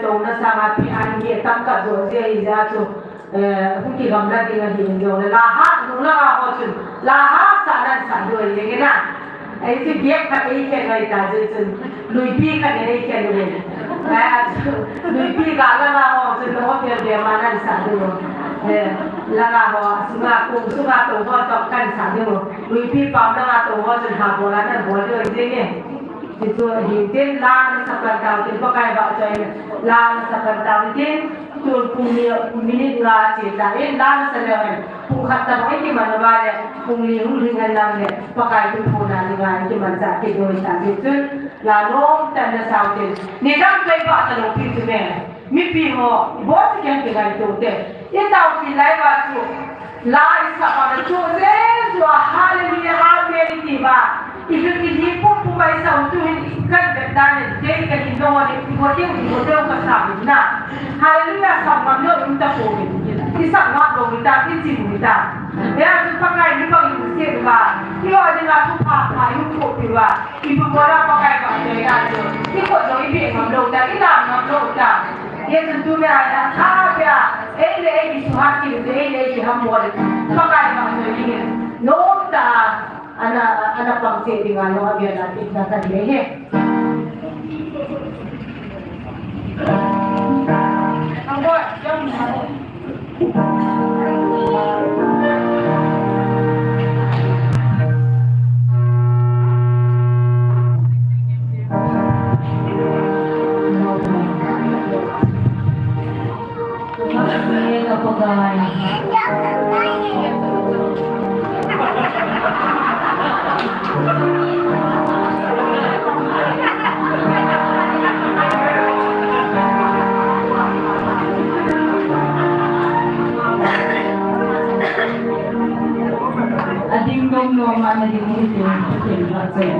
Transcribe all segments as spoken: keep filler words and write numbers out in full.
Tona sanga pi an hi tam ka jo je i ja chu, eh, hu ki gamla ding ahi jo le la ha, nu la ho chun, la ha sa nan sa jo le na. Ei chu gek khat ei khen ngai ta je chun, luipi khat ei khen le. Eh, luipi ga la la ho chun, ho pe pe ma nan sa jo. Eh, la la ho, sunga kung, sunga to ho to kan sa jo. Luipi pam la la to ho chun ha bo la nan bo jo je ne. Hichu ahin tin la nasa pan tau tin Pakai vahchoi in la nasa pan tau tin tun pung ni minute nga che ta in la nasa leu hen pung khat tabang i kiman uva le pung li hung lhing hen lang le Pakai thuphona ni nga i kiman cha kidoi ta tin chun la nom tan nasa u tin nidang kai vah talou pi chu me. Mipi ho, ibol ti ken kingaito te. I taopi lai uva chu, la i sa uva chu, Jesu a, hallelujah, amen i ti uva. I hi, i hi pum pum a i sa u chu hin, kan vet dan in, kei ka hin dong uva, i go ding, i go ding ka sa u na. Hallelujah, sa ngam lou, i ta po u. I sa ngam lou, i ta, i chi u ta. Ya chu Pakai ni bang i se uva. I ho ding a thu pha pha, i ko pi uva. Ipi bol a Pakai vahchoi dan chu. I khut jong i beh ngam lou ta, i lam ngam lou ta. Hijeh chun tuni a, a, a, a, ei le ei kisuhat kit u, ei le ei kihambol u. Pakai vahchoi ding in. Nom tah a, ana, ana pang cheh ding a, nom a bia na ti na ka ding e. Ang boy, jom na. Ading nom nom a na ding hi tin, tin la chen.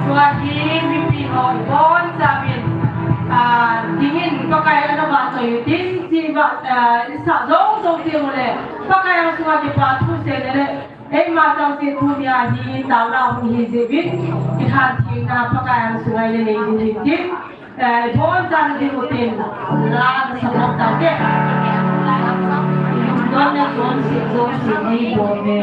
Suati mipi ho bon sabin, ah, dingin Pakai ana vahchoi u tin, chi va, ah, isa jong jong ti mu le, Pakai ang sunga kipa thu sei le le, eima chang ti tunia hi, taona hung hi jeh uvin, i han thina Pakai ang sunga i le nei jing hin tin, Eh, bon chan ding u tin, la ka support ta te. Don na don si, don si, nei bon me.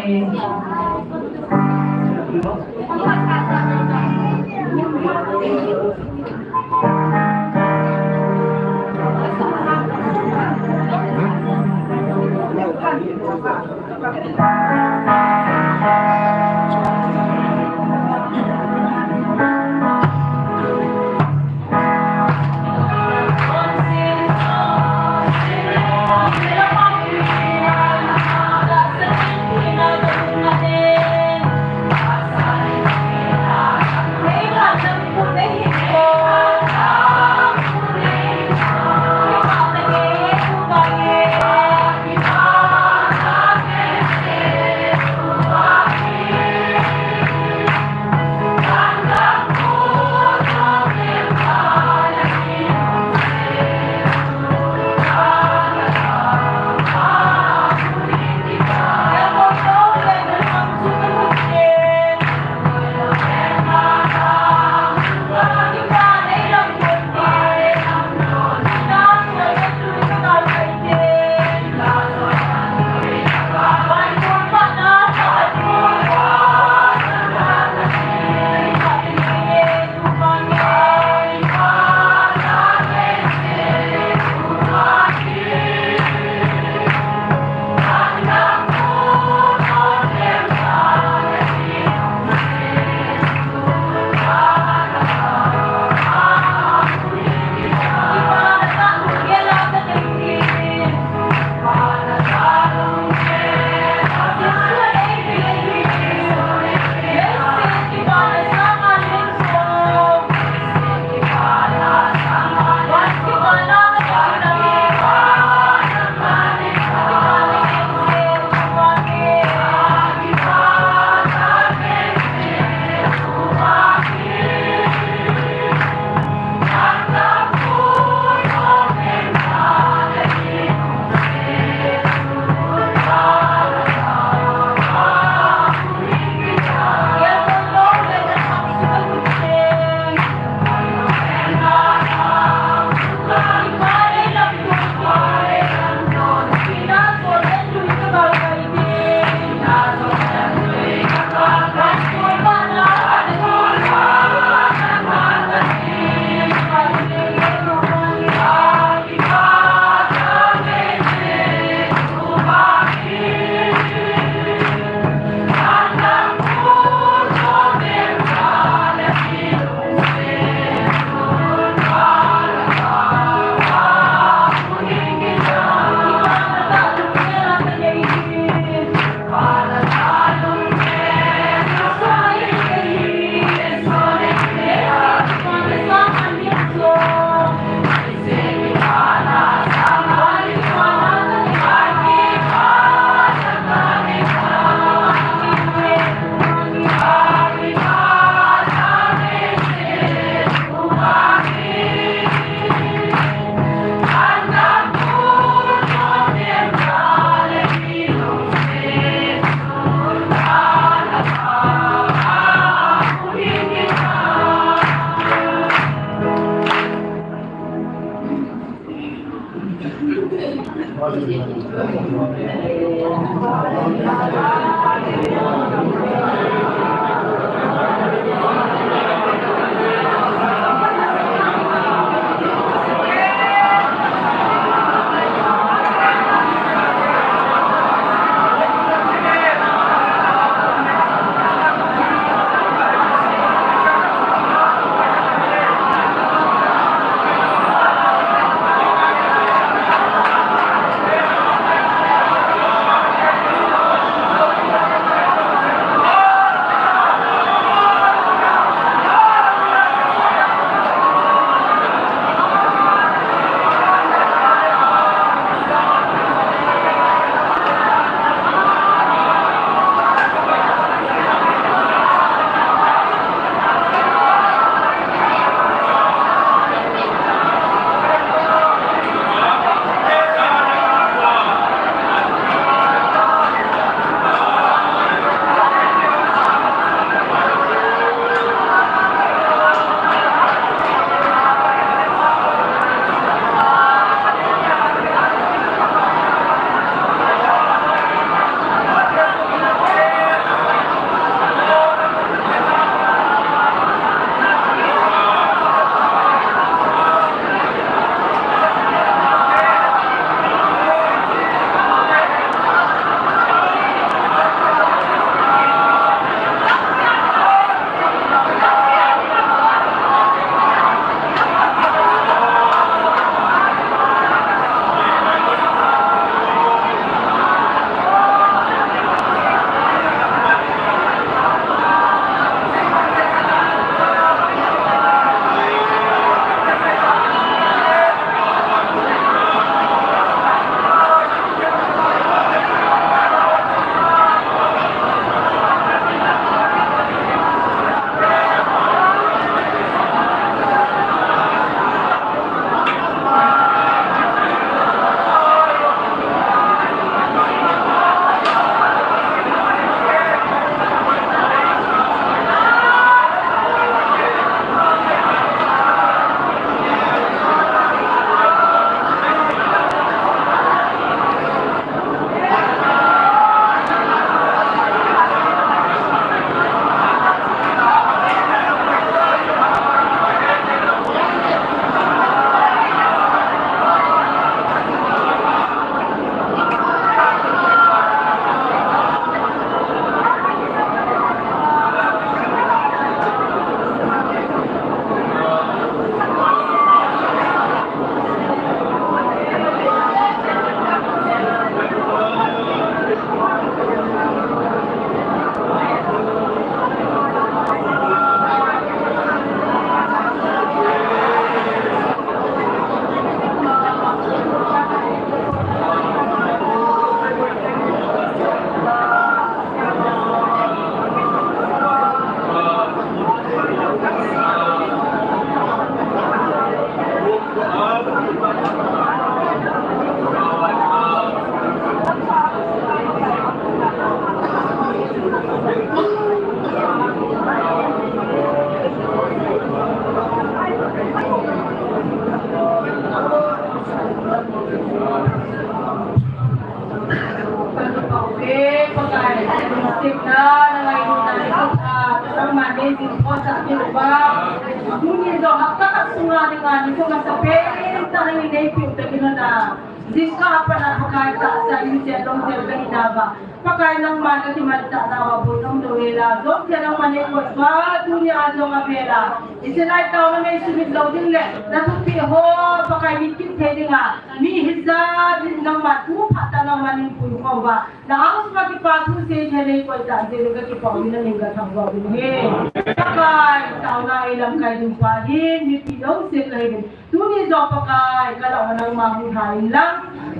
Jingkah a pat a Pakai tahsa in chen long chen kahi nauva, Pakai nangman kakimanchah nauva boi nom lou hela, jong thei nangman eikoi uva, tuni a jong avel a Israel taona mei sumit lou ding le, nathupeh ho Pakai mitkit thei dinga, mi hijat in nangman tu phat a nangman eipui khom uva, na angsunga kipa thu seithei neikoi tah jeh in kakipah uvin namin kathangvah uvin ahi. Pakai, taona a lamkai ding pa hin, mipi lou sen kahiuvin. Tuni jong Pakai, ka lah uva nangma hung lhai inlang,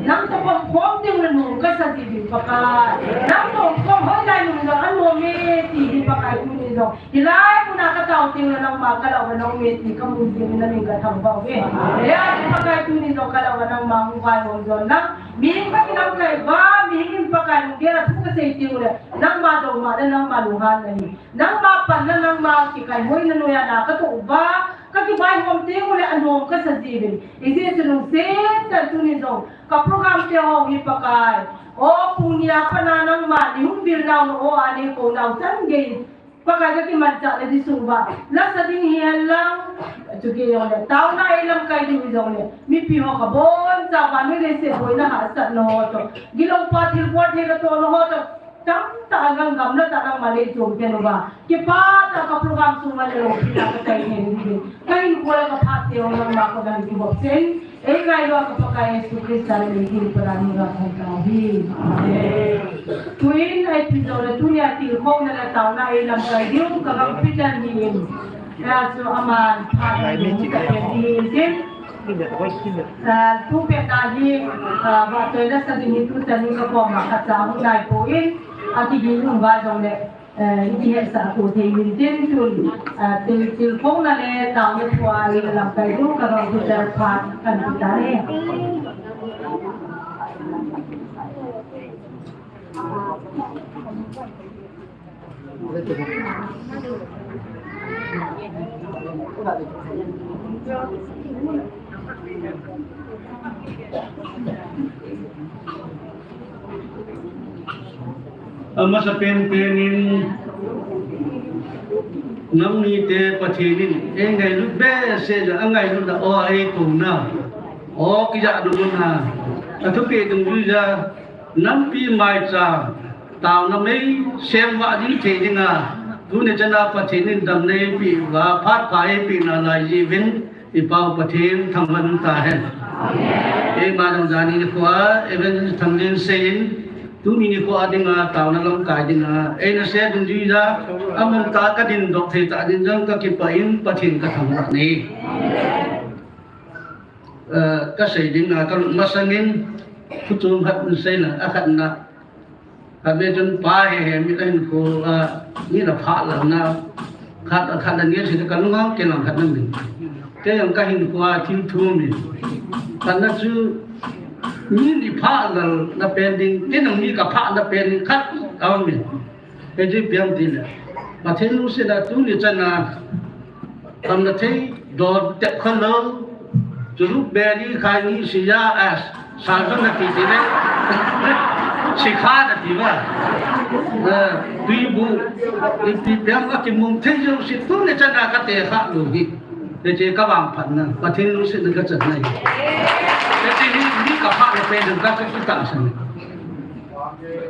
nang toh kaum khom teng le nom kasa jiuvin Pakai. Nang toh kaum khom hoilai nom jong anom e ti hi Pakai tuni jong. Hilai muna katao teng le nangma ka lah uva nang um e ti kamu jing in namin kathangvah uve. Hijeh a Pakai tuni jong ka lah uva nangma hung vaihom jon lang. Mihem kakilamkai uva, mihem in Pakai lunggel a thu kasei teng le, nangma douna le nangma lunghanna hi. Nangma panna, nangma kikaihoina noiya na katoh uva, kakivaihom teng ule anom kasa jiuvin. Hijeh chun lungset tah in tuni jong ka program te ho hi Pakai, O, puni a pat a nangma nei hung vil nau, o, a nei kou nau chan gei. Pakai ka kimanchah le di sung uva. Lasa ding hi hen lang. Chu kei jong le. Taona ei lamkai diu hi jong le. Mipi ho ka boncha vannoi leiset boina hahsatna ho toh. Gilou pa thilbol thei natohna ho toh. Tamtah a gang gamla tah nangma nei chom khen uva. Kipah tah ka program sung uva le lou phi la ka tai hen di. Ka hinkho le ka phat te jong nangma ka dang kibop sen. Ei ngailut a ka Pakai Jesu Christa min in Pakai min in ka thangvah ahi. Amen. Tuin ei thil jong le tunia tilkhouna le taona ei lamkai diu ka gangpi tan ahi in. Hijeh chun aman phat in ka pen ding ahi. Ah, tu pet a hi, ah, vahchoi lasa ding hi tu chan in ka koma khat cha hung nai poi in, akiging uva jong le. Eh, i hetsah tou thei min tin tun, eh, til, tilkhouna le taona thua i lamkai diu ka gangpi chan phat kan pe ta e. Amasa penpen in, nangni te Pathen in ei ngailut behseh jeh a, angailut a, o, ei kouna, o, kijahna mun a, athupeh dungjui a, nampi maicham, taona mei semvah ding thei dinga, tuni chan a Pathen in damna eipeh uva, phat pha eipeh nalai jeh uvin, i Pau Pathen thangvah in umta hen. Amen. Eima jong jani nikho a, Evangelist Thanglien sei in, tuni nikho a dinga, taona lamkai dinga, eina sei dungjui a, amun tah a ka dingdoh thei tah ding jong ka kipah in, Pathen ka thangvah e. Eh, ka sei ding a, ka lut masang in, thu chom khat in sei lang, akhatna, khatvei chun pa hehe, mi ka hinkho a, mi la pha la na, khat, khat la ni sei ka lunghang kei lang khat na min. Kei jong ka hinkho a thil thum in. Khatna chu, mi ni pha la na pen ding, kei jong mi ka pha na pen ding, khat a um in. Kei chu ipi ham ti le, Pathen lungset a tuni chan a, damna thei, don tep kha lou, churuk beri khai ni sia as, salvang na ti ti le, sikha na ti va. Eh, tuibu, ipi ham a kimum thei jouse tuni chan a ka tekha lou hi. Hiche ka vangphatna, Pathen lungset na ka chan na hi. Hiche hi, mi ka pha na pen ding ka, ka kitahsan.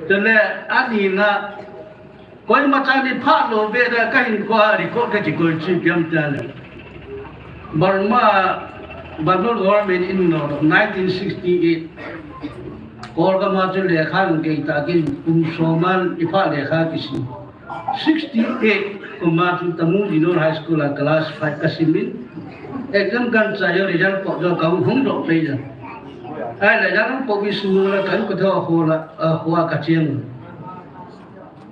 Chule, ani na, koima chan in pha lou ve da ka hinkho a record ka kikoi chu ipi ham ti le. Burma, Burma government in no, nineteen sixty-eight. Kolgam a chu lekha hung gei tah in, kum som a i pha lekha kisim. Sixty-eight kum a chu Tamu Junior High School a class five ka sim in. Exam kan chai jong result po jong ka hung doh pei jong. Ahile jong po vi su la kan ko tho ho la, a, ho a ka cheng.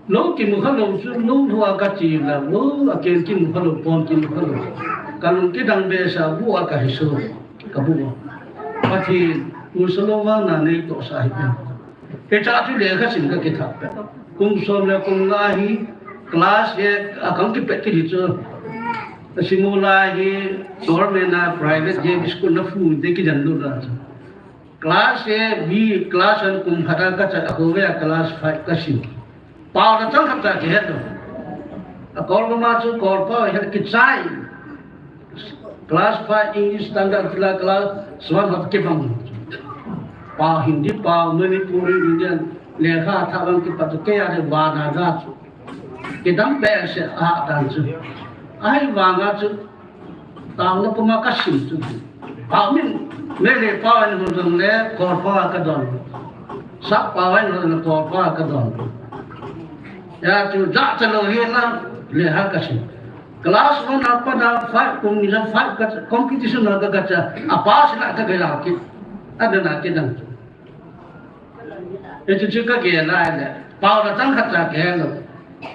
Lou kimu kha lou chu, lou lhou a ka che la, lou a ken kimu kha lou, pon kimu kha lou. Ka lung kidang behseh a bu a ka hiso, ka bu a. Pathen, u sa lou vang na nei tohsa hi pen. Hiche a chu lekha sim ka kithah peh. Kum som le kum nga hi class eight a ka kipet kit hi chu. Ka sim u lai hi government a private J B school na fu te kidan lut a chu. Class A, B, class one kum khat a ka chat a, khovei a class five ka sim. Pao na chang khat cha kihet lou. A Kolgam a chu Kolpao het kichai. Class five English standard kila class one hat kibang. Pao Hindi, pao Manipuri, Indian, lekha thah vang kipat chu kei a le vana ga chu. Kidang behseh a dan chu. Ahivanga chu taona puma ka sim chu. Pao min, Meitei pao in hung jong le, Kolpao a ka don. Sap pao in hung jong le, Kolpao a ka don. Hijeh chun jachat lou hi na, lekha ka sim. Class one a pat a five, kum ni a five ka, competition a ka, ka cha, a pass na ka ga la ki. A dan a kidang chu. Hichu chu ka gel a le, pao la chang khat cha kihe lou.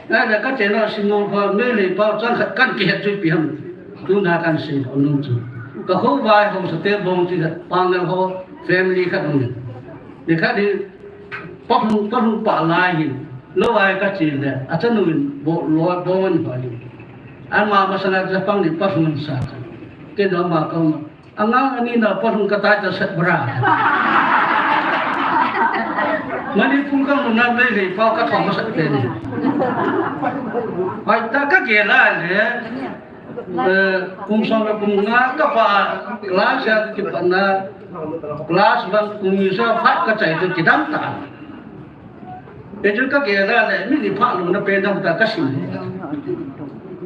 Ahile ka chena Singol pao, Meitei pao chang khat kan kihet chu ipi ham. Tuna kan sei lou nung chu. Ka khovei ho sa te bong chu Pangnal ho family khat um. Ni khat hi pa hung, pa hung pa lai hin. Lou ai ka che le, a chanu in bo, lo, bo an ho hin. Ama masanga cha pang ni pa hung sa. Kei jong ama ka um. Angang ani na pa hung ka tai ta set bra. Manipur ka mun a Meitei pau ka thom masat pen. Hoitah ka gel a le, eh, kum som le kum nga ka pa class a kipat na class one kum ni sa phat ka chai tu kidang ta. Hichu ka gel a le, mi ni pha luna pen dam ta ka sim.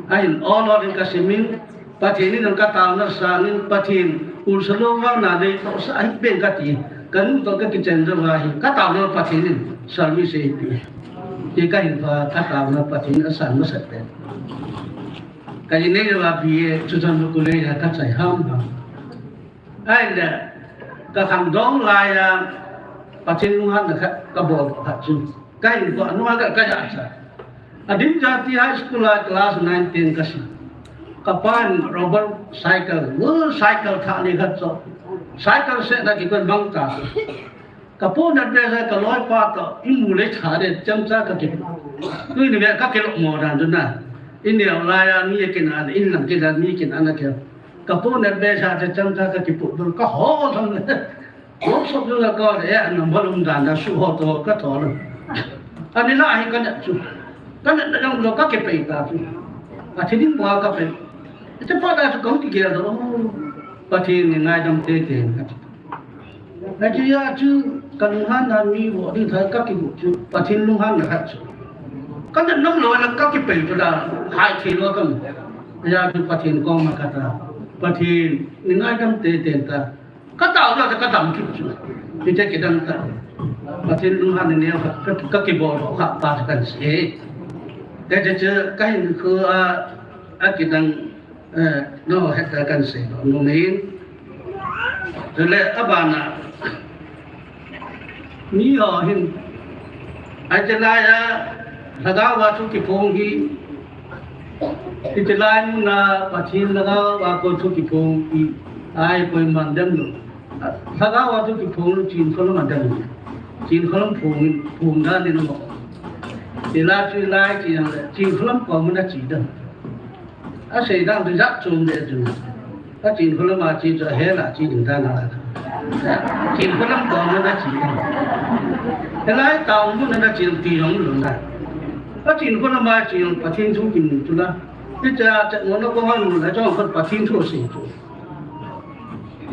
Ahin, all all in ka sim in, Pathen in ka taona sangin, Pathen, ulsa lou vang na nei tohsa ahi pen ka ti. Ka nu toh ka kichen jou a hi, ka taona Pathen in service ahi pi. Ti ka hin pa, ka taona Pathen in asang masat pen. Ka in nei jou a pi e, chu chan lu ku le ya ka chai ham ham. Ahile, ka khangdong lai a, Pathen lunghanna khat ka bol khat chu. Ka in ko, a nung a ka, ka ja cha. Ading Jati High School a class nine ten ka sim. Ka pan rubber cycle, world cycle thah ni khat chu. Cycle se na kikoi bang ta. Ka pu nat be sa ka loipa toh, i mu le tha de, cham cha ka ki. Tui ni ve ka ki lo mo dan tu na. I neo lai a mi kin an, in lang kin an, mi kin an a ke. Ka pu nat be sa te cham cha ka ki pu dul ka ho thang le. Workshop tu la ka le, an nam balum dan da su ho to ka to lo. Ani la hi ka nat chu. Ka nat da jong lo ka ki pe ta chu. A thi ding mo ka pe. Ite pa da chu ka ki ge do. Pathen ni ngai dam te te ka. Hiche a chu ka lunghanna mi vo ding tha ka kigot chu Pathen lunghanna khat chu. Ka nat nom lou a ka kipei chu la hai thei lou a ka mu. Hijeh a chu Pathen koma ka ta. Pathen, nei ngaidam teitei in ta. Ka tao lou a ka dam kit chu. Hiche kidang ta. Pathen lunghanna neo khat ka, ka kibol lou kha pa chu kan sei. Hiche chu ka hinkho a, a kidang Eh, no, heta kan sei lou nom in. Chule abana, mi ho hin, ahi chelai a, lhagao a thu kiphong hi, hichelai muna Pathen lhagao a kon thu kiphong hi, ahi koiman dem lou. Lhagao a thu kiphong lou, Chinkholam a dem lou. Chinkholam phong, phong dan in mo. Hila chu lai chi yang le, Chinkholam kom na chi dem. A sei dang tu jat chom de tu. A Chinkholam a chi chu hela chi ding dan a. Chinkholam kom na chi dem. Helai tao mun na chi ti jong lou na. A Chinkholam a chi jong Pathen thu kimu tu la. Ti cha cha mo na ko han mu la jong Pathen thu sei tu.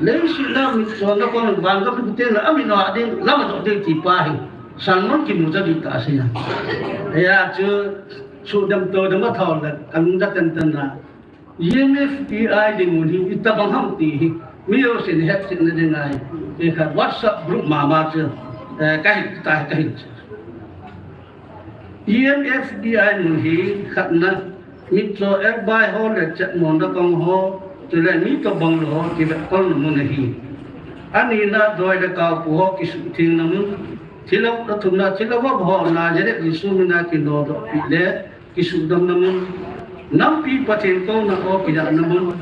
Leiset a mitcho na kon van ka pu te la, a mi no a ding, lam a to ding ti pa hi. Sermon kimu cha di ta sei a. Hijeh a chu, chu dem to dem a thao le, ka lung da ten ten na. E M F D I ding mun hi, itabang ham ti hi. Mi jousen het chet na ding ahi. Ti kha WhatsApp group mama chu, eh, ka hin ta, ka hin. E M F D I mun hi khatna, mitcho ekbai ho le chetmona kong ho, chule mi tobang lou ho kivetkolna mun ahi. Anina, doi le kaopu ho kisuhthengna mun. Thilha, athumna, thilha vop ho Nazareth Jesu mina kinodoh pi le kisuhdamna mun. Nampi Pathen kouna ho kijahna mun.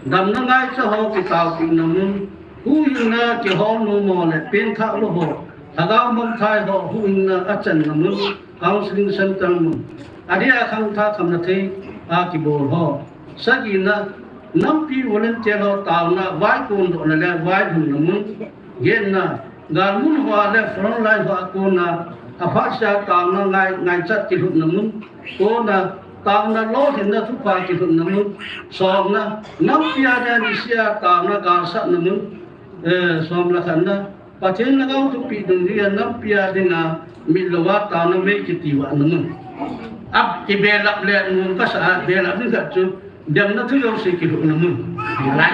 Damna ngaicha ho kitaopehna mun. Huhhingna kihol nomo le pengthah lou ho. Lhagao mangthai ho huhhingna achanna mun. Counseling Center mun. Adeh a khangthah khamna thei a kibol ho. Sagina, nampi volunteer ho taona, vaikondohna le vailhunna mun. Getna, galmun hoa le frontline hoa kona, aphatsea taona ngai, ngaichat kilhutna mun. Kona, taona lolhinna thupha kilhutna mun. Somna, nampi a le nisea taona galsatna mun. Eh, som le khatna, Pathen lhagao thupeh dungjui a nampi a dinga mitlou a taona mei kitivahna mun. Ap kibelap le mun kasa a belap ding khat chu demna thu jouse kilhutna mun. Lai.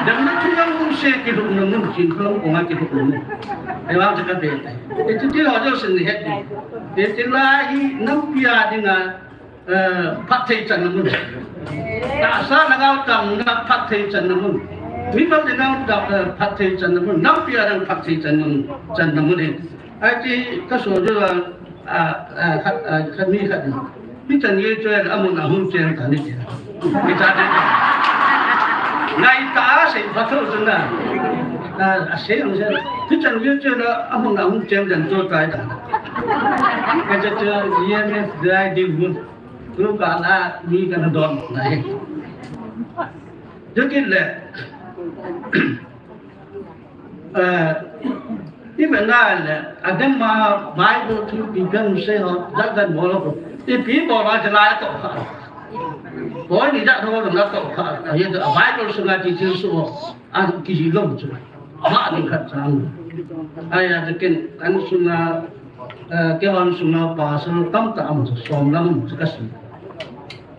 Demna thu jouse kilhutna mun, Chinkholam konga kilhutna mun. Ewa cha ka be tai. Iti ti ho jouse ni het. Iti lai hi nampi a dinga Eh, phatthei channa mun. Tahsa lhagao tamna phatthei channa mun. Mimal lhagao tam, eh, phatthei channa mun. Nampi a ding phatthei channa mun. Channa mun hi. Ahi ti ka so jo a, a, a, khat, a, khat mi khat ni. Mi chan ye choi a mun a hung chen ta ni ti. Mi cha ni. Ngai ta sei phatthei channa. A, a sei ang sei. Mi chan ye choi a mun a hung chen jan to tai ta. Ka cha cha E M F dai ding mun. Tukan a mi kana don na hi. Dukit le, eh, Ipi na le, adem ma Bible thupi kan sei ho, dan dan bol ho. Ipi bol a jala to kha. Bol ni da ho na to kha. Ahi a Bible sunga ti thil su ho. An ki ji lom chu. Ma ni khat chang. Aya te ken kan sunga, eh, ke hon sunga pasal tam ta am chu som lam chu ka si.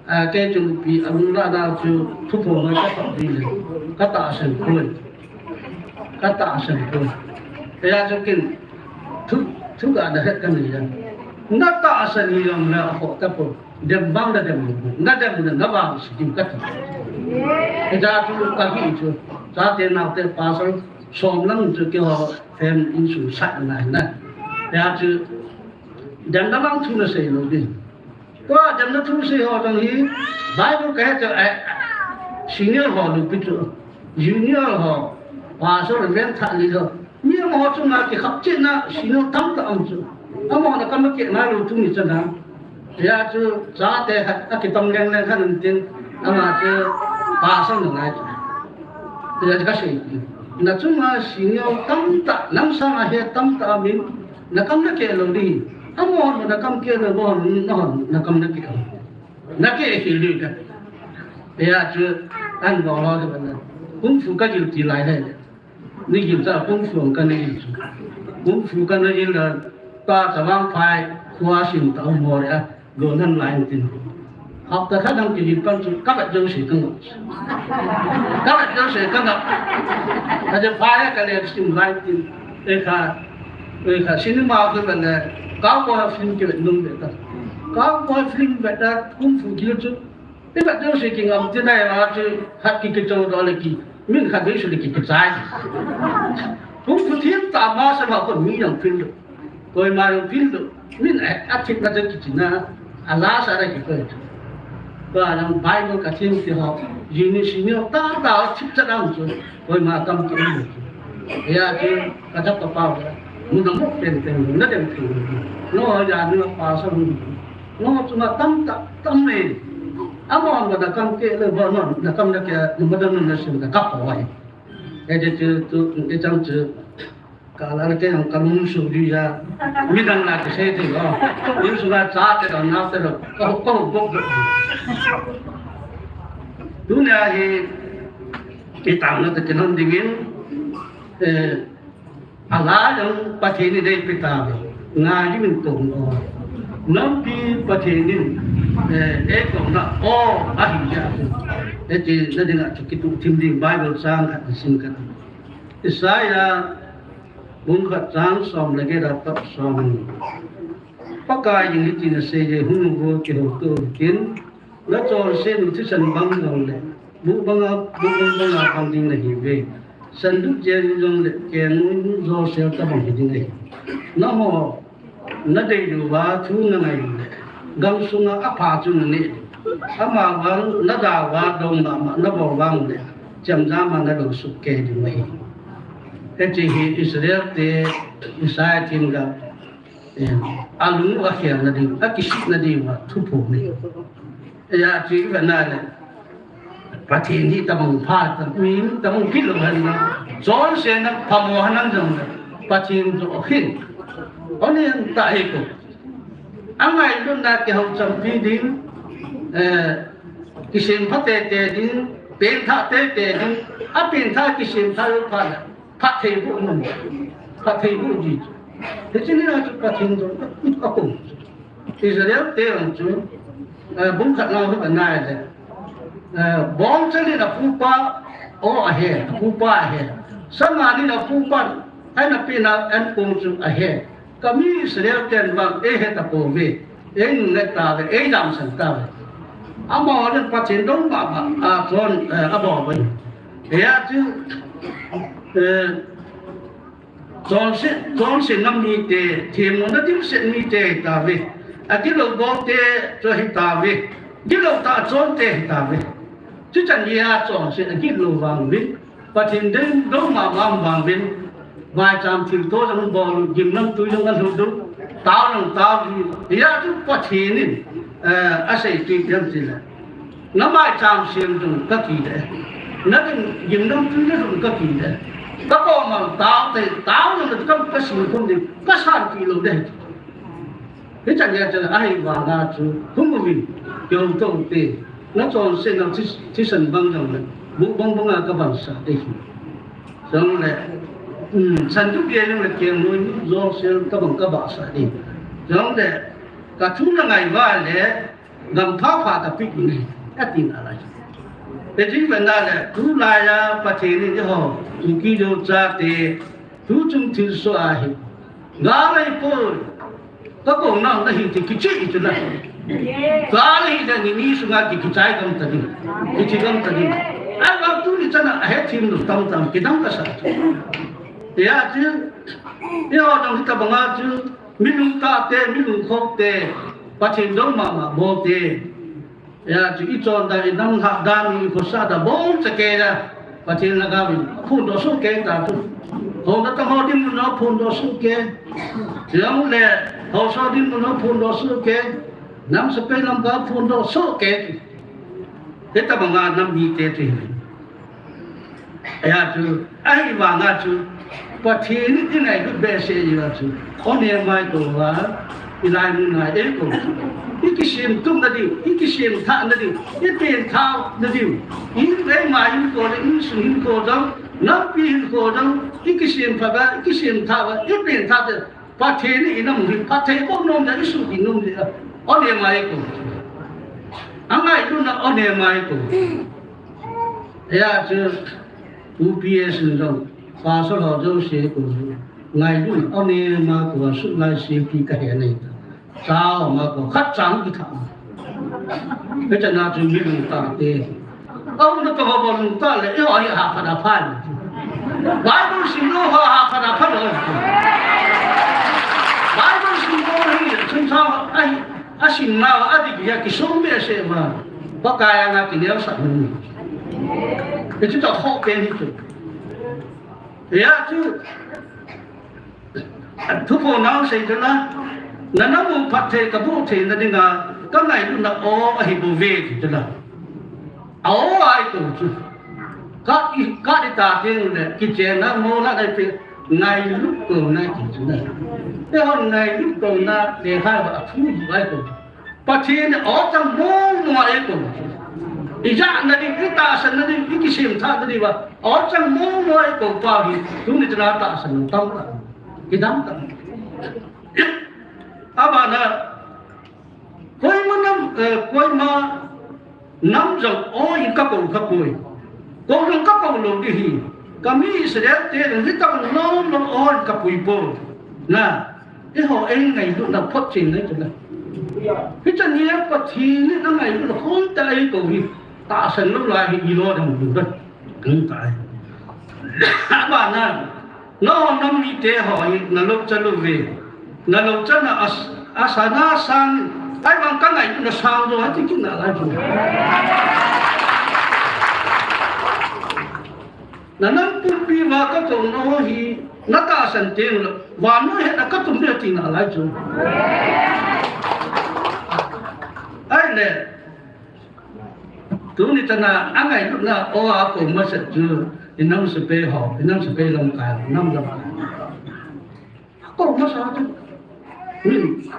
A, kei chu pi a lung la da chu thu phong ka ta pi le. Ka tahsan poi. Ka tahsan poi. Aya chu ken thu, thu ga da het ka ni ya. Na tahsan ni yong na ho ta po. Dem bang da dem. Na dem na na bang si kim ka ta. Aya chu ka hi chu. Chate naote pasal som lam chu ke ho fem in su sa na na. Aya chu dem na bang thu na sei lo di. Tua demna thu sei ho jong hi Bible ka he chu, eh, senior ho lu pi chu, junior ho, pastor, reverend, thah li ho. Mi amaho chunga kikhap chetna senior tamtah um chu. Amaho na kam a keh ngai lou thu ni chana. Hia chu chate khat a kitam leng leng khat um tin, ama chu pastor na ngai chu. Hia chu ka sei. Na chunga senior tamtah, nang sanga he tamtah a min, na kam na keh lou ding. Amaho na kam keh lou, amaho na hon na kam na keh lou. Na keh khel ding ka. Hia chu an bol ho chu bana. Kung fu ka jil ti lai le. Ni jil cha kung fu ka ni jil chu. Kung fu ka ni jil la ta ta wang phai khua sim ta mo ya. Go nan lai tin. Hapta khat dang kijil pan chu ka vet jouse ka ngap. Ka vet jouse ka ngap. Ka je phai ka le sim lai tin. E kha, e kha, cinema ko bana, cowboy film kivet nung beta. Cowboy film beta, kung fu jil chu. Ivet jouse kingam ti nai ma chu, hat ki kichou do le ki, min khat be su le ki kichai. Kung fu thim ta ma sa ba ko mi jong film lo. Koima jong film lo. Min a, a thip na te kichina, a la sa da kikoi. Ba jong Bible ka thim ti ho, jini senior ta ta ho thip cha dam chu. Koima kam ki um lo. Ya chu ka thap ka pau. Mun na mo pen pen, na dem pen. No ya ni pa sa mun. No chu na tam ta, tam me. Amon ba da kam ke le ba non, na kam da ke, na ma da non na sim da ka ko ai. E je chu tu, e chang chu. Ka la ke ang ka lung su di ya. Mi dang la ke se ti lo. Ni su la cha te dang na te lo. Ko, ko, ko, ko. Tunia hi kitam na te kinon dingin, eh, a la jong Pathen in eipeh tauve. Ngai ding in tong o. Nampi Pathen in, eh, eikona o ahi ya. Hiti na dinga chu kituh thim ding Bible chang khat sim khat. Isaiah bung khat chang som le get apat som. Pakai in hitin asei e, hung uvin kihoutoh uvin. Nachonset u thisan bang jongle, buh banga, buh bang banga bang ding nahiuve. Sandup jen u jongle, keng u josel tabang hi ding ahi. Nangho, nadei diuva thu nangai ule, gamsunga apha chu naneh diu. Amavang nadauva dong mama nabol vang ule, chemjam a nalo sukei diu ahi. Hiche hi Israel te, Isaiah themgao Em, alung u akhelna ding, akisihna ding uva thuphon ahi. Hia chu ivet na le, Pathen hi tabang pha ta, mi tabang kilou hen na, chonsetna phamo hen jong le, Pathen toh hin. Ahin ta hi ko. Angailutna kihou champi ding, eh, kisempha tete ding, pengthah tete ding, apengthah kisempha lou phat le. Phattheiboh mun. Phattheiboh ji. Hiche nia chu Pathen jong akum. Israel te jong chu, eh, bung khat na hu anai le. Eh, bongchal in apupa o ahe, apupa ahe. Saman in apupa, ana pena an kong chu ahe. Kami Israel ten vang eihe tapouve, einungle tauve, eidamsel tauve. Amaho jong Pathen dong mama, a chon, eh, abol uve. Hia chu, eh, chonse, chonse ngam mite, themmo na dimset mite ahi tauve. Agilou bol te chu ahi tauve. Gilou tah a chon te ahi tauve. Chuchan hia chonse agilou vang uvin. Pathen ding dong mama vang uvin, vaicham thilto jong bol, gimnamtui jong alhut u, tao jong tao ji, hia chu Pathen in, eh, asei tui pian tile. Na vaicham sem jong kakile. Na gim, gimnamtui na jong kakile. Ka koma tao te, tao jong le ka, ka sin khum ding, ka sanpeh lou ding. Hichan gei chan ahivanga chu, hung uvin, kihouto uvin te, nachonsetna thi, thisan bang jong le, bu bang banga ka bansah ding. Jong le, um, san chu bia jong le, keng noi, jong sel ka bang ka bahsah ding. Jong le, ka thu na ngai uva le, gam pha pha tapeh in, ati nalai. Hijeh in vang le, tulai a Pathen in eiho, Kuki Zo chate, tuchung thilsoh ahi. Gal ahipoi. Ka kouna ahi ti kichai chu na. Gal ahile ni ni sunga ki, kichai gam ta ding. Kithi gam ta ding. Ahivang tuni chana ahethem lou tamtah kidang kasa chu. Hijeh chun, eiho jong hitabanga chu, mi lungtah te, mi lungkhou te, Pathen dong mama bol te. Hijeh chun ichondan, inam lhahdan, ikhosadan, bou chakei a, Pathen lhagao in phondoh soh kei ta chu. Houna tang ho dinmun a phondoh soh kei. Jong le, haosa dinmun a phondoh soh kei. Nam sepai lamkai a phondoh soh kei. Hitabanga nam mite te hi. Hijeh chun, ahivanga chu, Pathen in ingailut behseh jeh a chu, o ne mai kou uva, ilai mun a eikou. Ikisem tup na diu, ikisem thah na diu, ipen thah na diu. Eima hinkho le, insung hinkho jong, nampi hinkho jong, ikisem phat uva, ikisem thah uva, ipen thah te, Pathen in inam hi, phatthei bou nom jeh a, isuhtheng nom jeh a, o ne mai kou. Angailutna o ne mai kou. Hijeh chun, U P S in jong, pastor ho jouse kou, ngailutna o ne mai kou, asuh lai se ti kahe nai. Chao ma kou, khat chang kitha. Hichana chu mi lungtah te. Aum na ka ho bou lungtah le, eiho hi haphat a pha. Bible sim lou ho haphat a pha lou. Bible sim lou hi, chun sa, ai, asim nau, adik a kisom behseh uva. Pakai anga kineosah nom. Hichu toh khoh pen hi chu. Hijeh chun, thuphon nau sei chu la, na nam u phatthei kaboh theina dinga, ka ngailutna o ahi bouve ti chu la. A o ahi kou chu. Ka i, ka i ta teng le, kichenna, mouna, naipe, ngailut kouna ti chu la. Eihon ngailut kouna, lekha a thu ahi kou chu. Pathen in o chang momo a eikou. Ijahna ding, itahsanna ding, ikisemthahna ding uva, o chang momo a eikou pa hi, tuni chana tahsan tam ta. Kidang ta. Abana, koima nam, eh, koima nam jong o in kakou kha poi. Kou jong kakou lou ding ahi. Kami Israel te jong hitabang nom nom o in kapui poi. Na, eiho eingailutna photchen nei chu la. Hichan hi Pathen in angailutna khon tah a eikou hi. Tahsan lou lai hi ilo dang lou dan. Khon tah a. Abana, nangho nam mite ho hi nalou chan lou ve. Nalou chan a as-, asana sang, ahivang ka ngailutna sang jo, ati kit nalai chu. Na nam pumpi uva kakou nau hi, natahsan teng le, vannoi hetna katum ding ati nalai chu. Ahile, tuni chana angailutna o a kou masat chu, inam sepai ho, inam sepai lamkai, nam lamkai. Kou masa chu. Min.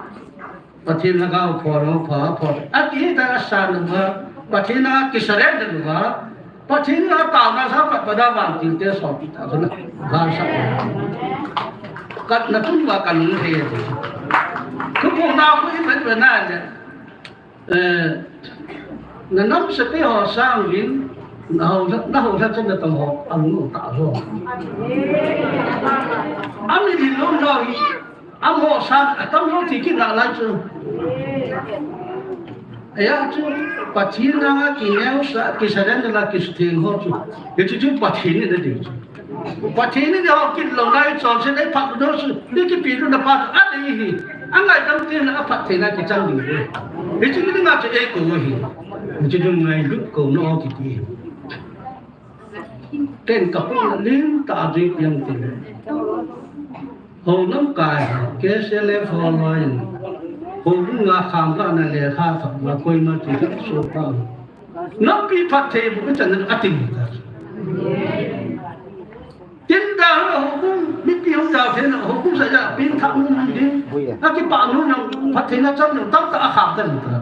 Pathen lhagao pho lou pha pho. Ati ta asan uva. Pathen a kisurrender uva. Pathen a taona sa pat pada vantil te sopi ta chu na. Van sa. Kat na tun va kan he. Thuphon nau khu i vet vet na le. Eh, na nam sepai ho sang uvin, na ho, na ho sa chen na tam ho, ang nu ta ho. Ami din lo lo hi, ang ho sang, atam ho ti kit nalai chu. Hijeh chu, Pathen a kineosah, kisurrender la kisutheng ho chu. Hichu chu Pathen in adei chu. Pathen in eiho kit louna, ichonset, eiphatdoh chu, ikipehlutna pa chu adei ahi. Angaidam teng le aphattheina kichang ding ahi. Hichu dinga chu eikou ahi. Hichu chu ngailut kouna kiti ahi. Ken kapona lim tah a jui piang tile. Hou lamkai, K C L F ho loi in. Houbung a khang kana lekha thot ma koima ti kha so pa. Nampi phatthei bu ka chan na atin ta. Tin da hung a houbung, mipi hung da thei na houbung sa ja, pin thak nu hung ding. A kipah nu nang, phat thei na chang nu, tam ta a kham ta nu ta.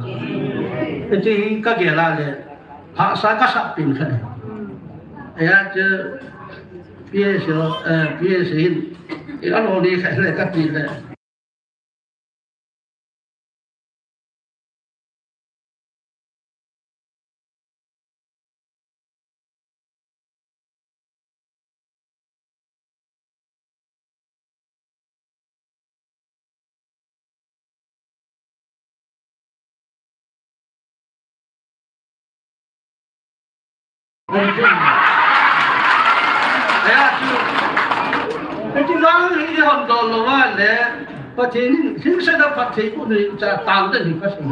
Ti hi ka gel a le, hahsa ka sa pin kha le. Aya chu, P S O, eh, P S O hin, i a lo ni kha le ka ti le. Aya chu, hiti vang hi i hon dol lou a le, Pathen in hing sa da phat thei pu ni cha tang da ni ka sum.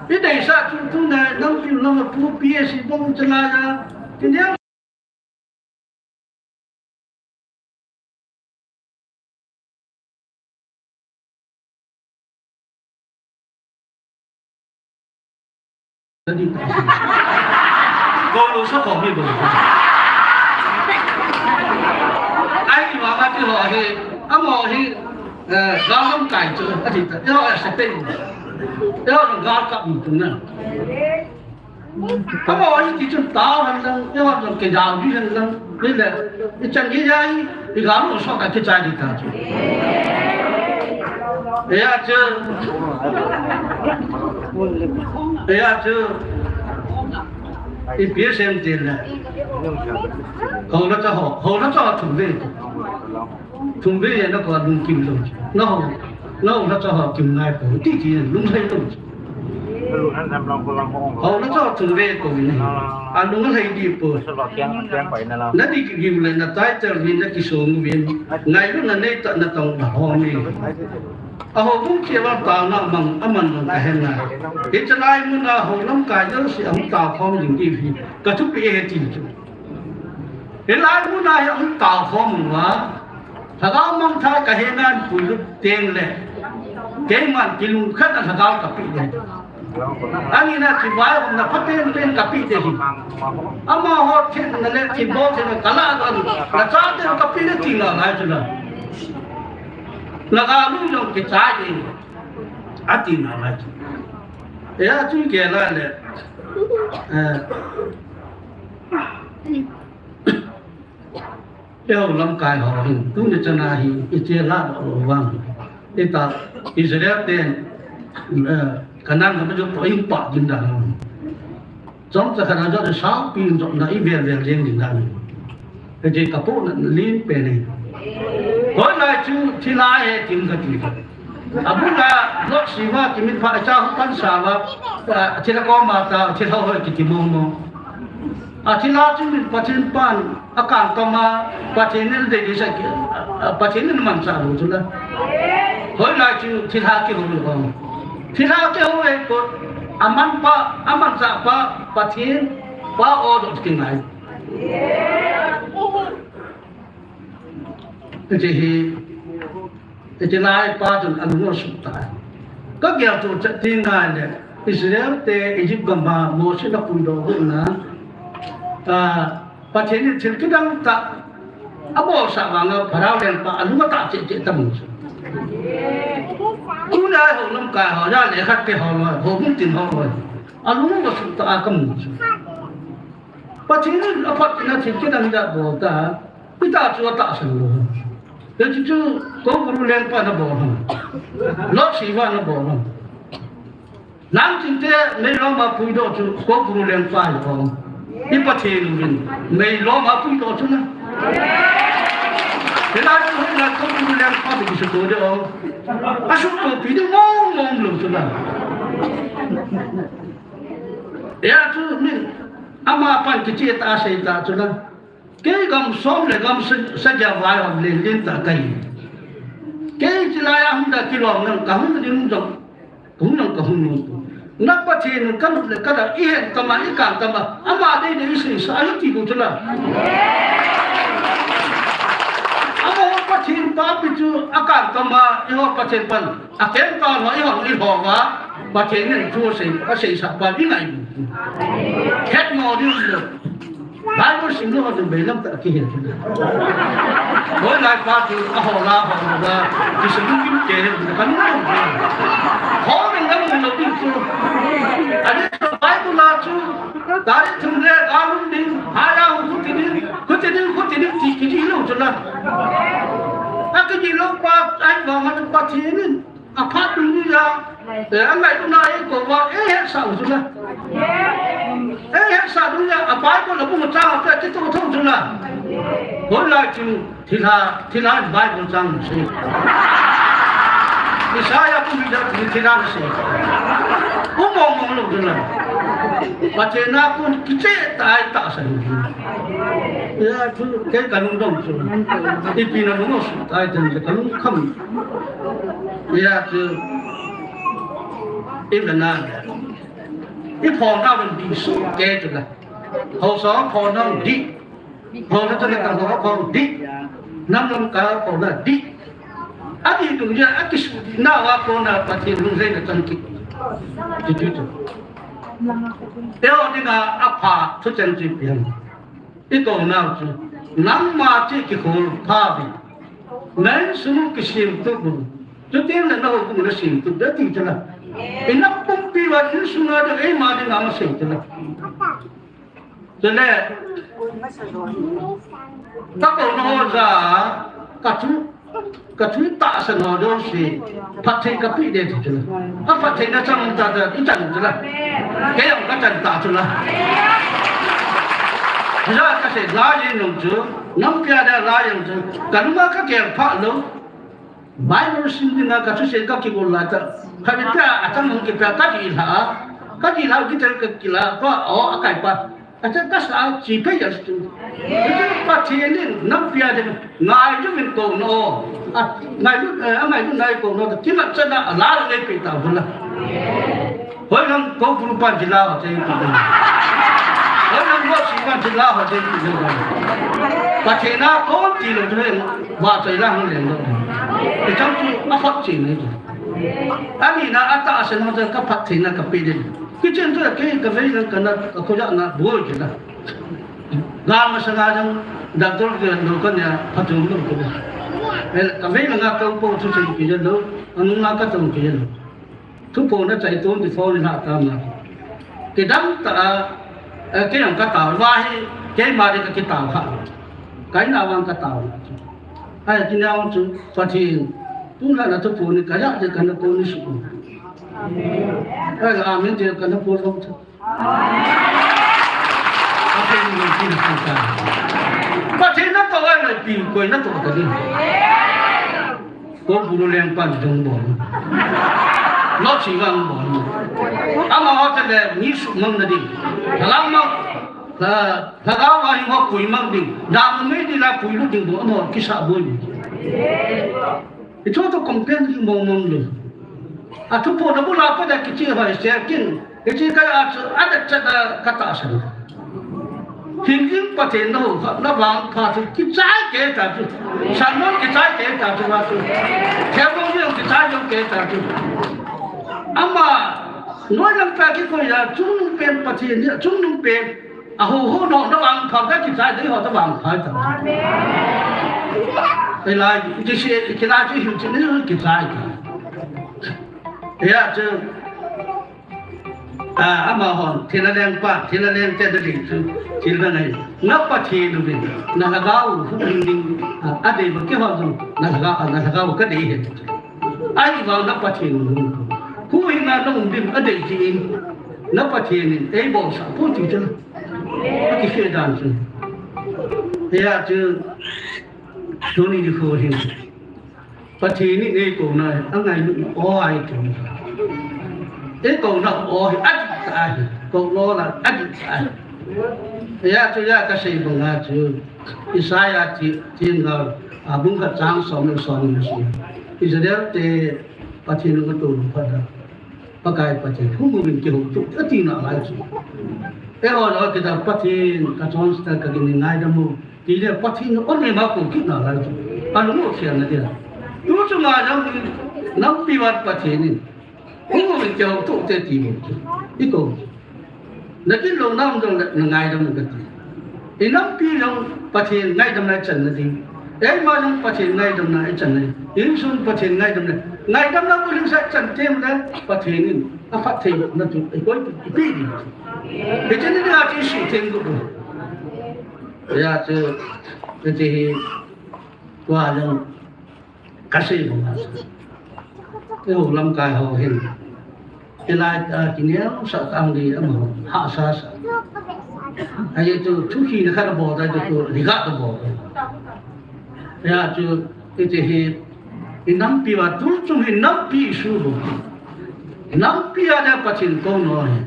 I dei sa chu tu na nam piu lam a pu P S C bong cha la ya. Ti ne Ko lu sa ko mi bo. Ai, ma ma ti ho hi, amo hi, eh, ga lam kai chu, a ti ta, yo, a se pe. Yo, ga ka mi tu na. Ka mo hi ti chun tao hen lang, eiho jong kidau ding hen lang, ni le, i chan i jai, i gam u sok a kichai ding ta chu. Eia chu, eia chu, i P S M ti le, hou na cha ho, hou na cha ho thum ve. Thum ve na ko lungkim lou. Na ho, na ho na cha ho kim ngai ko. Ti ti lunglhai lou. Hou na cha thum ve ko ni. A lunglhai di po. Na di ki gim le na title ni na kisong vin. Ngailu na nei ta na tong na ho ni. A houbung cheva taona mang aman mang ka hen na. Hichelai muna hou lamkai jouse ahung taokhom ding ti hi ka thupi e ti chu. Hilai muna hi ahung taokhom uva, lhagao mangthah ka hena puilut teng le, keiman kilungkhat a lhagao ka pe ding. Ani na kivaikhomna phapen pen ka pe ding ahi. Amaho thenna le thilbol thenna ka lah doh a, na chate ka pe ding ti nalai chu la. Lhagao nu jong kichai ding, ati nalai chu. Eia chu kei la le, eh, Eiho lamkai ho hin, tuni chana hi, i che la lo vang. Ita Israel ten, eh, Canaan gam a jot toh i hung pah ding dan. Chomcha khat a jot le saupi in jotna i vel vel jeng ding dan. Hiche ka pohna len pen ahi. Hoilai chu thilha he tin ka ti. Abul a Lot siva kimin pha, acha hung pansa uva, a, thilha koma ta, thilha hoi kiti mong mong. A thilha chu min Pathen pan, akang kama, Pathen in dei dei sa ki, a, Pathen in manchah lou chu la. Hoilai chu thilha kihou lou. Thilha kihou e ko, aman pa, amanchah pa, Pathen pa o dot kingai. Hiche hi, hiche lai pa chun alung asuh tai. Ka gel chu chet ti ngai le, Israel te Egypt gam a Mose na puidoh got na, a, Pathen in thil kidang tah abolsah vang a Pharaoh lengpa alung atah cheh cheh ta mu chu. Tuni a hou lamkai ho, ja le khat te ho loi, houbung tin ho loi. Alung asuh tah a ka mu chu. Pathen in aphat in a thil kidang ja bol ta. Peter chu atahsan lou. Hiche chu, chu Hebrew lengpa na bol ham. Lot siva na bol ham. Nang chinte meilom a puidoh chu Hebrew lengpa hi o. I Pathen uvin meilom a puidoh chu na. Hilai chu hoilai Hebrew lengpa na kisuto de o. Asutopi ding mong mong lou chu na. Eia chu min ama pan kicheh ta sei ta chu na. Kei gam som le gam sa, sagi a vaihom len len tah kahi. Kei chilai a hung da kilom nang kahung ding jong, kahung nang kahung nung. Na Pathen ka lut le ka da i hen kama i kang kama, ama dei dei i seisa ahi ti ko chu la. Amaho Pathen papi chu akang kama, eiho Pathen pan akeng kama, eiho eiho va Pathen in thu sei, aseisa pa i ngai. Het mo ding lo. Bible sim lou chu beilam tah kihi chu. Hoilai pa chu a ho la ho la. Kisim kim ke he ka nu. Ho min na mun lou ding chu. Ani Bible la chu. Tari thum le galum ding. Haya hu ti ding. Hu ti ding, hu ti ding ti ki ding lou chu la. A ki ding lou pa ai ba ma pa ti nin. A phat dung ni ya. Eh, a ngai dung na e ko wa, eh, he sa u chu la. Eh, he sa dung ya, a pai ko la bu cha, pe ti to to chu la. Hoilai chu, thilha, thilha Bible chang si. Isaiah ku mi da thi, thilha si. U mo mo lo chu la. Pathen a kon kiche tai ta sa. Ya, chu, ke ka lung dong chu. Ipi na lung su tai, ka lung kham. Hijeh chun, i vena le, i phona vin dih soh kei chu la. Haosa phona dih. Haosa chule ka haosa phona dih. Nam lam ka phona dih. Adih dung jeh a kisuhdih nauva kona Pathen lunglhaina chang kit. Ti chu chu. Eiho dinga apha thucheng chu ipi ham. I kou nau chu, nangma chu kikhol pha uvin. Na insung u kisemtup uvin. Chuteng le na houbung u na semtup ding ati chu la. I nam pumpi uva insung a ding eima ding a sei chu la. Chule, ka kou na ho ja, ka chu Ka thu tahsan ho jouse, phatthei ka pe ding ti chu la. A phattheina chang tah tah i chan chu la. Kei jong ka chan ta chu la. Hijeh a ka sei lai jeng chu, nampi a ding lai jeng chu, ka lung a ka gel pha lou. Bible sim ding a ka thusei ka kigol lai tah. Khat nin pia a chang hung kipia ka dih lha a. Ka dih lha u kitel ka kila, tua o a kai pa. Acha ka sa chi pe ya chu. Acha Pathen in nampi a ding ngailutna kou na o. A ngailut, eh, a ngailut na kou na o. Kimat chana a la la ngaipi ta bula. Hoilang kou bulu pan jila ho te. Hoilang lo si pan jila ho te. Pathen a kon ti lo te. Wa chai la hang leng lo. I chang chu a phot chi ne. Ani na a tahsan ho te ka Pathen a ka pe ding. Kichen chu kei ka vei lang ka na, ka khoja na bol kei na. Ga masanga jong doctor kei lo ka nia phatung lo kei na. Eh, ka vei lang a ka upo chu chen kei lo, anung a ka tong kei lo. Thuphona chai ton ti phone na ta na. Kidang ta a, eh, kei ang ka ta va hi, keima ding ka kitao kha. Kaina vang ka tao. Ai, kei nau chu, Pathen, tu la na thuphon ni ka ya de ka na ko ni su. Ai, amen de ka na ko lo chu. Pathen ni ki na ka. Pathen na to ai na pi ko na to ka ni. Ko bulu leng pan dong bol. Lo chi vang bol. Ama ho ta le ni su mang na ding. Lang mang. Lha, lhagao a hi ho pui mang ding. Dam mei di la pui lut ding bou, amaho kisa boi. Hichu chu complain ding mong mong le. A thuphon a bul a pat a kiche hoi se kin. Hiche ka a chu a det chet a ka tahsan. Hingjing Pathen na ho kha, na vangpha chu kichai kei ta chu. Sermon kichai kei ta chu va chu. Themmo jong kichai jong kei ta chu. Ama, noi lam pa kikoi a, chungnung pen Pathen hi, chungnung pen. A ho ho no, na vangpha ka kichai dei ho ta vangpha ta. Amen. Ei lai, kiche, kilai chu hin chu ni kichai ta. Ya chu, a, amahon, thil a leng pa, thil a leng te da ding chu, thil da ngai. Na Pathen u vin, na lhagao, hu ding ding, a, a dei ba keiho jong, na lhagao, na lhagao ka dei hen. Ahivang na Pathen u. Huhhingna na um ding adei jeh in. Na Pathen in eibol sah poi ti chu. Akisei dan chu. Hijeh chun. Tuni nikho hin. Pathen in eikouna, angailutna o ahi tu. Eikouna o hi adih tah ahi. Kou lou la adih tah ahi. Hijeh chun hia kasei banga chu. Isaiah thi, thina, a, bung khat chang som le som le som. Israel te Pathen in atolphat a. Pakai Pathen, hung uvin kihoutoh, ati nalai chu. Eiho jong kita Pathen, ka chonse ka gin ngaidam u. Tile Pathen, o ne ma ko kit nalai chu. Alung u sian na dia. Tu chu ngaidam u, nampi vat Pathen in. Hung uvin kihoutoh te ti mo. Iko. Na kin lou nam jong le na ngaidam u kati. I nampi jong Pathen ngaidamna i channa ding. Eima jong Pathen ngaidamna i channa ding. Insung Pathen ngaidamna. Ngaidamna bu lingsa chan tem le Pathen in aphattheina chu eikoi ipi ding. Hiche ni a chu isutheng got u. Hijeh chun, hiche hi, tua jong kasei banga. Eiho lamkai ho hin. Hilai a kineosah tang di amaho hahsa sa. Ajeh chu thuhilna khat abol tai chu, chu rigah abol. Hijeh chun, hiche hi, i nampi uva tu chung hi nampi isu bou. Nampi a dia Pathen kou nom ahi.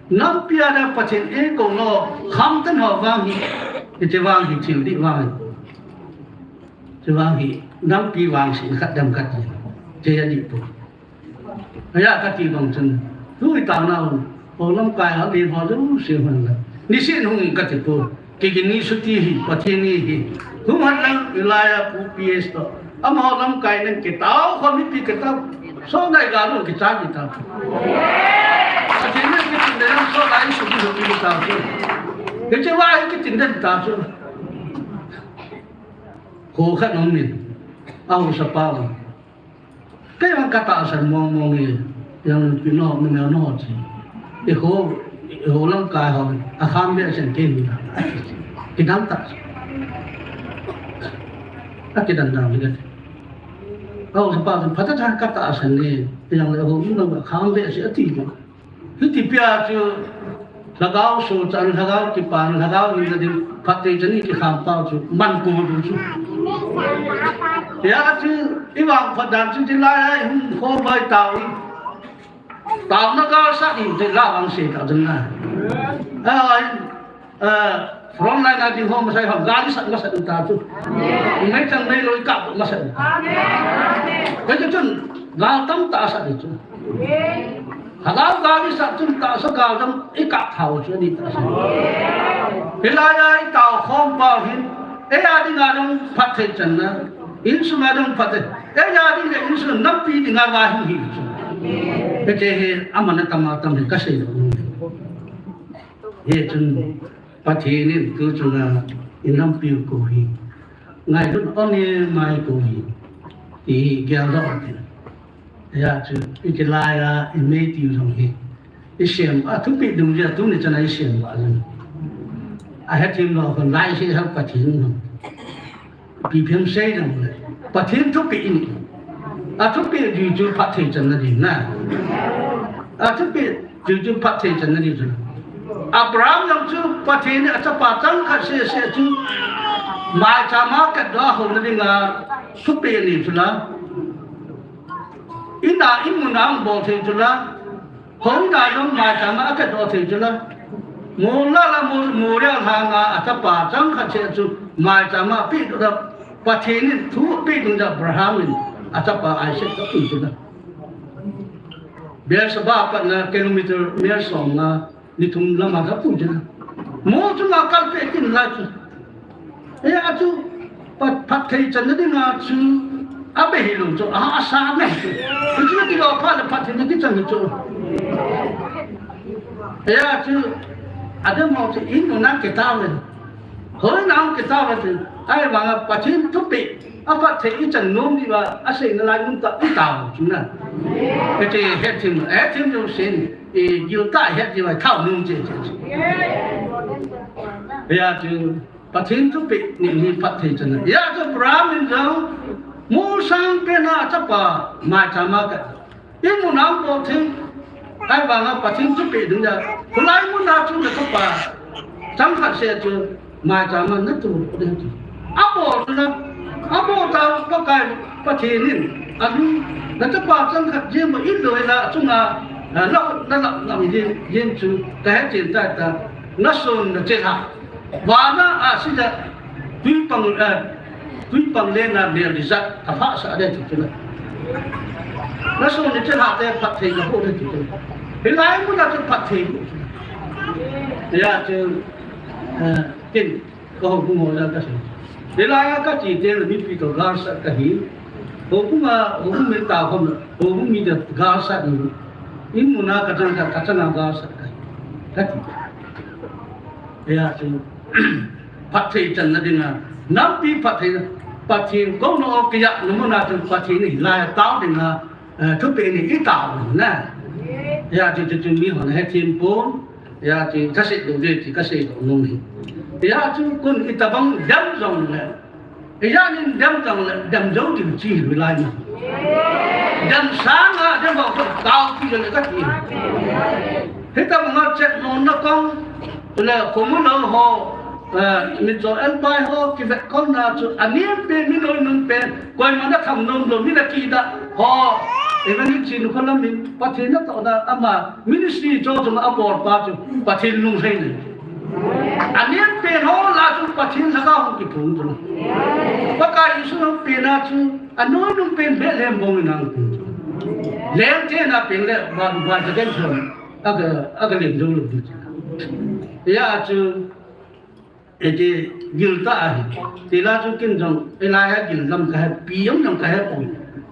Nampi a dia Pathen eikou nom, khamten ho vang hi, hiche vang hi thil dih vang hi. Hiche vang hi, nampi vangsetna khat dem khat hi. Hiche hi adih poi. Hijeh a kati bang chun, tu i taona u, ho lamkai ho, len ho jouse hung la. Niseh hung kati poi. Kigin ni suti hi, Pathen ni hi. Hung hat lang, Elijah pu P S toh. Amaho lamkai nen kitao, khom mipi kitao. Soh nai ga lung kicha kita. Pathen nen kitin den, soh nai suti suti kita chu. Hiche va hi kitin den ta chu. Kho khat um in. Ahaosa pa u. Kei vang katahsan mong mong e, jangpi no, numei no chi. Eiho, eiho lamkai ho, akham behseh in kei hung la. Kidang tah. Akidang dang le kati. Ahaosa pa chun, phatah a katahsan e, jang le eiho, numei akham behseh ati le. Hiti pia chu, lhagao sochan, lhagao kipan, lhagao hinna ding, phatthei chan in kikham pau chu, man ko du chu. Hijeh chun, i vangphat dan chu, chulai a i hung khom bai tao in. Taona galsat in, chulai vang sei ta chun na. Ai, Ah, front line a ding ho masai ho, gal isat masat ta chu. Amen. Meichang meilou ikap masat. Amen. Kei chu chun, gal tamtah asat chu. Amen. Lhagao gal isat chun tahsa gal jong ikap thou chu ani tahsa. Amen. Hilai a itao khom pau hin, eia dinga jong phatthei channa, insung a jong phatthei, eia ding le insung nampi dinga va hi hi chu. Amen. Kei chu hi aman atam atam hi kasei lou. Hichun Pathen in tu chunga i nampiu kou hi. Ngailutna nei mai kou hi. Ti hi geldoh tin. Hijeh chun, i kilai a, i meitiu jong hi. I sem, a thupeh dungjuia tuni chana i sem uva jong. Ahethem lou kon lai se hal Pathen jong. Ipi phem sei jong le, Pathen thupeh in. Athupeh ding chu phatthei channa ding na. Athupeh ding chu phatthei channa ding chu. Abraham jong chu Pathen in achapa changkhat seh seh chu maicham a katdoh a houna dinga thupeh anei chu la. In a, in mun a ahung bol thei chu la. Houna jong maicham a akatdoh thei chu la. Mollah la Mo-, Moriah lhanga achapa changkhat seh chu maicham a apehdoh a, Pathen in thupeh dungjuia Abraham in achapa Isaac apui chu la. Beersheba patna kilometer mile somnga ni thum lama apui chu la. Mol chunga kalpeh kit lai chu. Hijeh a chu, phat, phatthei channa dinga chu, abe hilou chu, a, asa me chu. Hichu tilou phat le phatthei na kichan hi chu. Hijeh a chu, adem ho chu, in mun a kitao le. Hoina hung kitao le chu, ahivanga Pathen thupeh, aphatthei ichan nom diuva, aseina lai mun tah itao chu na. Hiche hethem, hethem jouse in, i giltah het diuva, thao nom che che chu. Hijeh a chu, Pathen thupeh nei hi phatthei channa. Hijeh a chu Abraham in jong, molsang pen a achapa maicham a ka. In mun a ahung bol thei. Ahivanga Pathen thupeh dungjuia. Khulai mun a chu nachapa changkhat seh chu maicham a natoh ding chu. Abol chu la. Abol tah Pakai Pathen in. Anu, nachapa changkhat jeng ma in lou la chunga, na, na, na, na, jeng, jeng chu kahe chen tai ta. Nason nachelhah. Vana a sija, twi pang, eh, twi pang lena mel ijat, aphasah ding ti chula. Nason nachelhah te phatthei kaboh ding ti chula. Hilai mun a chu phatthei boh chula. Hijeh chun, eh, ken, ka houbung ho jal kasei. Hilai a kati teng le mipi toh galsat kahi. Houbung a, houbung mi tao khom, houbung mi toh galsat ni. In mun a kachang ka, kachang a galsat kahi. Kati. Hijeh chun, phatthei channa dinga, nampi phatthei, Pathen kouna o kija na muna chu Pathen hilai a tao dinga, eh, thupeh ni i tao na. Hijeh chun chu mi hon hethem pon, hijeh chun kasei lou ding chu kasei lou nom hi. Hijeh chun kon itobang dem jongle, hijeh in dem jongle, dem jou ding chi hilai na. Dem sanga, dem bou taopi le kati. Hitabanga chetmona kong, le khomu lou ho, eh, michom elpai ho, kivet konna chu, anem pen, mi noinun pen, koima na tham nom lou, mi na kidah ho, evangelist Chinkholam in, Pathen natohna ama, ministry cho chunga abol pa chu, Pathen lunglhai nei. Anem pen ho lah a chu, Pathen lhagao hung kiphong chu. Pakai Jesu hung penna chu, anoinun pen Bethlehem bong in ahung peng chu. Lengthei na pen le, van, van ka den chon. Aga, aga lem jou lou ding. Hijeh chun, iti gil tah ahi. Tila chu ken jong, hilai a gil lam kahe, pi jong jong kahe poi.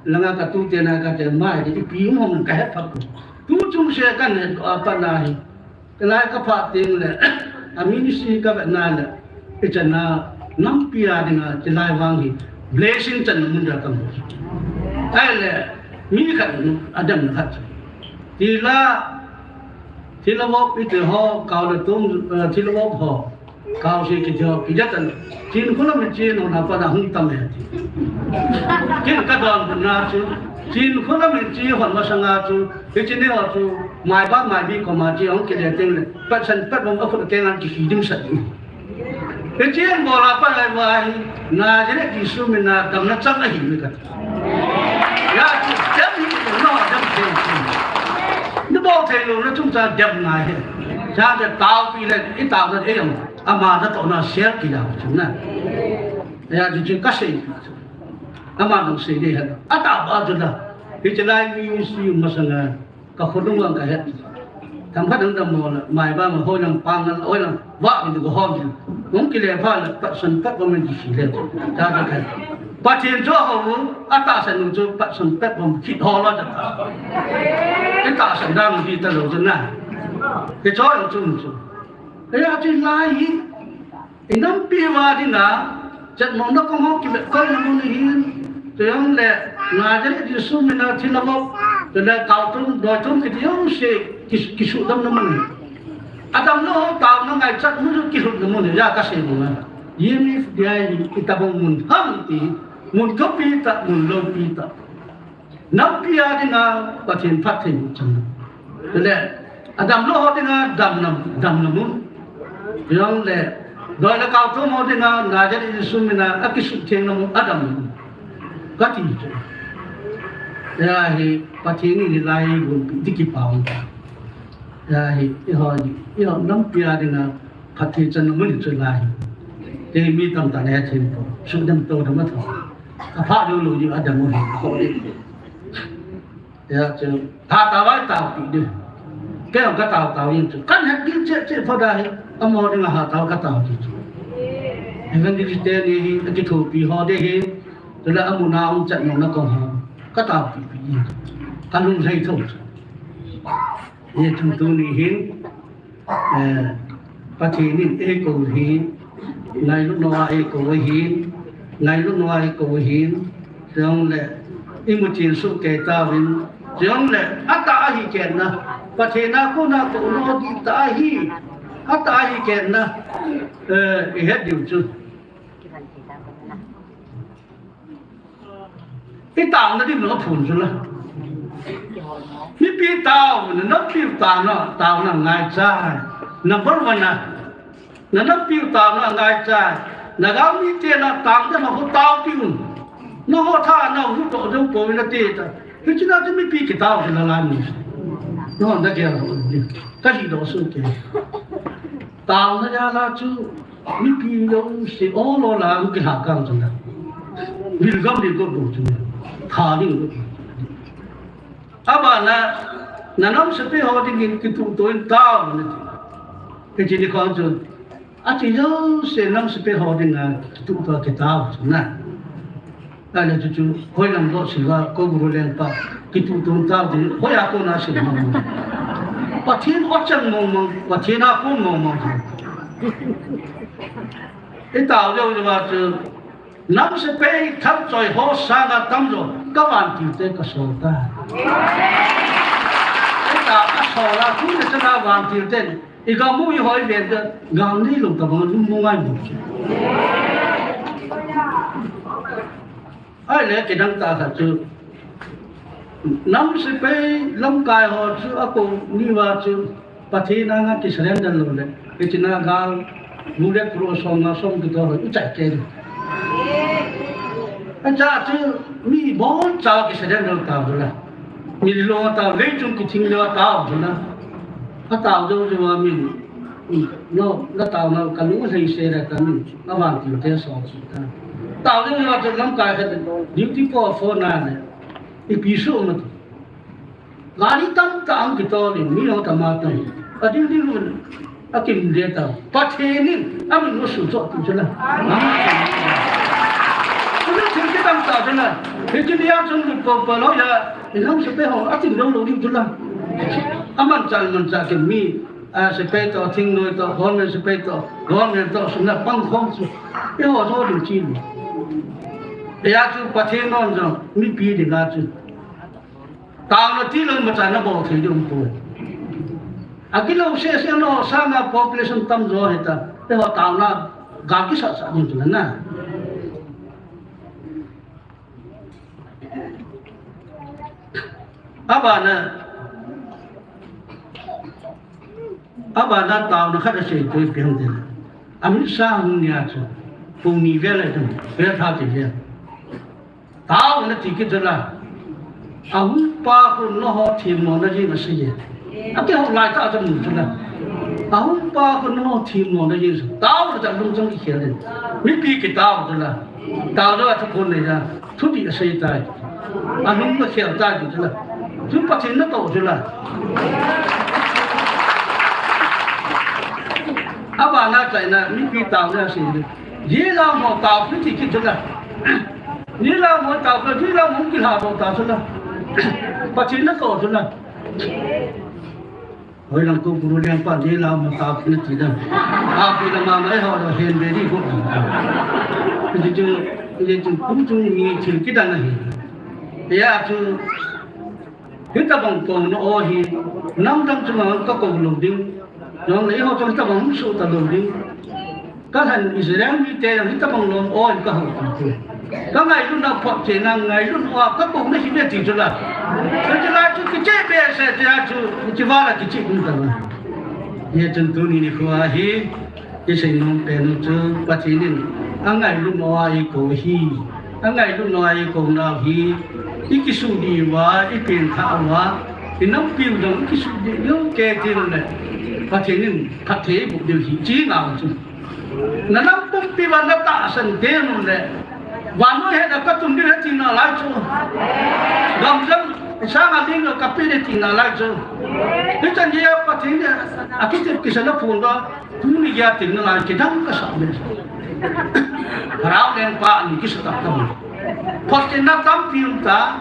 Langa ka tute na kate mai, iti pi jong jong kahe phat poi. Tu chung se kahe, a, pat na hi. Hilai kaphah teng le, a ministry kavet na le, ichan a nampi a dinga, hilai vang hi, blessing channa mun dia kamu. Ahile, mi khat, ademna khat. Tila, Thilha vop iti ho, kao le tum, eh, thilha vop ho. Kao se kiti ho, kija tan. Chinkholam in che nona pat a hung tam e ti. Ken kadonbutna chu. Chinkholam in che hon masanga chu. Hiche ni ho chu. Maiba maibi koma che hung kile teng le. Patsan pat bom akhut a keng an kihi dimset. Hiche hin bol a pat lai uva hi, Nazareth Jesu mina damna chang ahi mi kati. Hijeh chun dem hi, no, dem thei. Nabol thei louna chungchang dem ngai hi. Chate taopi le, i taona e jong, ama natohna share kit a chu na. Hijeh chun chu kasei. Ama jong sei ding ahi. Atahbeh a chu na. Hiche lai mi si masanga. Ka khonung lang kahet. Themkhat dang dam mo la, maiba mo, hoilang pang la, hoilang vah mi du ka hom ji. Hung kile pha la, Pathen pat bom in kisi le. Cha cha khat. Pathen chu ho, atahsan nu chu Pathen pat bom kit ho la cha. Itahsan dang hi talou chu na. Ke cho yang chu chu. Ke ya chu lai hi. I nampi uva dinga, chetmona kong ho kivet kolna mun ahin, chujong le, Nazareth Jesu mina thilha vop, chule kao tum, doi tum kiti jouse, ki, kisuhdamna mun ahi. Adamlou ho taona ngaichat mun chu kilhutna mun ahi, hijeh a kasei nom a. Yen hi dia hi, itobang mun ham ti, mun thupi tah, mun loupi tah. Nampi a dinga Pathen phattheiboh channa. Chule, adamlou ho dinga damna, damna mun. Chujong le, doi le kao tum ho dinga Nazareth Jesu mina akisuhthengna mun, adamna mun. Kati chu. Hijeh a hi Pathen in hilai gonpi ding kipah um ta. Hijeh a hi, eiho, eiho nampi a dinga phatthei channa mun chu lai. Kei mi tamtah na hethem poi. Suhdam to dam a tho. Apha lou lou jeh a dam u hi. Hijeh a chu, hatah uva taopi ding. Kei jong katao tao jeng chu. Kahet gil cheh cheh phat a hi. Amaho dinga hatah uva katao ding chu. Evangelist teni hi, akithopi ho ding hi. Chule amun a um chetmona kong ho. Kataopi pi ding. Kalung lhai tho chu. Hichun tuni hin, eh, Pathen in eikou hi, ngailut nau a eikou ahin, ngailut nau a eikou ahin, chujong le, imu chen soh kei tauvin, chujong le, atah ahi kei na, Pathen a kona kou lou ding tah ahi, atah ahi kei na, eh, ihet diu chu. I taona ding na phun chu la. Mipi taona, nampi taona, taona ngaicha. Number one na. Na nampi taona ngaicha. Lhagao mite na taona ho taopi un. Nangho tha nahuhdoh jou pouvin nati ta. Hiche na chu mipi kitao chu la la ni. Nangho na gel ho ni. Ka hidoh soh kei. Taona jal a chu mipi jouse ol ol a hung kilhakang chu na. Bilgam ding got bou chu na. Tha ding got bou chu na. Abana, na nam sepai ho dingin kituhto in tao na ti. Hiche ni khon chu. Ache jouse nam sepai ho dinga kituhto kitao chu na. Ahile chu chu, hoilam doh sila, ko guru lengpa, kituhto tao ti, hoiya kona sil mong mong. Pathen o chan mong mong, Pathen a kon mong mong. I tao jou jou a chu, nam sepai thalchoi ho sanga tamjo, ka vantil te ka sol ta. I tao ka sol a, tuni chan a vantil ten, i gam u i hoi ven te, gam nei lou tabang lum mu ngai mu chu. Ahile kidang tah khat chu, nam sepai lamkai ho chu akou ni uva chu, Pathen anga kisurrender lou le, hiche na gal, bullet proof som nga som kitol lou, i chai kei lou. Acha chu mi boncha kisurrender lou tao chu la. Mi lou tao, leichung kithing lou tao chu la. Atao jou jou a min, no, na tao na ka lung lhei se le ka min, na vantil te so chu ta. Tao jou jou a chu lamkai khat, duty po fo na le, ipi su ma. Gari tamtah ahung kitol in, mi ho tama tam. Ading ding un, akim de ta. Pathen in, amin u su cho tu chu la. Amin thil kitam ta chu la. Hiche nia chun lut po po lou ya, i nam sepai ho, atin lou lou ding chu la. Amanchah, manchah kin mi, a, sepai to, thingnoi to, government sepai to, government to, sum na pang khom chu. Eiho jo ding chi. Hia chu Pathen non jong, mipi dinga chu. Taona tilou imacha nabol thei ding umpoi. Agilou sese nao sanga population tamjo hita. Eiho taona ga kisah sah ding chu na. Abana, abana taona khat asei tu ipi ham tile. Amit Shah hung nia chu. Pung ni vel a chu. Vel pha ti vel. Taona ti kit chu la. Ahung pa khu nangho themmona jeng asei e. Akihou lai tah a chu mu chu la. Ahung pa khu nangho themmona jeng asei. Taona chu lungchang kikhel in. Mipi kitao chu la. Tao chu a thu khun nei a. Thudih asei tai. Alung akhel tai ti chu la. Chu Pathen natoh chu la. Abana chaina mipi taona asei le. Jilao mo tao khu ti kit chu la. Jilao mo tao khu, jilao mo kilha mo tao chu la. Pathen natoh chu la. Hoilang ko guru lian pa jilao mo tao khu na ti dam. Api la ma mai ho lo hen be di ko. Ji chu, ji chu kum chu ni thil kidang ahi. Ya chu Hitabang kouna o hi, namdang chunga kakou lou ding. Jong le eiho chun hitabang hung soh talou ding. Kalhan Israel mite jong hitabang lom o hi kahou tu. Kangailutna photchenna ngailutna a kakouna hi ve ti chu la. Hiche lai chu kicheh behseh tia chu, hiche val a kicheh um talo. Hijeh chun tuni nikho a hi, Isei nom pen u chu Pathen in angailut nau a eikou hi, angailut nau a eikou nau hi, ikisuhdih uva, ipengthah uva, inampiu jong ikisuhdih diu kei teng le, Pathen in phatthei eiboh diu hi, chi nau chu. Nanam pumpi uva natahsan teng le, vannoi hetna katun diu hi tina lai chu. Gamjang sanga ding kape diu tina lai chu. Hichan geiya Pathen in akitep kisan aphon uva, Tuni geiya tina lai kidang kasah le. Lhagao lengpa ani kisa tah tam. Photchenna tampi um ta.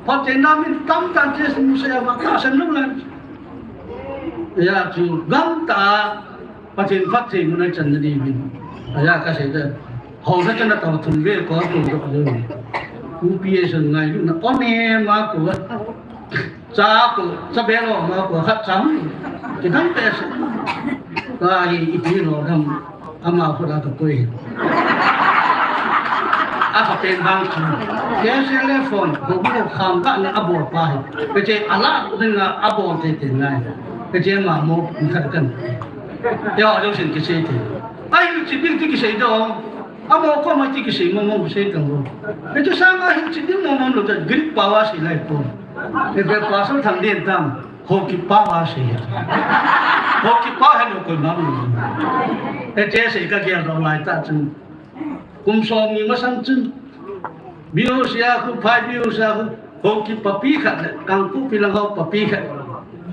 Photchenna min tamtah in che sung se va tahsan lou le. Hijeh chun gamtah a Pathen phatthei mun a ichan nadiu vin. Hijeh a kasei te. Houna chan a tao thum ve ko ko do le. U P S ngailutna om e ma ko. Cha ko, cha belo ma ko khat chang. Kidang behseh. Ka hi ipi lou dam ama khu la ka koi. A ka pen bang chu. K S L F phone, ko ko kham ka na abol pa hi. Ka che ala ding a abol te te ngai. Ka che ma mo khat kan. Yo, lo sin kisei te. Ai, chi ding ti kisei do. Amo ko ma ti kisei mo mo sei tang lo. Ka che sanga hin chi ding mo mo lo ta Greek pa va sei lai ko. Ke ke pa so thang den tam. Haokip pao a sei. Haokip pao hi lou koima um. Hiche sei kagel doh lai tah chun. Kum som ni masang chun. B O C a khu, phai B O C a khu. Haokip papi khat le, Kangpokpi lang ho papi khat.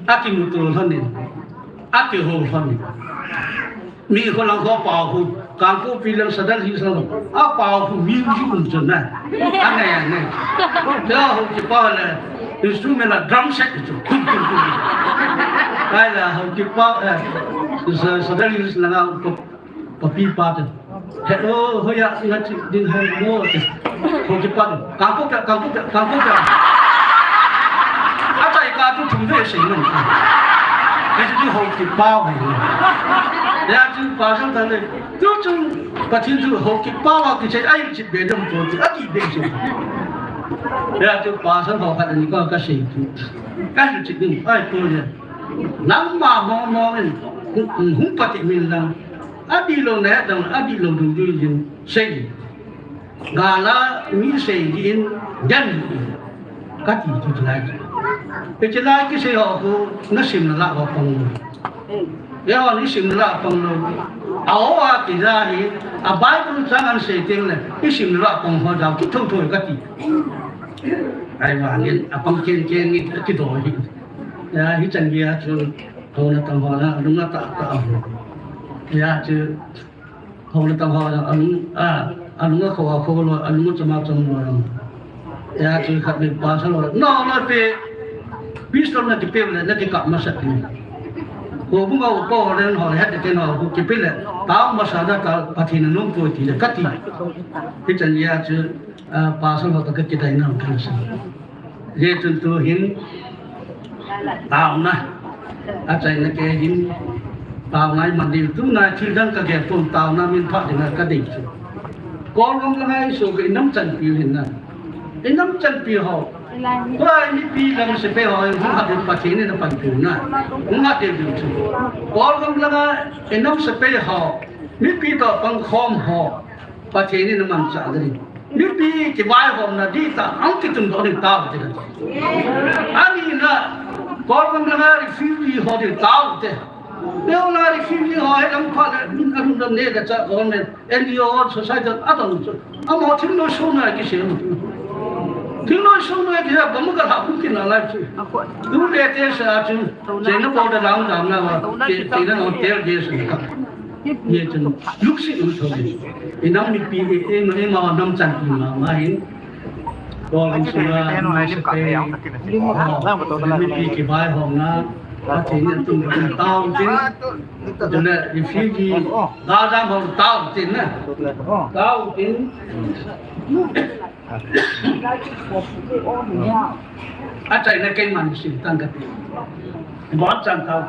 Akimuto lhon in. Akihou lhon in. Mi kho lang kho pao khu, Kangpokpi lang Sadar Hills lang, apao khu music um chun na. Angai, angai. Tia haokip pao le, instrument la drum set chu. Tum, tum, tum. Kai la haokip pao, eh, Sa-, Sadar Hills lang a pa-, papi pa te. Hello, hoiya, nga chi ding hai mo. Ho ki pan. Kangpokpi a, Kangpokpi a, Kangpokpi a. Achai ka tu thum ve sei mo. Ka chi ho ki pa mo. Ya chu pa sang ta le. Tu chu pa chin chu ho ki pa wa ki che ai chi be dam ko chi a ki be chi. Ya chu pa sang ho ka ni ko ka sei ki. Ka chi ding ai ko ya. Nangma mong mong in, hung, hung pati min lang. Adih lou na het dang, adih lou dung dung jin sei. Gala mi sei jin, den. Kati chu chilai. Hiche lai kisei ho khu, na sim na la ho pang lou. Eiho, i sim na la pang lou. A ho a ti la hi, a Bible chang an sei teng le, i sim na la pang ho jao, kithou thou kati. Ahivangin, a pang ken ken in, kidou hi. Ya, hichan gei a chu, houna tam ho na, alung atah tah ho. Ya, chu, houna tam ho na, alung, a, alung akho akho lou, alung acham acham lou. Ya, chu khat le pa sa lou. No, no, pe, pistol na kipe le, na kikap masat ni. Houbung a upa ho le, ho le, het te no, ho kipe le, tao masa da ta, Pathen in anom poi ti le, kati. Hichan gei a chu, a, pasal ho toh kakidei nam kan sa. Hijeh chun tu hin taona. Achaina kei hin taona iman ding, tuna thil dang kagel pon, taona min phat ding a kadei chu. Kolgam langa isopi, inam chanpi u hin na. Inam chanpi ho. Tua mipi lang sepai ho, hung hat ding Pathen in apanpi u na. Hung hat ding chu. Kolgam langa inam sepai ho. Mipi toh pangkhom ho. Pathen in amanchah ding. Mipi kivaihomna dihtah, ahung kitundoh ding tao te. Ani na, Kolgam langa refugee ho ding tao te. Neo na refugee ho, he lam pha le, min alung dam ne da cha government, N G O, society, adang chu. Amaho thingnoi sona kisem. Thingnoi sona kisem, bang ka la kum kin la chu. Tu le te sa chu, China border lang dam na wa, China hotel ge sa ka. Ye chun, luksit um tho. Inam mipi, e, e, e, ma, nam chanpi mama hin. Kolgam sunga, nam sepai. Mipi kivaihomna, Pathen in atum tao tin. Tuna, refugee, Gaza ho tao tin na. Tao tin. Achaina keiman sim tan kati. Bon chan tao.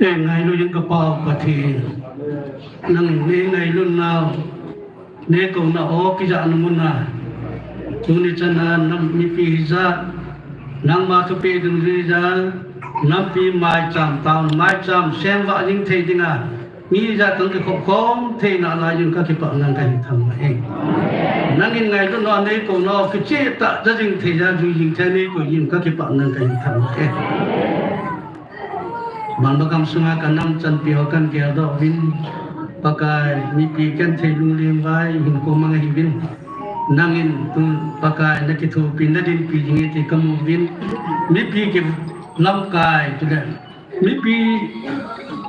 Ei ngailu jing ka Pa Pathen, nangin nei ngailutnau, nei kouna o kijahna muna, tuni chana nam mipi hijat, nangma thupeh dungjuija, nampi maicham, town maicham, semvah jing thei dinga, mi hijat kang kikhop khom theina lai jong ka kipah nang kahin thangvah e. Nangin ngailutnau nei kouna o kichehtah ja jing thei ja jui jing thei nei koi jing ka kipah nang kahin thangvah e. Bangba gamsunga ka nam chanpi ho kan geldoh uvin, Pakai, mipi ken thei lungling vai, hinkho mang ahiuvin. Nangin tu Pakai na kithopi, na dinpi jing e ti ka mu uvin. Mipi ki lamkai, tile. Mipi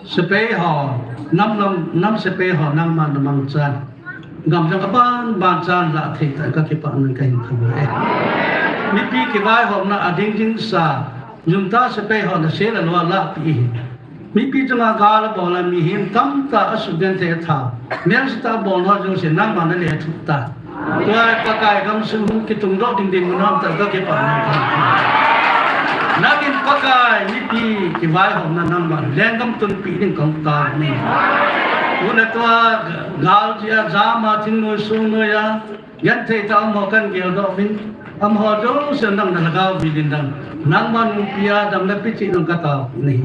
sepai ho, nam lam, nam sepai ho, nangma na mangchan. Gam jong aban ban chan lah thei tah ka kipah nang kahin thangvah e. Mipi kivaihomna a ding ding sa, junta sepai ho na sel a lou a lahpi hi. Mipi chunga gal a bol a mihem tamtah a sukden thei a tha. Mel sita bol ho jong se nangma na lethuh ta. Tua Pakai gamsung hung kitungdoh ding ding mun ham tah ka kipah nang kahin thangvah e. Nangin Pakai mipi kivaihomna nangma lenggam tunpi ding kong tao e. Tuna tua gal jeh a jam a thingnoi songnoi a, genthei tah a um ho kan geldoh uvin, amaho jouse nang na lhagao vil in lang, nangma nungpi a damna pe cheh ding ka tao nahi.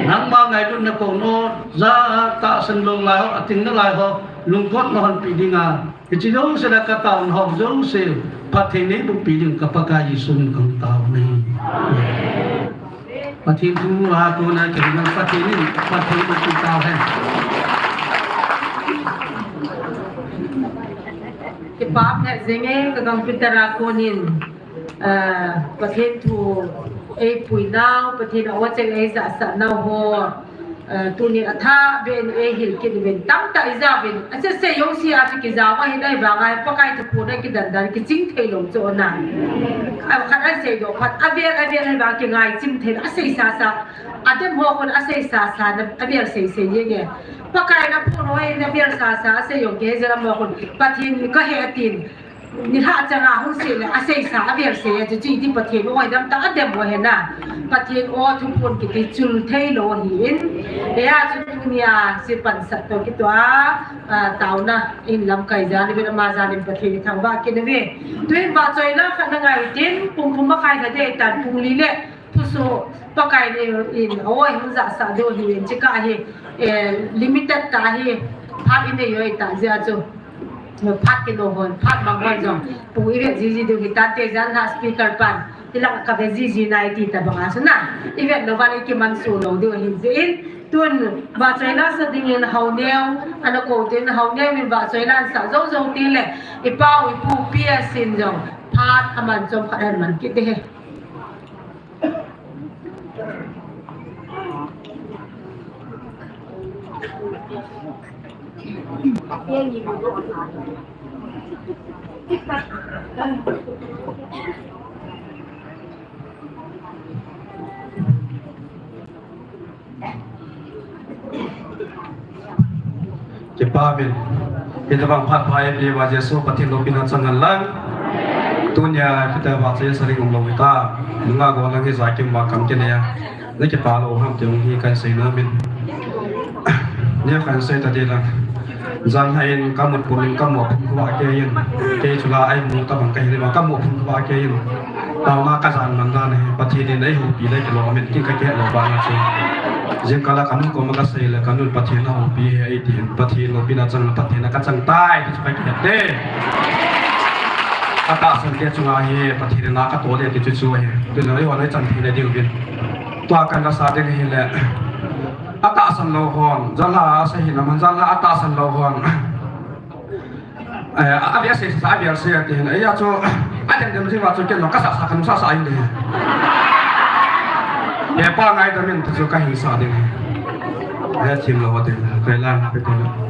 Nangma ngailutna kouna o, ja a tahsan lou lai ho, ating nalai ho, lungkot na honpi dinga, hiche jouse la ka taona ho jouse, phatthei nei bohpi ding ka Pakai Jesu min kong tao nahi. Pathen thu a tuna kei nang Pathen in phatthei bohpi tao hen. Kipah um lheh jenge, ka gangpi tah a konin, eh, Pathen thu eipuinau, Pathen a o cheng eijahsah nau ho, eh, tunin athah beh in eihil kit uvin, tamtah ijah uvin, asese jouse a chu kijao ahi nai vang a, Pakai thuphon a kidan dan kiching thei lou chu ana. A khat asei doh phat, avel avel ahi vang kingai chim thei, asei sasa, adem ho khun asei sasa, na avel sei sei jenge. Pakai na phon ho in avel sasa, asei jong kei jeh a mo khun, Pathen ka he atin. Nilhah chang a hung sei le, asei sa, avel sei a, chu chu iti Pathen o ngaidam tah a dem u ahi na. Pathen o thuphon kiti chul thei lou ahin. Hia chu tunia si pansat toh kitoh a, a, taona in lamkai jan uvin ama jan in Pathen i thangvah kit uve. Tuin vahchoila khat na ngai utin, pung thum makhai khat dei tan, pung li le thusoh Pakai in, in, oi, hung jahsah diu ahin, chika hi, eh, limited tah hi, phat i nei u ahi tah jeh a chu. Phat kino hon, phat mang hon jong, pung i vet jiji diu hitante jan ha speaker pan, hilang ka vet jiji nai ti tabang a chu na. I vet lou vang i kimansuh lou diu ahin jeh in, tun vahchoila sa dingin Haoneo, ana kou tin Haoneo in vahchoila an sa jou jou tile, i pau i pu Pi Asin jong, phat aman chomkhat ahin man kit ding ahi. Kipah in. Hitabang phat pha eipeh uva Jesu Pathen loupina chang hen lang. Tunia hitabang vahchoi sa ding umlou hita. Nunga gollhang hi jakim uva kam kinei a. Na kipah lou ham ti hi kahin sei nom in. Neo kahin sei ta ding lang. Janhi in ka mut pum in ka mo phun khovah kei in. Kei chula ei mu tabang kahi le bang ka mo phun khovah kei in. Taona ka jan man dan hi, Pathen in eihoupi le kilom in, kin ka kihet lou vang a chu. Jingkah a ka nu koma ka sei le, ka nun Pathen ahoupi ahi eitin, Pathen loupina chang, Pathen a ka chang tai, ti chu ka kihet e. Ka tahsan te chunga hi, Pathen in a ka tol e ti chu chu ahi. Tun eiho nei chang thei le diu vin. Tua kan la sa ding hi le. A tahsan lou hon, janhi a sa hi na man janhi a tahsan lou hon. Eh, a, a vel sei sa, a vel sei a ti hin. Eia chu, a dem dem jing uva chu ken jong ka sa sa, ka nung sa sa ahi le. He pa ngaidam in ti chu ka hin sa ding. He thim lou a ding. Thailand, Thailand.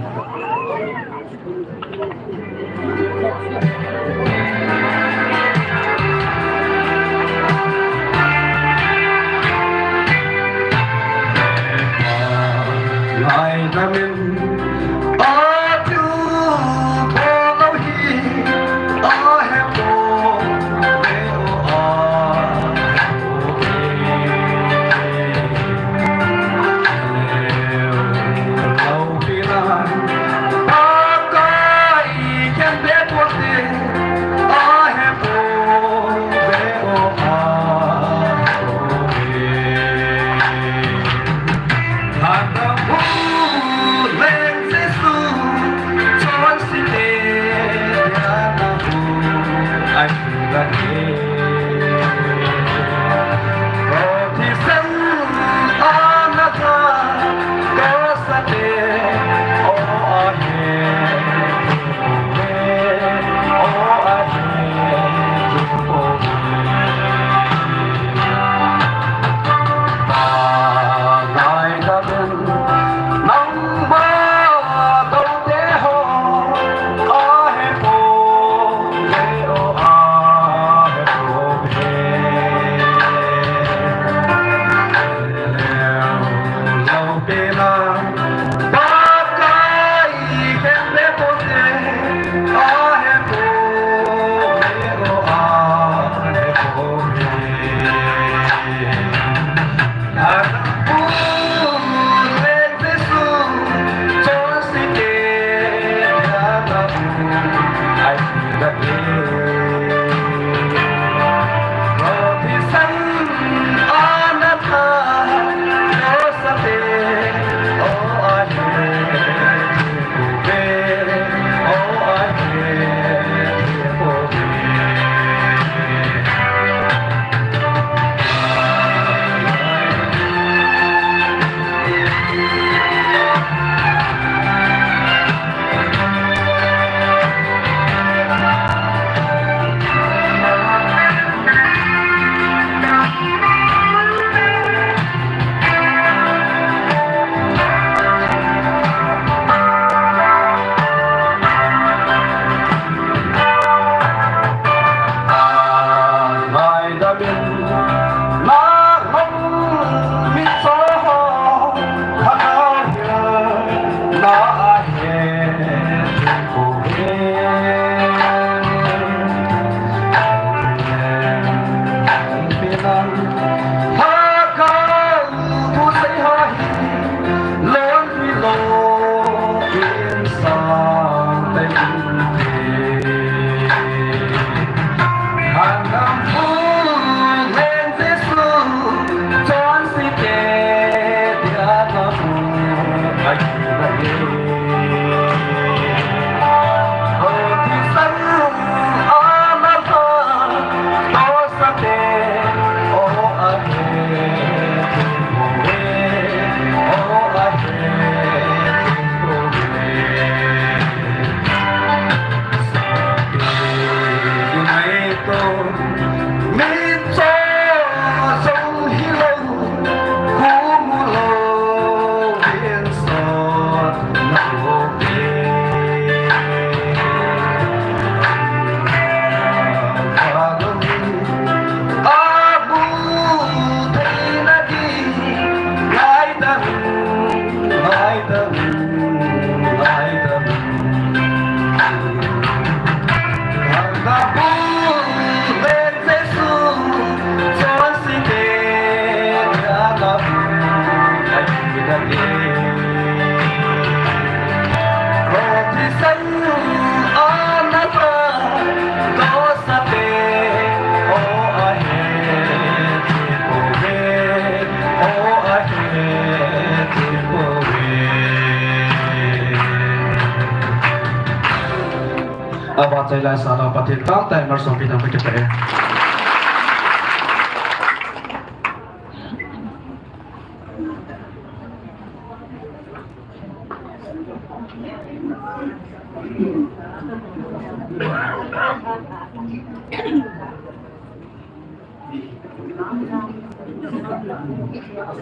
Ava chai lai sa la Pathen tang tai mar som pi tang pa ke pa e.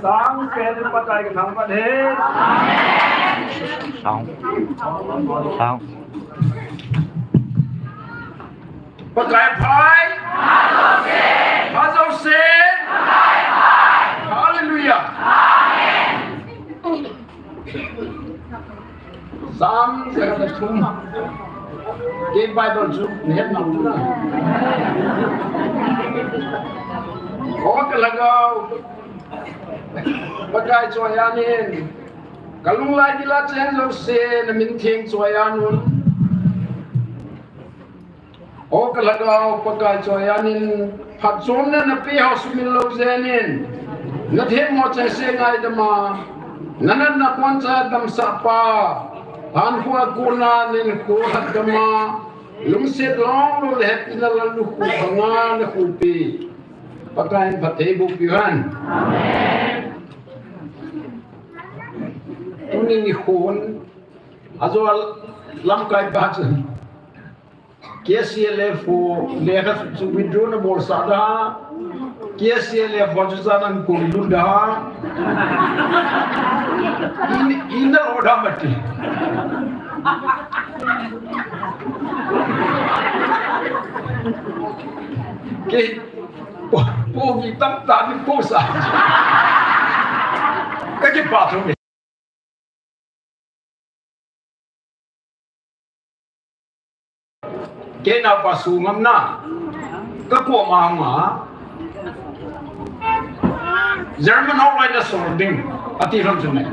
Sang pen Pakai kathangvah hen. Sang. Sang. Pakai pha. Pha jouse. Hallelujah. Sam jakhat le thum. Kei Bible chu nahet nau na. O kalhagao, Pakai choi-an in, kalung lai dila chen jouse namin theng choi-an un. O kalhagao, Pakai choi-an in, phatchomna napeh ho sumil lou jeng in, nathemmo chengse ngaidam a, nanatna boncha damsah pa, hankhoa kona nahinkho lhatgam a, lungset longlou le hepina lallukhuh banga nakhuhpi. Pakai in phattheiboh peh hen. Tuni nikhon, ajo lamkai pa chun K C L F ho lekha chu withdraw nabolsah da. K C L F ho chu jan ahin koi lut da. In, in nalo da mati. Kei, po, po ki tam ta ni po sa. Kakipah thou. Kei naopa sungam na, kakoma hung a, German ho loi nasol ding, ati lhon chu ne.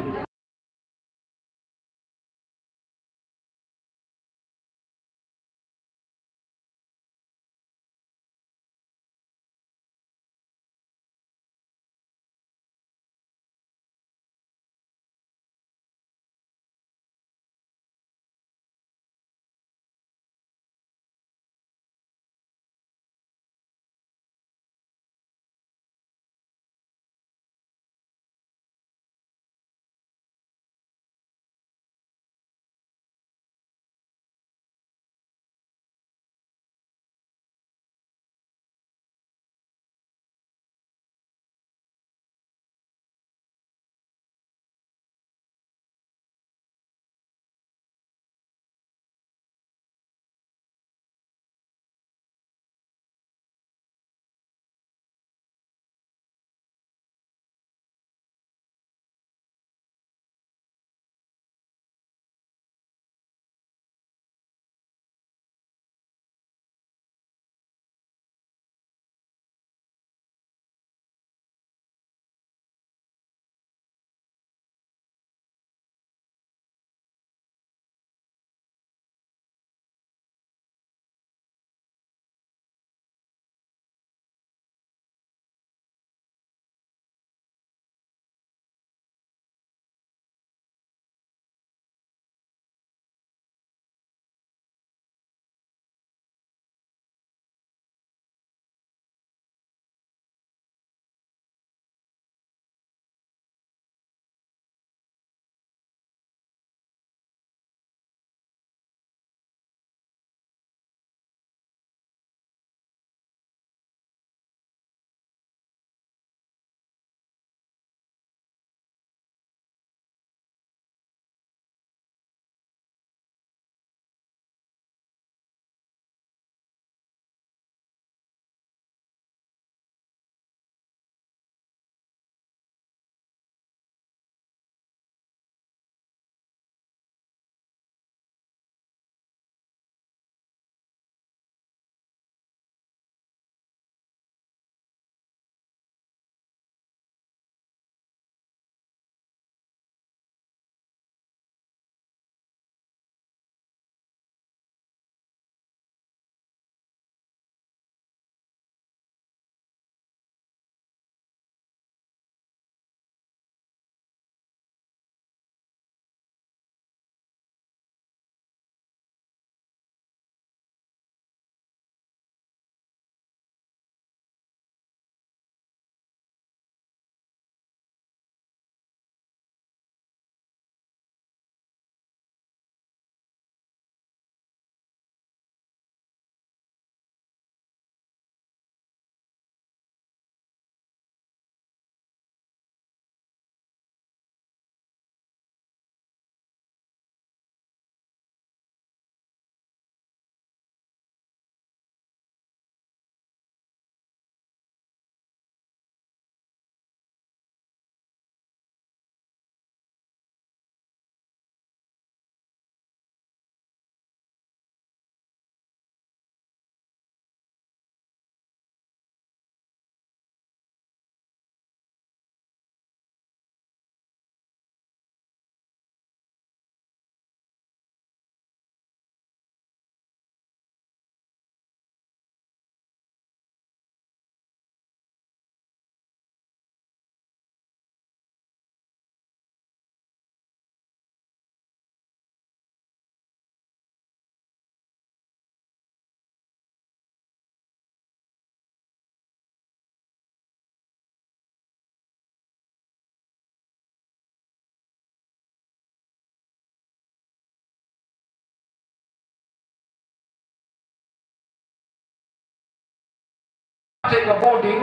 phatthei kaboh ding,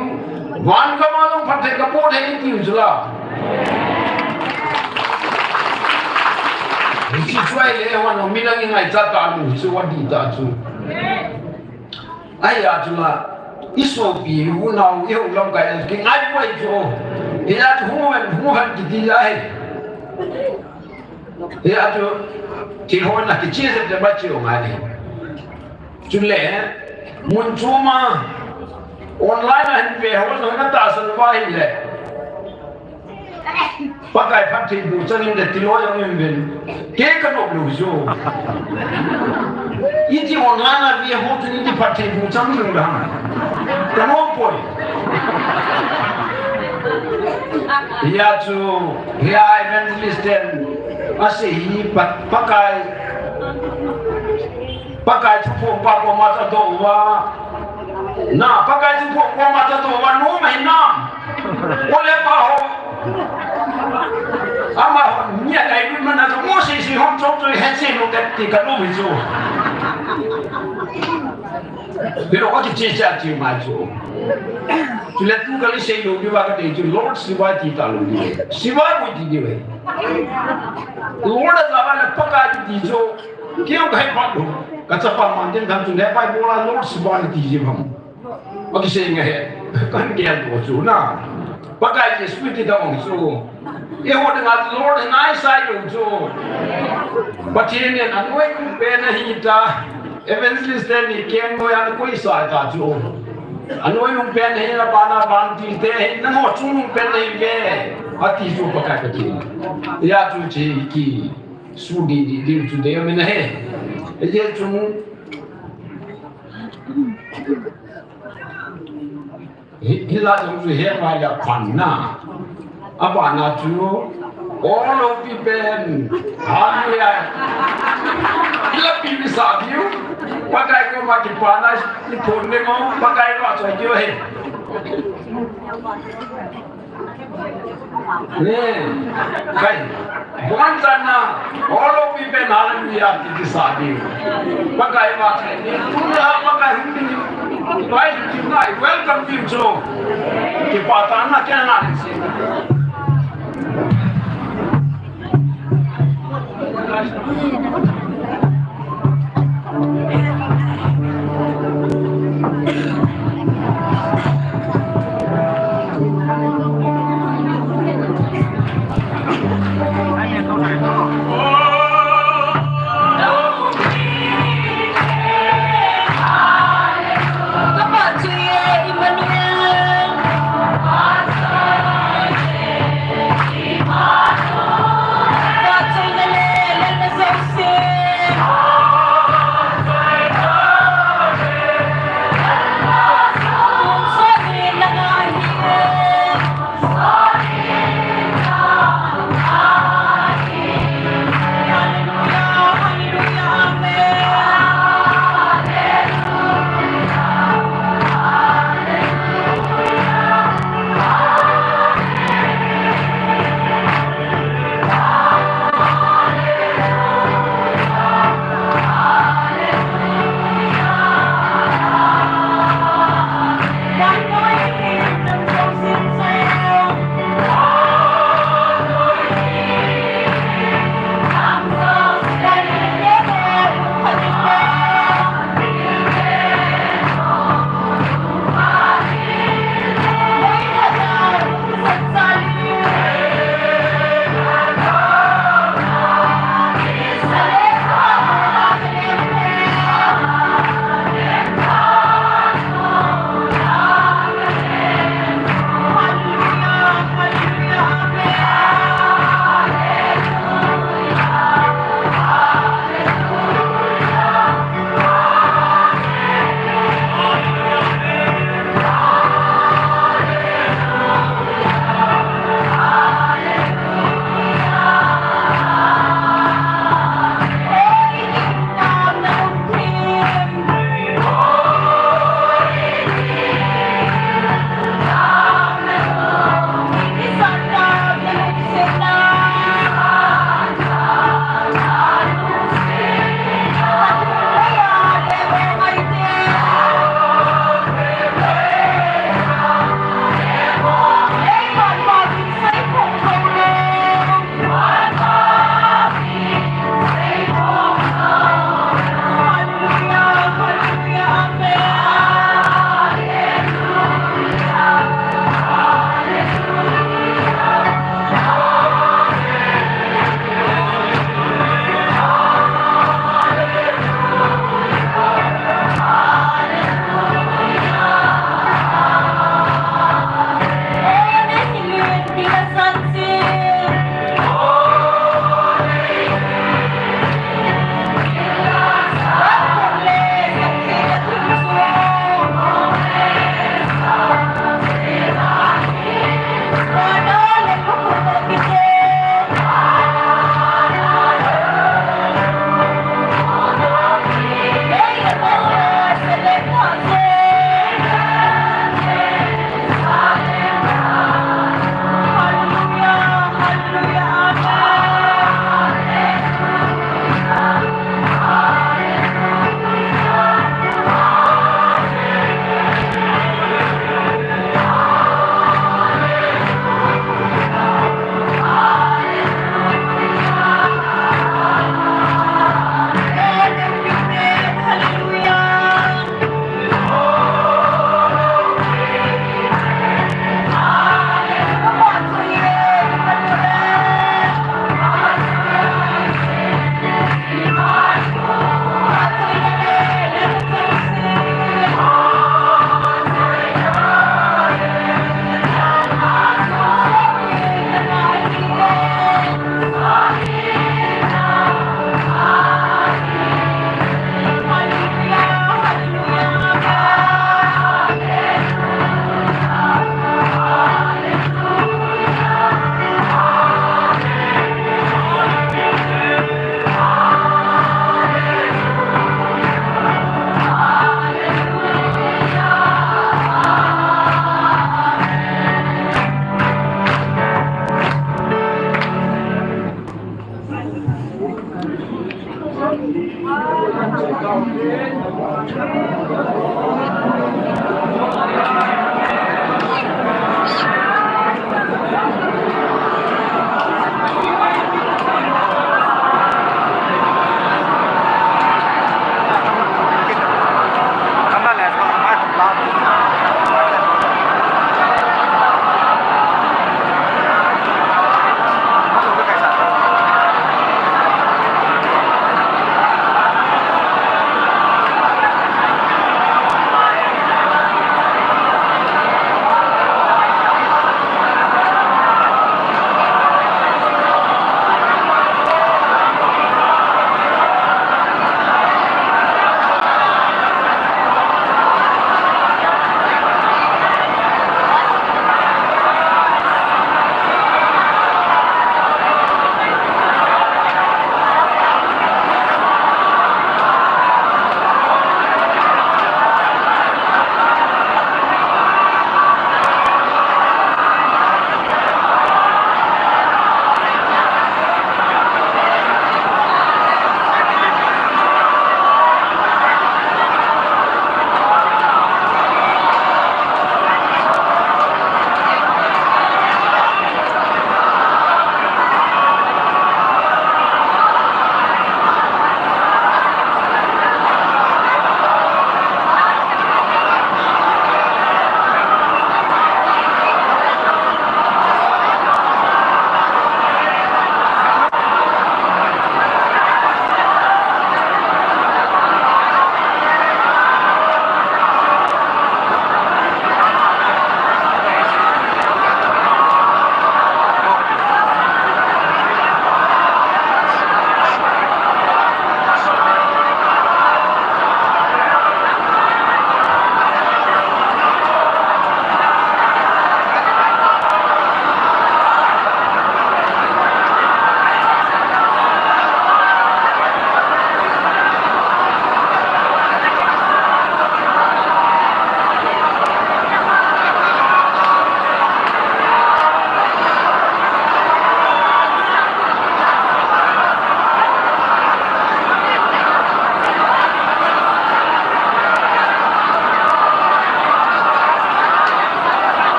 van gam a jong phatthei kaboh ding iti u chu la. Hichu chu ahile, hon, mi lang ingaichat tah lou, hichu adih tah chu. Ahia chu la, isopi, unau, ihou lamkai, kingai poi chu. Hia chu hung ven, hung ven kiti ahi. Hia chu, thil hoina kiche jep jep a che u ngai ni. Chule, mun chom a, online a hin ve ho jong na tahsan uva ahile, Pakai phattheiboh chang in le tilou jong in ven. Kei kanop lou chu. Iti online a ve ho chun iti phattheiboh chang jong dang. Kanop poi. Hia chu, hia evangelist ten asei hi Pa-, Pakai, Pakai thuphongpa koma chu adoh uva. Na, Pakai thuphongpa koma chu adoh uva, nom ahi nam. O le pa ho. Amaho, mi alai lut man a chu, mo sisi hon chom chu, het se lo kat ti kanop hi chu. Hilou a kiche cha chi mai chu. Chule tu kali sei lou diu va kati chu Lord Shiva ti talou diu. Shiva bou ti diu ahi. Lord a jao le Pakai ti chu. Kei jong kahe phat lou. Kachapa man ten dam chu le Bible a Lord Shiva ti ji bang. Akisei nge he. Kan gel lou chu na. Pakai Jesu ti dong chu. Eiho dinga Lord hi naisai lou chu. Pathen in anointing pen ahi ta. Evangelist te ni keng noiya ana koisai ta chu. Anointing pen hi na bana ban ti te hi na mo chung pen hi ve. Ati chu Pakai Pathen. Hia chu che ki. Su di di di chu de me na he. Eje chu. Hi, hi la jong chu he mai la phan na. Abana chu, all of the pen. Hallelujah. Hi la pi mi sa diu. Pakai koma kipana, ni phone ne mo, Pakai va choi diu he. Ne, kai, bukan sana, all of you pen hallelujah, ti kisa di. Pakai va kai ni, tuna Pakai hum ni, pai, tuna, welcome you to. Kipatana kena.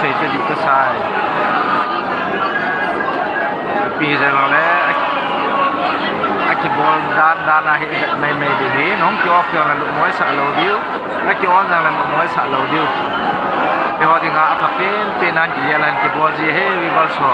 Te di ka sai. Pi je lo le. A kibol dan dan a hi mai mai di hi. Nong ki off jong le lu moi sa lo diu. A ki on jong le lu moi sa lo diu. Eiho dinga a pha pen pen nan ki ya lan kibol ji he viewers ho.